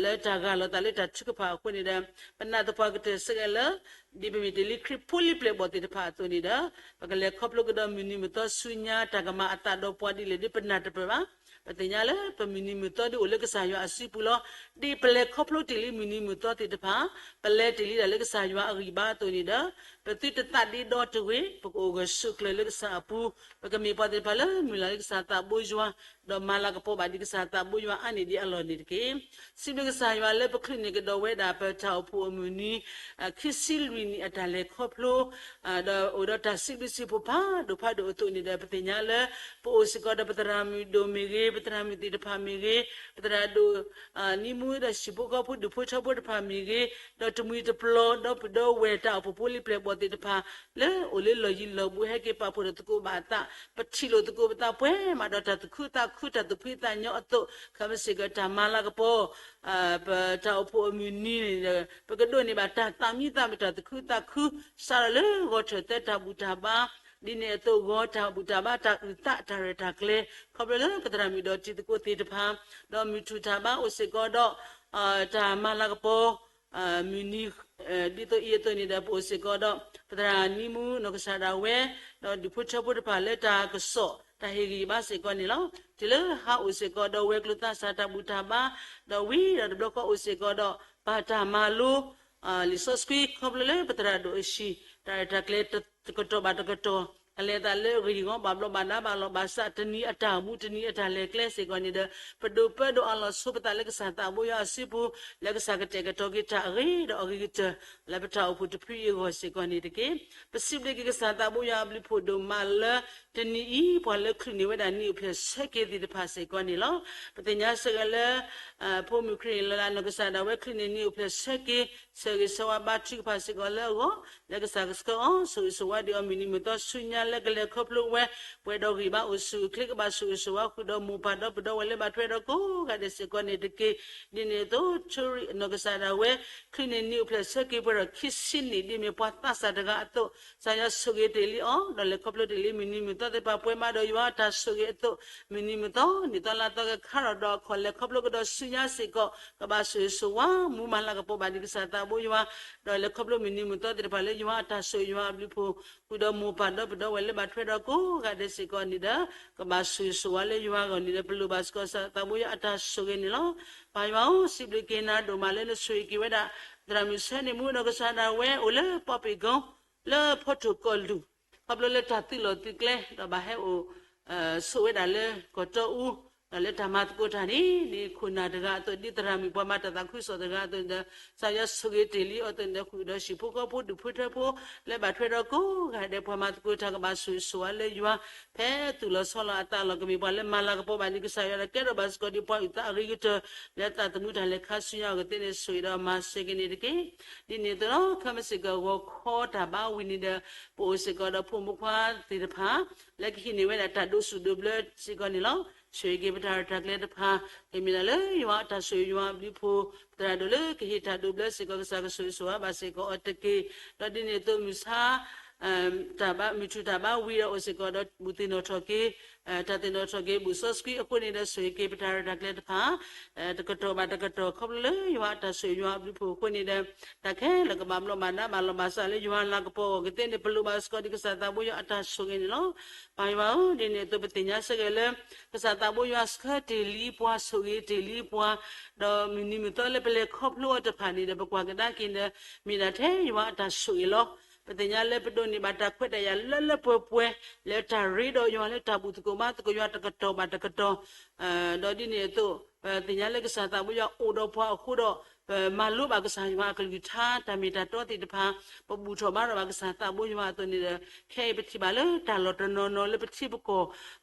လၢတၢ်ဂၢ်လီၤသးလၢတၢ်ထုကဖၣ်အဃိန့ၣ်ဒီး, ပနာ်သပှၢ်ကတၢၢ်စ့ၢ်ကီးလၢ ဒ်ပမ့ၢ်တ့ၢ်လံခရံာ်ဖိလံၤပျဲၢ်ဘီၣ်သ့ၣ်တဖၣ်အသိးန့ၣ်ဒီး, ပကလဲၤခီဖျိကဒီးမုၢ်နံၤမုၢ်သီဆူညါ တၢ်ကမၤအသးဒီးပှၤဒ်လဲၣ်ဒ်ပနၢ်တပၢၢ်ဘၣ်. ပသ့ၣ်ညါလၢပမုၢ်နံၤမုၢ်သီဒ်အိၣ်လၢကစၢ်ယွၤအစုပူၤလီၤ. ဒ်ပလဲၤခီဖျိတ့ၢ်လံမုၢ်နံၤမုၢ်သီသ့ၣ်တဖၣ်, ပလဲၤတ့ၢ်လံဒၣ်လၢကစၢ်ယွၤအဂံၢ်ဘါအသိးန့ၣ်ဒီး, ပသုတသးဒ့ဒီတဂ့ၤ, ပကအိၣ်ဂၢၢ်ဆိးကျၢၤလၢကစၢ်အပူၤ, ပကမ့ၢ်ပှၤသ့ၣ်တဖၣ်လၢမုၢ်လၢ်လၢကစၢ်သးဘိယွၤ, ဒီးမၤလၤကပီၤဘၣ်ဒံးကစၢ်သးဘိယွၤအါန့ၢ်ဒံးအလီၢ်န့ၣ်တက့ၢ်. စံးဘျုးကစၢ်ယွၤလၢပချုးန့ၢ်ကဒီးဝဲဒၣ်ပတၢ်အိၣ်ဖှိၣ်အမုၢ်နံၤ ခံဆံလွံၢ်နံၣ်အတၢ်လဲၤခီဖျိ ဒီးအိၣ်ဒီးတၢ်စံးဘျုးစံးဖှိၣ်ဖးဒိၣ်ဖးဒိၣ်အသိးန့ၣ်ဒီး ပသ့ၣ်ညါလၢ ပအိၣ်စ့ၢ်ကီးဒီးပသရၣ်မုၣ်ဒိၣ်မ့ၢ်ဂ့ၤ, ပသရၣ်မုၣ်သ့ၣ်တဖၣ်မ့ၢ်ဂ့ၤ, ပသရၣ်ဒိၣ် နံမူဒီးဟံၣ်ဖိဃီဖိဒူၣ်ဖိထၢဖိတဖၣ်မ့ၢ်ဂ့ၤ, ဒီးတမှံၤတပျီၤ ဒီပုၢ်ဒီဝဲၢ်တၢ်အိၣ်ဖှိၣ်ဖိလံၤပျဲၢ်ဘီၣ်သ့ၣ်တဖၣ် လၢအိၣ်လၢလီၢ်ယံၤလီၢ်ဘူးဟဲက့ၤပာ်ဖှိၣ်ဒီးသကိးဘၣ်အသး, ပထံၣ်လိာ်သကိးပသးပှဲၤမးဒီးတၢ်သူၣ်ခုသးခု တၢ်သူၣ်ဖှံသးညီအသိး, ခဲမုၢ်ဆ့ၣ်ကီးတၢ်မၤလၤကပီၤ ပတၢ်အိၣ်ဖှိၣ်အမုၢ်နံၤန့ၣ်ဒီး ပကဒိးန့ၢ်ဘၣ်တၢ်သးမံသးမုာ် တၢ်သူၣ်ခုသးခု စးထီၣ်လၢဂီၤထၢၣ်သၢတၢ်ဘူၣ်တၢ်ဘါ, ဒ်န့ၣ်အသိး ဂီၤတၢ်ဘူၣ်တၢ်ဘါ တၢ်အုၣ်သး တၢ်ရဲၣ်တၢ်ကျဲၤ ခီဖျိလၢပသရၣ်မုၣ်ဒီးတံၤသကိးသ့ၣ်တဖၣ်, ဒီးမုၢ်ထူၣ်တၢ်ဘါအိၣ်စ့ၢ်ကီးဒီး တၢ်မၤလၤကပီၤ မုၢ်နံၤ ဒ်သိးအံၤအသိးန့ၣ်ဒီး ပအိၣ်စ့ၢ်ကီးဒီး ပသရၣ်နံမူ နီၢ်ကစၢ်ဒၣ်ဝဲ ဒီးဒူၣ်ဖိထၢဖိတဖၣ်လၢတၢ်ကစီၣ် တၢ်ဟ့ၣ်ဂံၢ်ဘါစ့ၢ်ကီးန့ၣ်လီၤ. တုၤလၢဟါအိၣ်စ့ၢ်ကီးဒီးဝဲၤကျိၤသးစၢ်တၢ်ဘူၣ်တၢ်ဘါ, ဒီးဝံၤဒီးတဘျီဃီအိၣ်စ့ၢ်ကီးဒီး ပၢ်တၢ်မၤလိ လံာ်စီဆှံ ခီဖျိလၢပသရၣ်ဒိၣ်အဟံၣ် တၢ်ရဲၣ်တၢ်ကျဲၤတကတီၢ်ဘၣ်တကတီၢ် ကလဲၤသးလၢအဂ့ၢ်အဂီၢ် ဘၣ်ဘျီးဘၣ်ဒါဘၣ်လီၤဘၣ်စး တနံၤအတၢ်အိၣ်မူ တနံၤအတၢ်လဲၤကျဲစ့ၢ်ကီးန့ၣ်ဒီး ပဒိးပၢဒိးအးလီၤဆိပသးလၢကစၢ်သးဘိယွၤအစုပူၤ လၢကစၢ်ကတဲာ်ကတီၤက့ၤတၢ်အဂ့ၤဒီးအဂ့ၤကတၢၢ် လၢပတၢ်အိၣ်ဖှိၣ်တဖုအံၤအဂီၢ်စ့ၢ်ကီးန့ၣ်တက့ၢ်. ပစံးဘျုးက့ၤကစၢ်သးဘိယွၤအဘျုးဖှိၣ်ဒိၣ်မးလၢ တနံၤအံၤ ပှၤလၢချုးန့ၢ်ဝဲဒၣ်နံၣ်အိၣ်ဖျဲၣ်ဆၢက့ၤသ့ၣ်တဖၣ်စ့ၢ်ကီးန့ၣ်လီၤ. ပသ့ၣ်ညါစ့ၢ်ကီးလၢ ဖိမုၣ်ခရံာ်လၢနီၢ်ကစၢ်ဒၣ်ဝဲချုးန့ၢ်နံၣ်အိၣ်ဖျဲၣ်ဆၢက့ၤ ဆၢဂ့ၤဆၢဝါဘါထုကဖၣ်စ့ၢ်ကီးလၢအဂီၢ် လၢကစၢ်ကဆှၢအီၤ ဆိၣ်ဂ့ၤဆိၣ်ဝါဒံးအီၤ မုၢ်နံၤမုၢ်သီဆူညါလၢကလဲၤခီဖျိဝဲ ပှဲၤဒီးဂံၢ်ဘါအိၣ်ဆူၣ်အိၣ်ချ့ ကဘၣ်ဆိၣ်ဂ့ၤဆိၣ်ဝါဃုာ်ဒီးမိၢ်ပၢ်ဒီပုၢ်ဒီဝဲၢ်လၢဘၣ်ထွဲဒီးကိးဂၤဒဲးစ့ၢ်ကီးန့ၣ်တက့ၢ်. ဒ်န့ၣ်အသိး ဆိၣ်ဂ့ၤနီၢ်ကစၢ်ဒၣ်ဝဲ ချုးန့ၢ်နံၣ်အိၣ်ဖျဲၣ်ဆၢက့ၤပှဲၤဒီးခံဆံနံၣ် ဒ်မ့ၢ်ပှၤသးစၢ်တဂၤအသိး ကစၢ်ယွၤဆိၣ်ဂ့ၤတ့ၢ်လံအီၤ ဒီးလဲၤခီဖျိတ့ၢ်လံမုၢ်နံၤမုၢ်သီသ့ၣ်တဖၣ် ပှဲၤမးဒီးယွၤအတၢ်ဆိၣ်ဂ့ၤအသိး မုၢ်နံၤမုၢ်သီ နံၣ်သီလါသီကခါထီၣ်ဒီးအခီၣ် လဲၤခီဖျိကဒီးဆူညါစ့ၢ်ကီး ကဘၣ်ဆိၣ်ဂ့ၤဆိၣ်ဝါ မူမၤလၤကပီၤဘၣ်ဒံးကစၢ်သးဘိယွၤ ဒီးလဲၤခီဖျိမုၢ်နံၤမုၢ်သီသ့ၣ်တဖၣ်လၢယွၤအတၢ်ဆိၣ်ဂ့ၤယွၤအဘျုးဖှိၣ် ဃုာ်ဒီးမိၢ်ပၢ်ဒီပုၢ်ဒီဝဲၢ်လၢဘၣ်ထွဲဒီးကိးဂၤဒဲးစ့ၢ်ကီးန့ၣ်ဒီး ကဘၣ်ဆိၣ်ဂ့ၤဆိၣ်ဝါလၢယွၤအဂီၢ်န့ၣ်ဒီး ပလိၣ်ဘၣ်စ့ၢ်ကီးကစၢ်သးဘိယွၤအတၢ်ဆိၣ်ဂ့ၤန့ၣ်လီၤ. ပၢ်ယွၤဧၢ စံးဘျုးက့ၤနၤဒိၣ်မးလၢနဆိၣ်ဂ့ၤက့ၤဝဲဒၣ် သရၣ်မုၣ်ဆၢန့ၣ်မူဒီးကစၢ်ဒၣ်ဝဲအိၣ်လၢပီပ့ၢ်ကီ လၢဖီထိၣ်ကီၢ်လူၢ် ခီဖျိလၢတၢ်သုးလီၢ်သုးကျဲ ဒီးဘၣ်ဟဲအိၣ် ဆိးဝဲဒၣ်လၢကီၢ်တီအူ ဒီးလၢတၢ်မၤသကိးတၢ်န့ၣ် ဒ်ခိၣ်နၢ်တဂၤအသိး ဒ်သရၣ်မုၣ်ပှၤမၤတၢ်သးခုကစီၣ်တဂၤအသိးန့ၣ်ဒီး ကစၢ်ယွၤဆိၣ်ဂ့ၤတ့ၢ်လံအီၤအသိးန့ၣ်ဒီး ဃုာ်ဒီးဟံၣ်ဖိဃီဖိဒူၣ်ဖိထၢဖိ လၢဘၣ်ထွဲဒီးကိးဂၤဒဲးပှၤမၤသကိးတၢ် ကဘၣ်ဆိၣ်ဂ့ၤဆိၣ်ဝါလၢယွၤ ဖဲသူၣ်လီၤဆီလီၤအသးလီၤ ကမ့ၢ်ပှၤလၢမၤလၤကပီၤဘၣ်ဒံးကစၢ်ယွၤဒီး ကဲထီၣ်ဘၣ်စ့ၢ်ကီးဒ်ပှၤအုၣ်သးအဂ့ၤကတၢၢ် လၢသးသမူတၢ်လဲၤခါဆူညါအဂီၢ်သ့ၣ်န့ၣ် ဆိၣ်ဂ့ၤဒီးမၤစၢၤက့ၤန့ၣ်တက့ၢ်. ဒ်န့ၣ်အသိးလီၤ ခဲမုၢ်ဆ့ၣ်ကီးဂီၤခီတၢ်ဘါဝံၤန့ၣ်ဒီး ပအိၣ်စ့ၢ်ကီးဒီးဖိမုၣ်ဖိခွါသ့ၣ်တဖၣ် လၢကဟံးန့ၢ်ဝဲဒၣ်တၢ်ဒိးစူၣ်ဒိးဘျၢစ့ၢ်ကီးန့ၣ်လီၤ. ဆိၣ်ဂ့ၤက့ၤပတၢ်ရဲၣ်တၢ်ကျဲၤတဖၣ် ကမ့ၢ်ဒၣ်လၢယွၤအတၢ်ဆိၣ်ဂ့ၤယွၤအဘျုးဖှိၣ် သရၣ်ဒိၣ်လၢကဟ့ၣ်တၢ်ဒိးဘျၢစ့ၢ်ကီး ကစၢ်ကဆိၣ်ဂ့ၤဆိၣ်ဝါဘၣ်စ့ၢ်ကီးအီၤတက့ၢ်. ဒီးဒ်န့ၣ်အသိးမုၢ်ဆါ တၢ်ဘါမုၢ်ထူၣ်တၢ်ဘါဝံၤဒီးအိၣ်စ့ၢ်ကီးဒီး ဘူၣ်သ့ၣ်နီၣ်ထီၣ်က့ၤ တၢ်သ့ၣ်နီၣ်ထီၣ်က့ၤ ဘူၣ်စီဆှံအဃိန့ၣ်ဒီး ဆိၣ်ဂ့ၤက့ၤပတၢ်ရဲၣ်တၢ်ကျဲၤတဖၣ် တကတီၢ်ဘၣ်တကတီၢ် ခီဖျိလၢယွၤအတၢ်ဆိၣ်ဂ့ၤယွၤအဘျုးဖှိၣ်အဃိန့ၣ်ဒီး တၢ်ခဲလၢာ်ကဘၣ်ဘျီးဘၣ်ဒါဘၣ်လီၤဘၣ်စးလၢယွၤလၤကပီၤအဂီၢ်ကသ့န့ၣ် ပလိၣ်ဘၣ်စ့ၢ်ကီးဒ်ကစၢ်သးဘိယွၤအတၢ်ဆိၣ်ဂ့ၤန့ၣ်လီၤ. ပၢ်ယွၤဧၢ ဒ်န့ၣ်အသိးပသ့ၣ်ညါစ့ၢ်ကီးလၢ ကစၢ်သးဘိယွၤဆှၢတ့ၢ်လံပှၤ ဆိၣ်ဂ့ၤတ့ၢ်လံပှၤ ဒီးမုၢ်နံၤမုၢ်သီလၢပလဲၤခီဖျိအီၤတဖၣ်န့ၣ်ဒီး ပကွၢ်ကဒါက့ၤဒီး မ့ၢ်ဒၣ်ထဲယွၤအတၢ်ဆိၣ်ဂ့ၤလီၤ. ပသ့ၣ်ညါလၢပဒိးန့ၢ်ဘၣ်တၢ်ခွဲးတၢ်ယာ်လၢလၢပှဲၤပှဲၤ လၢတၢ်ရ့ဒီးယွၤ လၢတၢ်ဘူၣ်သကိးဘါသကိးယွၤတကတီၢ်ဘၣ်တကတီၢ် ဒီးဒ်န့ၣ်အသိး ပသ့ၣ်ညါလၢကစၢ်သးဘိယွၤအိၣ်ဒီးပှၤအဃိဒီး ပမၤလိဘၣ်ကစၢ်ယွၤအကလုၢ်ကထါ တၢ်မ့ၢ်တၢ်တီသ့ၣ်တဖၣ် ပဘူၣ်ထီၣ်ဘါထီၣ်ဘၣ်ကစၢ်သးဘိယွၤအသိးန့ၣ်ဒီး ခဲအံၤပထံၣ်ဘၣ်လၢတၢ်လီၢ်တနီၤနီၤလၢပထံပကီၢ်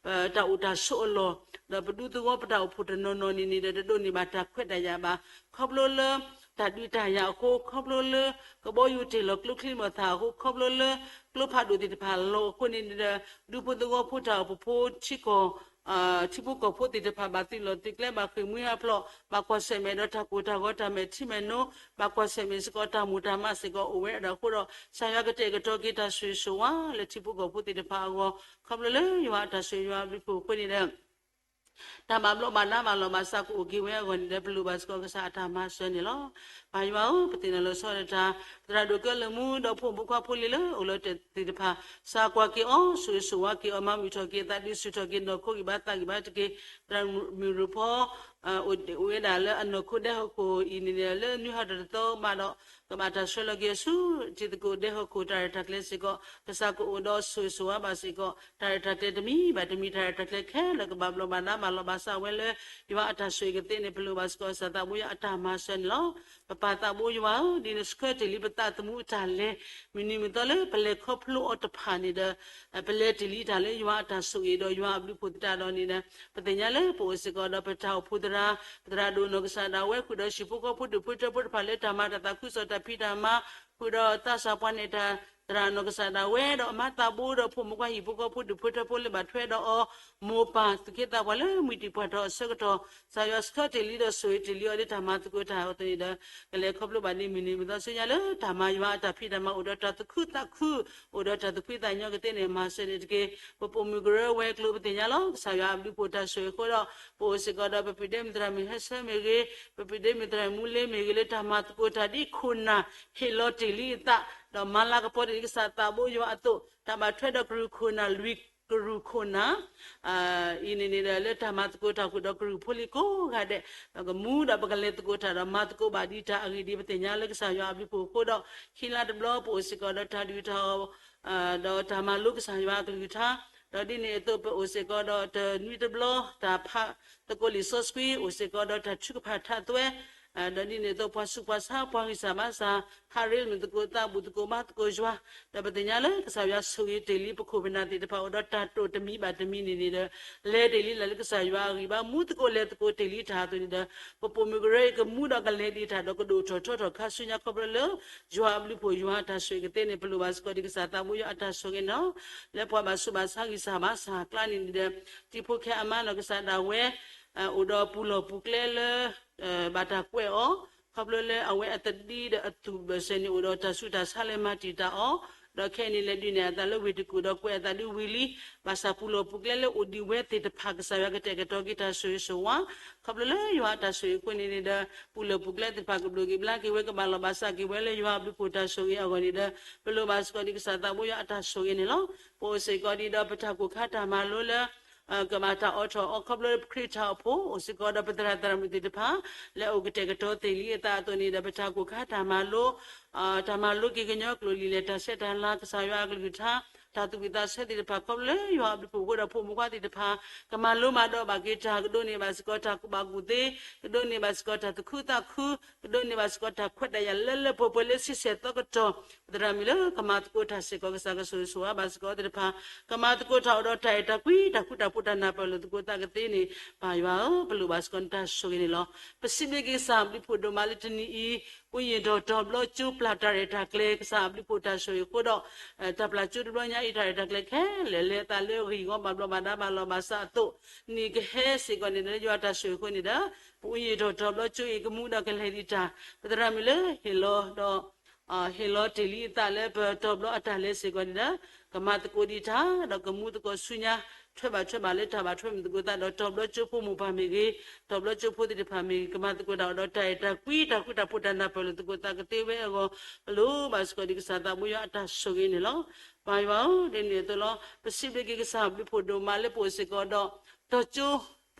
တၢ်အိၣ်တၢ်ဆိးအလီၢ် ဒီးပဒူသဝီပတၢ်အိၣ်ဖှိၣ်တနီၤနီၤန့ၣ်န့ၣ်ဒီး တဒိးန့ၢ်ဘၣ်တၢ်ခွဲးတၢ်ယာ်ဘၣ် ခီဖျိလၢ တၢ်ဒုးတၢ်ယၤအဃိ ခီဖျိလၢ ကဘီယူၤတ့ၢ်လီၤကျိချံမျိာ်သၣ်အဃိ ခီဖျိလၢကျိဖးဒိၣ်သ့ၣ်တဖၣ်လီၤအဃိန့ၣ်ဒီး ဒူဖိသဝီဖိတၢ်အိၣ်ဖှိၣ်ဖိထံကီၢ် ထံဖိကီၢ်ဖိသ့ၣ်တဖၣ် ဘၣ်သုးလီၢ်သုးကျဲ ဘၣ်ဃ့ၢ်မှံဟးဖျိး ဘၣ်ကွၢ်ဆၢၣ်မဲာ်ဒီးတၢ်ကိၢ်တၢ်ဂီၤ တၢ်မဲာ်ထံမဲာ်နိ ဘၣ်ကွၢ်ဆၢၣ်မဲာ်စ့ၢ်ကီးတၢ်မိၢ်တၢ်မးစ့ၢ်ကီးအိၣ်ဝဲဒၣ်အဃိဒီး ကစၢ်ယွၤကတဲာ်ကတီၤက့ၤတၢ်ဆိၣ်ဂ့ၤဆိၣ်ဝါလၢထံဖိကီၢ်ဖိသ့ၣ်တဖၣ်အဂီၢ် ခီဖျိလၢယွၤအတၢ်ဆိၣ်ဂ့ၤယွၤအဘျုးဖှိၣ်အဃိန့ၣ်ဒီး တၢ်ဘၣ်ဘျီးဘၣ်ဒါဘၣ်လီၤဘၣ်စးကအိၣ်က့ၤဝဲအဂီၢ်န့ၣ်ဒီး ပလိၣ်ဘၣ်စ့ၢ်ကီးကစၢ်အတၢ်မၤစၢၤန့ၣ်လီၤ. ပၢ်ယွၤဧၢ, ပသ့ၣ်နီၣ်လီၤဆီဒီးတၢ် သရၣ်ဒိၣ်ကၢလၢာ်မူ ဒီးဖိမုၣ်ဖိခွါဖိလံၤလၢအိၣ်လၢတၢ်သ့ၣ်တဖၣ် စၢ်ကွၢ်က့ၤအီၤ ဆိၣ်ဂ့ၤဆိၣ်ဝါက့ၤအီၤ မၤမုာ်ထီၣ်က့ၤအသး ဒုးဆူၣ်ထီၣ်က့ၤနီၢ်ခိဂံၢ်ဘါသးဂံၢ်ဘါတက့ၢ်. သရၣ်မုၣ်ရူၤဖီ အိၣ်ဝဲဒၣ်လၢအနီၢ်ခိဒဲဟီၣ်ခိၣ်အံၤန့ၣ် လၢနွံဟါတသီမးဒီး ကဘၣ်တၢ်ဆှၢလီၤက့ၤအီၤဆူ ထံသကိးဒဲဟီၣ်ခိၣ် တၢ်ရဲၣ်တၢ်ကျဲၤစ့ၢ်ကီး ကစၢ်ကအိၣ်ဒီးဆိၣ်ဂ့ၤဆိၣ်ဝါဘၣ်စ့ၢ်ကီး တၢ်ရဲၣ်တၢ်ကျဲၤတမံၤဘၣ်တမံၤ တၢ်ရဲၣ်တၢ်ကျဲၤခဲလၢာ်ကဘၣ်ဘျီးဘၣ်ဒါဘၣ်လီၤဘၣ်စးဝဲလၢ ယွၤအတၢ်ဆိၣ်ဂ့ၤကသ့န့ၣ် ပလိၣ်ဘၣ်စ့ၢ်ကီးကစၢ်သးဘိယွၤအတၢ်မၤစၢၤန့ၣ်လီၤ. ပပၢ်သးဘိယွၤဧၢ, ဒ်နဆှၢတ့ၢ်လံပသးသမူအတၢ်လဲၤ မုၢ်နံၤမုၢ်သီလၢပလဲၤခီဖျိအီၤတဖၣ်န့ၣ်ဒီး ပလဲၤတ့ၢ်လံတၢ်လၢယွၤအတၢ်ဆိၣ်ဂ့ၤဒီးယွၤအဘျုးဖှိၣ်သတးဒီးန့ၣ်ဒီး ပသ့ၣ်ညါလၢပအိၣ်စ့ၢ်ကီးဒီးပတၢ်အိၣ်ဖှိၣ်သရၣ် ပသရၣ်ဒိၣ်နီၢ်ကစၢ်ဒၣ်ဝဲ ဃုာ်ဒီးဟံၣ်ဖိဃီဖိဒူၣ်ဖိထၢဖိတဖၣ်လၢတၢ်မၤတၢ်သးခုကစီၣ်တၢ်ဖံးတၢ်မၤ ဃုာ်ဒီးသးစၢ်ပှၤနဲၣ်တၢ် သရၣ်နီၢ်ကစၢ်ဒၣ်ဝဲဒီးအမါသးဘိဒီးဖိမုၣ်ဖိခွါဟံၣ်ဖိဃီဖိဒူၣ်ဖိထၢဖိလၢဘၣ်ထွဲဒီးအီၤ မိၢ်ပၢ်သူၣ်က့သးပှၢ်လၢမှံတံၢ်ပှၢ်ထီၣ်အဆၢကတီၢ် ကစၢ်ယွၤဆှၢတ့ၢ်လံဒီးဆိၣ်ဂ့ၤတ့ၢ်လံအီၤလၢတၢ်မၤသကိးတၢ်အသိးန့ၣ်ဒီး ကလဲၤခီဖျိဘၣ်ဒ်မုၢ်နံၤမုၢ်သီဆူညါလၢတၢ်မၤယွၤအတၢ်ဖံးတၢ်မၤအိၣ်ဒီးတၢ်သူၣ်ခုသးခု အိၣ်ဒီးတၢ်သူၣ်ဖှံသးညီကသ့န့ၣ် မၤစၢၤန့ၣ်တက့ၢ်. ပပိာ်မုၣ်ကရၢဝဲၤကျိၤပသ့ၣ်ညါလီၤ. ကစၢ်ယွၤအဘျုးဖှိၣ်တၢ်ဆိၣ်ဂ့ၤအဃိဒီး ပအိၣ်စ့ၢ်ကီးဒီးပဖံးဒ့မုၣ်သရၣ်မုၣ်ဟဲဆၢမ့ၢ်ဂ့ၤ, ပဖံးဒ့မုၣ်သရၣ်မုၣ်မူလ့မ့ၢ်ဂ့ၤ လၢတၢ်မၤသကိးတၢ်ဒ်ခိၣ်နၢ် ဟ့ၣ်လီၤတ့ၢ်လံအသး ဒီးမၤလၤကပီၤတ့ၢ်လံကစၢ်သးဘိယွၤအသိး တၢ်ဘၣ်ထွဲဒီးကရူၢ်ခိၣ်နၢ်လွံၢ်ကရူၢ်ခိၣ်နၢ် အံၤန့ၣ်န့ၣ်ဒီး လၢတၢ်မၤသကိးတၢ်ဃုာ်ဒီးကရူၢ်ဖိလံၤကိးဂၤဒဲး ဒီးကမူဒီးပကလဲၤသကိးတၢ်ဒီးမၤသကိးဘၣ်ဒ်တၢ်အဂ့ၢ်ဒ်ပသ့ၣ်ညါလၢကစၢ်ယွၤအဘျုးဖှိၣ်အဃိဒီး ခံလါတဘျီပအိၣ်စ့ၢ်ကီးဒီးတၢ်ဒုၣ်တၢ်အီၣ် ဒီးတၢ်မၤလိကစၢ်ယွၤအကလုၢ်ကထါ, ဒီးဒ်န့ၣ်အသိးပအိၣ်စ့ၢ်ကီးဒီးတနွံတဘျီ တၢ်ဖးသကိးလံာ်စီဆှံ အိၣ်စ့ၢ်ကီးဒီးတၢ်ထုကဖၣ်ထးသွဲ, ဒီးဒ်န့ၣ်အသိးပှၤဆူးပှၤဆါ ပှၤဂံၢ်စၢ်ဘါစၢ် ဟးရ့မုာ်သကိးသး ဘူၣ်သကိးဘါသကိးယွၤ, ဒီးပသ့ၣ်ညါလၢကစၢ်ယွၤဆိၣ်ဂ့ၤတ့ၢ်လံပခိၣ်ပနၢ်သ့ၣ်တဖၣ် အိၣ်ဒီးတၢ်တိာ်တမံၤဘၣ်တမံၤန့ၣ်န့ၣ်ဒီး လဲၤတ့ၢ်လံလၢကစၢ်ယွၤအဂံၢ်ဘါ မူသကိးလဲၤသကိးတ့ၢ်လံတၢ်အသိးန့ၣ်ဒီး ပပိာ်မုၣ်ကရၢအံၤကမူဒီးကလဲၤဒံးတၢ်ဒီးကဒိၣ်ထီၣ်ထီထီၣ်ခါဆူညါခီဖျိလၢ ယွၤအဘျုးဖှိၣ်ယွၤအတၢ်ဆိၣ်ဂ့ၤကသ့န့ၣ် ပလိၣ်ဘၣ်စ့ၢ်ကီးဒံးကစၢ်သးဘိယွၤအတၢ်ဆိၣ်ဂ့ၤန့ၣ်လီၤ. လၢပှၤဘၣ်ဆူးဘၣ်ဆါဂံၢ်စၢ်ဘါစၢ်ကျါန့ၣ်ဒီး တံၤဖိခဲအါမးနီၢ်ကစၢ်ဒၣ်ဝဲ အိၣ်ဒီးပူၤလီၢ်ပူၤကျဲလၢ ဘၣ်တၢ်ကွဲးအီၤ, ခီဖျိလၢအဝဲအသဒံဒီးအသူၣ်ဘၣ်စဲန့ၣ် အိၣ်ဒီးတၢ်ဆူးတၢ်ဆါလၢမၤတံာ်တာ်အီၤ, ဒီးခဲအံၤန့ၣ်လဲၤဒုးနဲၣ်အသးလၢဝ့ၢ်တကူၣ်ဒီးကွဲးအသးဒုးဝံၤလံ, ဘၣ်ဆၣ်ပူၤလီၢ်ပူၤကျဲလၢအိၣ်ဒံးဝဲသ့ၣ်တဖၣ်ကစၢ်ယွၤကတဲာ်ကတီၤက့ၤတၢ်ဆိၣ်ဂ့ၤဆိၣ်ဝါ, ခီဖျိလၢယွၤအတၢ်ဆိၣ်ဂ့ၤအဃိန့ၣ်ဒီး ပူၤလီၢ်ပူၤကျဲသ့ၣ်တဖၣ်ကဘျိးက့ၤဘျါက့ၤဝဲ ကဘၣ်လီၢ်ဘၣ်စးက့ၤဝဲလၢယွၤအဘျုးဖှိၣ်တၢ်ဆိၣ်ဂ့ၤအဂီၢ်န့ၣ်ဒီး ပလိၣ်ဘၣ်စ့ၢ်ကီးဒံးကစၢ်သးဘိယွၤအတၢ်ဆိၣ်ဂ့ၤန့ၣ်လီၤ. ပအိၣ်စ့ၢ်ကီးဒံးဒီးပတၢ်ကိၢ်ခါတၢ်မၤလိလၢ ကဘၣ်တၢ်အိးထီၣ်အီၤခီဖျိလၢပခရံာ်တၢ်အိၣ်ဖှိၣ် အိၣ်စ့ၢ်ကီးဒီးပသရၣ်သရၣ်မုၣ်သ့ၣ်တဖၣ် လၢအအိၣ်ကတဲာ်ကတီၤသ့ၣ်လံအသးအသိးန့ၣ်ဒီး ပတၢ်ကိၢ်ခါတၢ်မၤလိ တၢ်မၤလိက့ၤကညီကျိာ်လံာ်လဲၢ်တၢ်ဆဲးတၢ်လၤ ကစၢ်ယွၤအကလုၢ်ကထါ တၢ်သူၣ်ဝံၣ်သးဆၢသ့ၣ်တဖၣ် ခီဖျိလၢယွၤအဘျုးဖှိၣ်အဃိဒီးဖိမုၣ်ခွါသ့ၣ်တဖၣ် ကမၤလိမၤဒိးဘၣ်က့ၤတၢ် ကဒိးန့ၢ်ဘၣ်စ့ၢ်ကီးတၢ်ကူၣ်ဘၣ်ကူၣ်သ့, ကဒိးန့ၢ်ဘၣ်စ့ၢ်ကီးတၢ်သူၣ်ခုသးခု, ကဒိးန့ၢ်ဘၣ်စ့ၢ်ကီးတၢ်ခွဲးတၢ်ယာ်လၢလၢပှဲၤပှဲၤလၢဆံဆဲၣ်သီကတီၢ် သရၣ်မုၣ်လၢကမၤသကိးတၢ်စ့ၢ်ကီး ကစၢ်ကဆိၣ်ဂ့ၤဆိၣ်ဝါဘၣ်စ့ၢ်ကီးသ့ၣ်တဖၣ် ကမၤသကိးတၢ်အိၣ်ဒီးတၢ်အဲၣ်တၢ်ကွံ တၢ်ဃူတၢ်ဖိးတၢ်နၢ်ပၢၢ်လိာ်သကိးသးကသ့န့ၣ် ပၢ်ယွၤဧၢ, ပလိၣ်ဘၣ်စ့ၢ်ကီးနတၢ်ဆိၣ်ဂ့ၤန့ၣ်လီၤ. ပစံးဘျုးက့ၤကစၢ်အဘျုးဖှိၣ်ဒိၣ်မးလၢတနံၤအံၤ ပူၤယံာ်ထီၣ်တီၤဘျီကၠိပျၢ်တၢ်ရဲၣ်တၢ်ကျဲၤ ကစၢ်အဘျုးဖှိၣ်တၢ်ဆိၣ်ဂ့ၤအဃိဒီး တၢ်ပျၢ်ကၠိတဘျီညါအံၤ တၢ်ရဲၣ်တၢ်ကျဲၤခဲလၢာ် လဲၤအသးလၢဂံၢ်ဂီၢ်ဘၣ်ဘျီးဘၣ်ဒါဘၣ်လီၢ်ဘၣ်စးအသိး နံၣ်ကဟဲစ့ၢ်ကီးန့ၣ်ဒီး လၢယွၤတၢ်ဆိၣ်ဂ့ၤအဃိန့ၣ်ဒီး ပူၤယံာ်ထီၣ်တီၤဘျီကၠိအံၤ ကမူဒီးကလဲၤဒံးတၢ် ပသရၣ်မုၣ်လၢဟ့ၣ်လီၤဒီး ဟ့ၣ်လီၤတ့ၢ်လံအသးလၢပတီၤဘျီအတၢ်လဲၤစ့ၢ်ကီးန့ၣ်ဒီး ကမၤသကိးဒံးတၢ် ဒီးကမူသကိးဆူညါ ထွဲဘၣ်ထွဲဘၣ်လၢတၢ်ဘၣ်ထွဲမုာ်သကိးသးဒီးတီၤဘျီကၠိဖိမိၢ်ပၢ်မ့ၢ်ဂ့ၤ, တီၤဘျီကၠိဖိသ့ၣ်တဖၣ်မ့ၢ်ဂ့ၤ, ကမၤသကိးတၢ်အိၣ်ဒီးတၢ်အဲၣ်တၢ်ကွံ တၢ်ဃူတၢ်ဖိးတၢ်နၢ်ပၢၢ်လိာ်သကိးသးကသ့ဝဲအဂီၢ် ပလိၣ်ဘၣ်စ့ၢ်ကီးဒံးကစၢ်သးဘိယွၤအတၢ်ဆိၣ်ဂ့ၤန့ၣ်လီၤ. ပၢ်ယွၤဧၢ, ဒ်န့ၣ်အသိးလီၤ. ပစံးဘျုးက့ၤကစၢ်အဘျုးဖှိၣ်ဒိၣ်မးလၢပအိၣ်စ့ၢ်ကီးဒီး တီၤကၠိ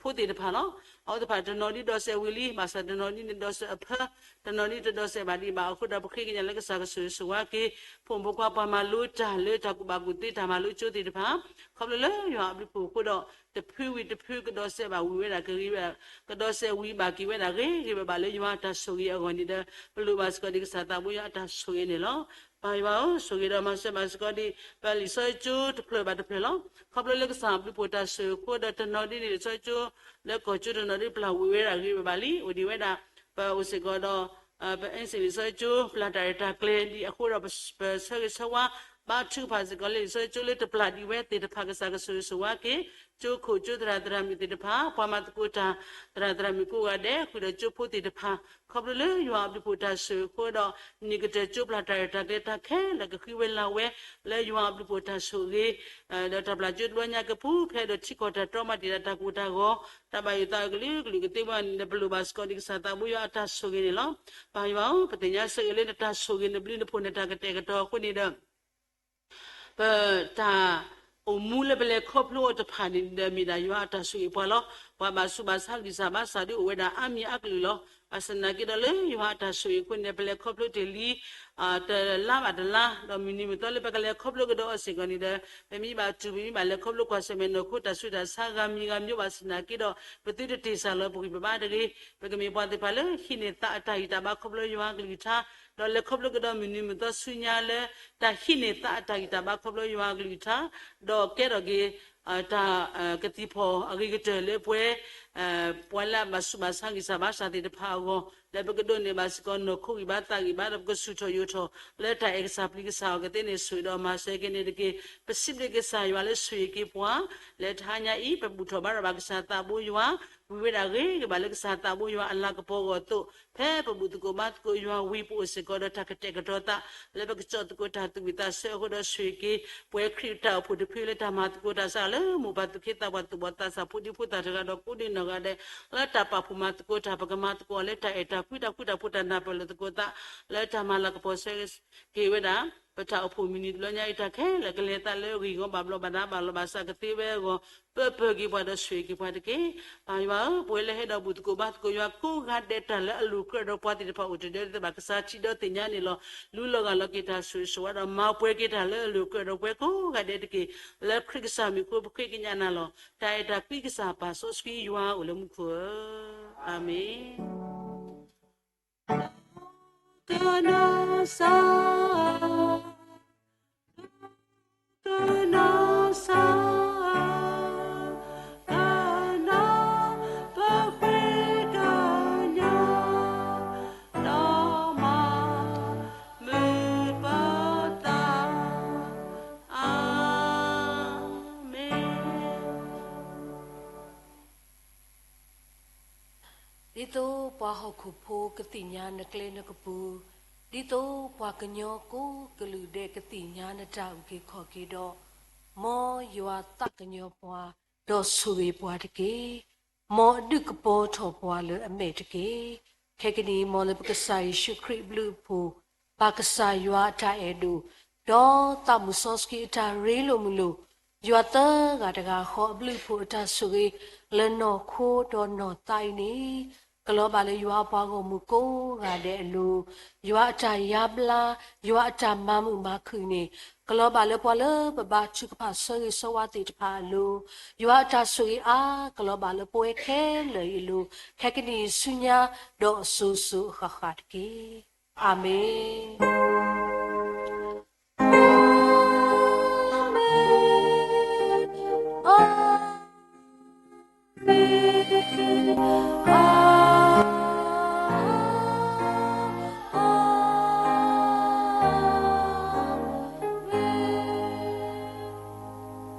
ဖိသ့ၣ်တဖၣ်လီၤ. အဝဲသ့ၣ်တဖၣ်တနီၤဒ်ဒီးစဲးဝံၤလံ ဘၣ်ဆၣ်တနီၤဒ်န့ၣ်ဒီးစဲးအဖၢ တနီၤဒ်တဒီးစဲးဘၣ်ဒံးဘၣ်အဃိဒီး ပဃ့ကညးလၢကစၢ်ကဆိၣ်ဂ့ၤဆိၣ်ဝါက့ၤ ဖိမုၣ်ဖိခွါပှၤမၤလိတၢ်လၢတၢ်ကူၣ်ဘၣ်ကူၣ်သ့တၢ်မၤလိကၠိသ့ၣ်တဖၣ် ခီဖျိလၢယွၤအဘျုးဖှိၣ်အဃိဒီး တဖုဝံၤတဖုကဒီးစဲးဘၣ်ဝံၤဝဲဒၣ်ကဂ့ၤဝဲဒၣ် ကဒီးစဲးဝံၤဘၣ်က့ၤဝဲဒၣ်ဂ့ၤဂ့ၤဘၣ်ဘၣ်လၢယွၤတၢ်ဆိၣ်ဂ့ၤအဂီၢ်န့ၣ်ဒီး ပလိၣ်ဘၣ်စ့ၢ်ကီးဒံးကစၢ်သးဘိယွၤအတၢ်ဆိၣ်ဂ့ၤန့ၣ်လီၤ. ပၢ်ယွၤဧၢ, ဆိၣ်ဂ့ၤဒီးမၤစၢၤဘၣ်စ့ၢ်ကီးဒံး ပလံာ်စီဆှံကၠိတဖျၢၣ်ဘၣ်တဖျၢၣ်လီၤ. ခီဖျိလၢကစၢ်အဘျုးဖှိၣ်တၢ်ဆိၣ်ဂ့ၤအဃိဒီးတနီၤဒ်န့ၣ်လံာ်စီဆှံကၠိ လၢကီၢ်ကၠိတနီၤဒ်ပျၢ်ဝံၤဝဲဒၣ်ဂ့ၤဝဲဘၣ်လံ အိၣ်ဒံးဝဲဒၣ် ပအိၣ်စ့ၢ်ကီးဒီး ပအဲၣ်စ့ၣ်လံာ်စီဆှံကၠိ ပျၢ်တၢ်ရဲၣ်တၢ်ကျဲၤဒံးအဃိဒီး ပဆၢဂ့ၤဆၢဝါ ဘါထုကဖၣ်စ့ၢ်ကီးလၢလံာ်စီဆှံကၠိလၢတပျၢ်ဒံးဝဲသ့ၣ်တဖၣ် ကစၢ်ကဆိၣ်ဂ့ၤဆိၣ်ဝါက့ၤ ကၠိခိၣ်ကၠိသရၣ်သရၣ်မုၣ်သ့ၣ်တဖၣ် ပှၤမၤသကိးတၢ် သရၣ်သရၣ်မုၣ်ကိးဂၤဒဲး ဃုာ်ဒီးကၠိဖိသ့ၣ်တဖၣ် ခီဖျိလၢယွၤအဘျုးဖှိၣ်တၢ်ဆိၣ်ဂ့ၤအဃိဒီး န့ၢ်ကတၢၢ်ကၠိပျၢ်တၢ်ရဲၣ်တၢ်ကျဲၤတၢ်ခဲလၢာ်ကဃုဝဲလၢ်ဝဲ လၢယွၤအဘျုးဖှိၣ်တၢ်ဆိၣ်ဂ့ၤ ဒီးတၢ်ပျၢ်ကၠိတဘျီညါကပူၤဖျဲးဒီးထံကီၢ်တၢ်တြီမၤတံာ်တာ် တၢ်ကိၢ်တၢ်ဂီၤ တၢ်ဘၣ်ယိၣ်သးကလုာ်ကလုာ်ကသ့ဝဲန့ၣ်ဒီး ပလိၣ်ဘၣ်စ့ၢ်ကီးဒံးကစၢ်သးဘိယွၤအတၢ်ဆိၣ်ဂ့ၤန့ၣ်လီၤ. ပၢ်ယွၤဧၢ, ပသ့ၣ်ညါဆိၣ်ဂ့ၤလၢနတၢ်ဆိၣ်ဂ့ၤနဘျုးနဖှိၣ်နတၢ်ကတဲာ်ကတီၤအဃိန့ၣ်ဒီး ပတၢ်အိၣ်မူလၢပလဲၤခီဖျိအီၤတဖၣ်န့ၣ်ဒီး မ့ၢ်ဒၣ်ယွၤအတၢ်ဆိၣ်ဂ့ၤပှၤလီၤ. ပှၤဘၣ်ဆူးဘၣ်ဆါဂံၢ်စၢ်ဘါစၢ်ဒ်အိၣ်ဝဲဒၣ်အါမံၤအါကလုာ်လီၤ. ဘၣ်ဆၣ်သနာ်က့ဒီးလၢယွၤအတၢ်ဆိၣ်ဂ့ၤအဃိန့ၣ် ပလဲၤခီဖျိတ့ၢ်လံ တလါဘၣ်တလါ ဒီးမုၢ်နံၤမုၢ်သီလၢပကလဲၤခီဖျိကဒီးအီၤစ့ၢ်ကီးန့ၣ်ဒီး ပမ့ၢ်ဘၣ်တူၢ် ပမ့ၢ်ဘၣ်လဲၤခီဖျိကွၢ်ဆၢၣ်မဲာ်နီၢ်ခိ တၢ်ဆူးတၢ်ဆါဂၤမံၤဂၤမံၤဘၣ်ဆၣ်သနာ်က့ဒီး ပသုတတ့ၢ်စၢ်လီၤပဂံၢ်ပဘါတဂ့ၤ. ပကမ့ၢ်ပှၤသ့ၣ်တဖၣ်လၢဟံးန့ၢ်သးအတၢ်ဂံၢ်တၢ်ဘါခီဖျိယွၤအကလုၢ်ကထါ ဒီးလဲၤခီဖျိကဒီးမုၢ်နံၤမုၢ်သီဆူညါလၢ တၢ်ဟံးန့ၢ်သးအတၢ်ဂံၢ်တၢ်ဘါခီဖျိယွၤအကလုၢ်ကထါ ဒီးကဲထီၣ်က့ၤ တၢ်ကသံၣ်ဖီၣ်အဂ့ၤကတၢၢ်လၢပှဲၤ ပှၤလၢအဘၣ်ဆူးဘၣ်ဆါဂံၢ်စၢ်ဘါစၢ်သ့ၣ်တဖၣ်အဂီၢ် လၢပကဒိးန့ၢ်ဘၣ်စ့ၢ်ကီးနီၢ်ခိဂံၢ်ဘါသးဂံၢ်ဘါ ဒီးပကဆူၣ်ထီၣ်ယိာ်ထီၣ် လၢတၢ်အဲၣ်ကစၢ်ပျံၤကစၢ်အီၤကသ့န့ၣ် ဆိၣ်ဂ့ၤဒီးမၤစၢၤက့ၤန့ၣ်တက့ၢ်. ပစံးဘျုးက့ၤကစၢ်ယွၤလၢဆိၣ်ဂ့ၤက့ၤပှၤ လၢတဟါညါအံၤ ပဘူၣ်ထီၣ်ဘါထီၣ်ဘၣ်ကစၢ်သးဘိယွၤ ဝံၤဝဲဒၣ်ဂ့ၤဂ့ၤဘၣ်လၢကစၢ်သးဘိယွၤအလၤကပီၤအဂီၢ်အသိး ဖဲပဘူၣ်သကိးဘါသကိးယွၤဝံၤ ပအိၣ်စ့ၢ်ကီးဒီးတၢ်ကတဲာ်ကတီၤသး လၢပကကၠီၣ်သကိးတၢ်သူၣ်ဝံၣ်သးဆၢအဃိဒီးဆိၣ်ဂ့ၤက့ၤ ပဝဲခရံာ်တၢ်အိၣ်ဖှိၣ်တဖုလၢတၢ်မၤသကိးတၢ်စးလၢမိၢ်ပၢ်သူၣ်က့သးပှၢ်သူၣ်ဘီၣ်သးစၢ်ဖိဒံဖိသၣ်တဂၤဒီးကိးဒံနီၢ်ဂၤဒဲး လၢတၢ်ပာ်ဖှိၣ်မၤသကိးတၢ် ပကမၤသကိးအီၤလၢတၢ်အဲၣ် တၢ်ဖှံတၢ်ဖှံတၢ်ဖိတၢ်နၢ်ပၢၢ်လၢသကိးသး လၢတၢ်မၤလၤကပီၤဆၢက့ၤဝဲဒၣ် ပတၢ်အိၣ်ဖှိၣ်မုၢ်နံၤတဘျီညါအံၤ တၢ်ခဲလၢာ်ကလဲၤသးလၢအဂ့ၢ်အဂီၢ် ဘၣ်ဘျီးဘၣ်ဒါ ဘၣ်လီၤဘၣ်စးကသ့ဝဲအဂီၢ် ပၢပၢၢ်က့ၤပှၤဒီးဆိၣ်ဂ့ၤက့ၤပှၤတက့ၢ်. ပၢ်ယွၤဧၢ, ပဝဲလၢဟဲဒီးဘူၣ်သကိးဘါသကိးယွၤကိးဂၤဒဲး တၢ်လၢအလိၤကြၢးဒီးပှၤသ့ၣ်တဖၣ်အိၣ်တဒၢသ့ၣ်တဖၣ် ကစၢ်ထံၣ်ဒီးသ့ၣ်ညါန့ၣ်လီၤ. လူလီၤဂာ်လီၤက့ၤတၢ်ဆိၣ်ဂ့ၤဆိၣ်ဝါဒီး မၤပှဲၤက့ၤတၢ်လၢအလိၤကြၢးဒီးပှၤကိးဂၤဒဲးတက့ၢ်. လၢခရံာ်ကစၢ်မံၤအဃိ ပဃ့ကညးနၤလီၤ. တၢ်အဲၣ်တၢ်ကွံကစၢ်ပၢ်စီဆှံယွၤအိၣ်လၢမူခိၣ်ဧၢ, အၤမ့ၣ်. ကနီၤစါ, ကနီၤစါ, ကနီၤပဃ့ကညး, ဒီးမၤမုာ်ပသး, အၤမ့ၣ်. ဒ်သိးပှၤဟီၣ်ခိၣ်ဖိကသ့ၣ်ညါနကျဲနကပူၤ, ဒ်သိးပှၤကညီကိးကလုာ်ဒဲးကသ့ၣ်ညါနတၢ်အုၣ်က့ၤခီၣ်က့ၤဒီး, မ်ယွၤသးကညီၤပှၤ, ဒီးဆိၣ်ဂ့ၤပှၤတက့ၢ်. မ်အဒုးကပီၤထီၣ်ပှၤလၢအမဲာ်တက့ၢ်. ခဲကနံၣ်အံၤ မ်လၢပကစၢ်ယ့ၣ်ၡူးခရံာ်အဘျုးအဖှိၣ်, ပၢ်ကစၢ်ယွၤအတၢ်အဲၣ်ဒိၣ်, ဒီးသးမုၢ်စီဆှံအတၢ်ရ့လိာ်မုာ်လိာ်, ယွၤသၢဂၤတဂၤဃီအဘျုးအဖှိၣ်အတၢ်ဆိၣ်ဂ့ၤ လၢနီၢ်ခိဒီးနီၢ်သးအံၤန့ၣ်, ကလီၤဘၣ်လၢယွၤအပှၤဂီၢ်မုၢ်ကိးဂၤဒဲးအလိၤ, ယွၤအတၢ်ယါဘျါ, ယွၤအတၢ်မၤမုာ်မၤခုၣ်န့ၣ်, ကလီၤဘၣ်လၢပှၤလၢပဘါထုကဖၣ်ဆၢဂ့ၤဆၢဝါသ့ၣ်တဖၣ်အလိၤ, ယွၤအတၢ်ဆိၣ်ဂ့ၤအါကလီၤဘၣ်လၢပဝဲခဲလၢာ်အံၤအလိၤ, ခဲကနံၣ်အံၤဆူညါ, ဒီးအစိၤစိၤအဃၣ်ဃၣ်တက့ၢ်. အၤမ့ၣ်.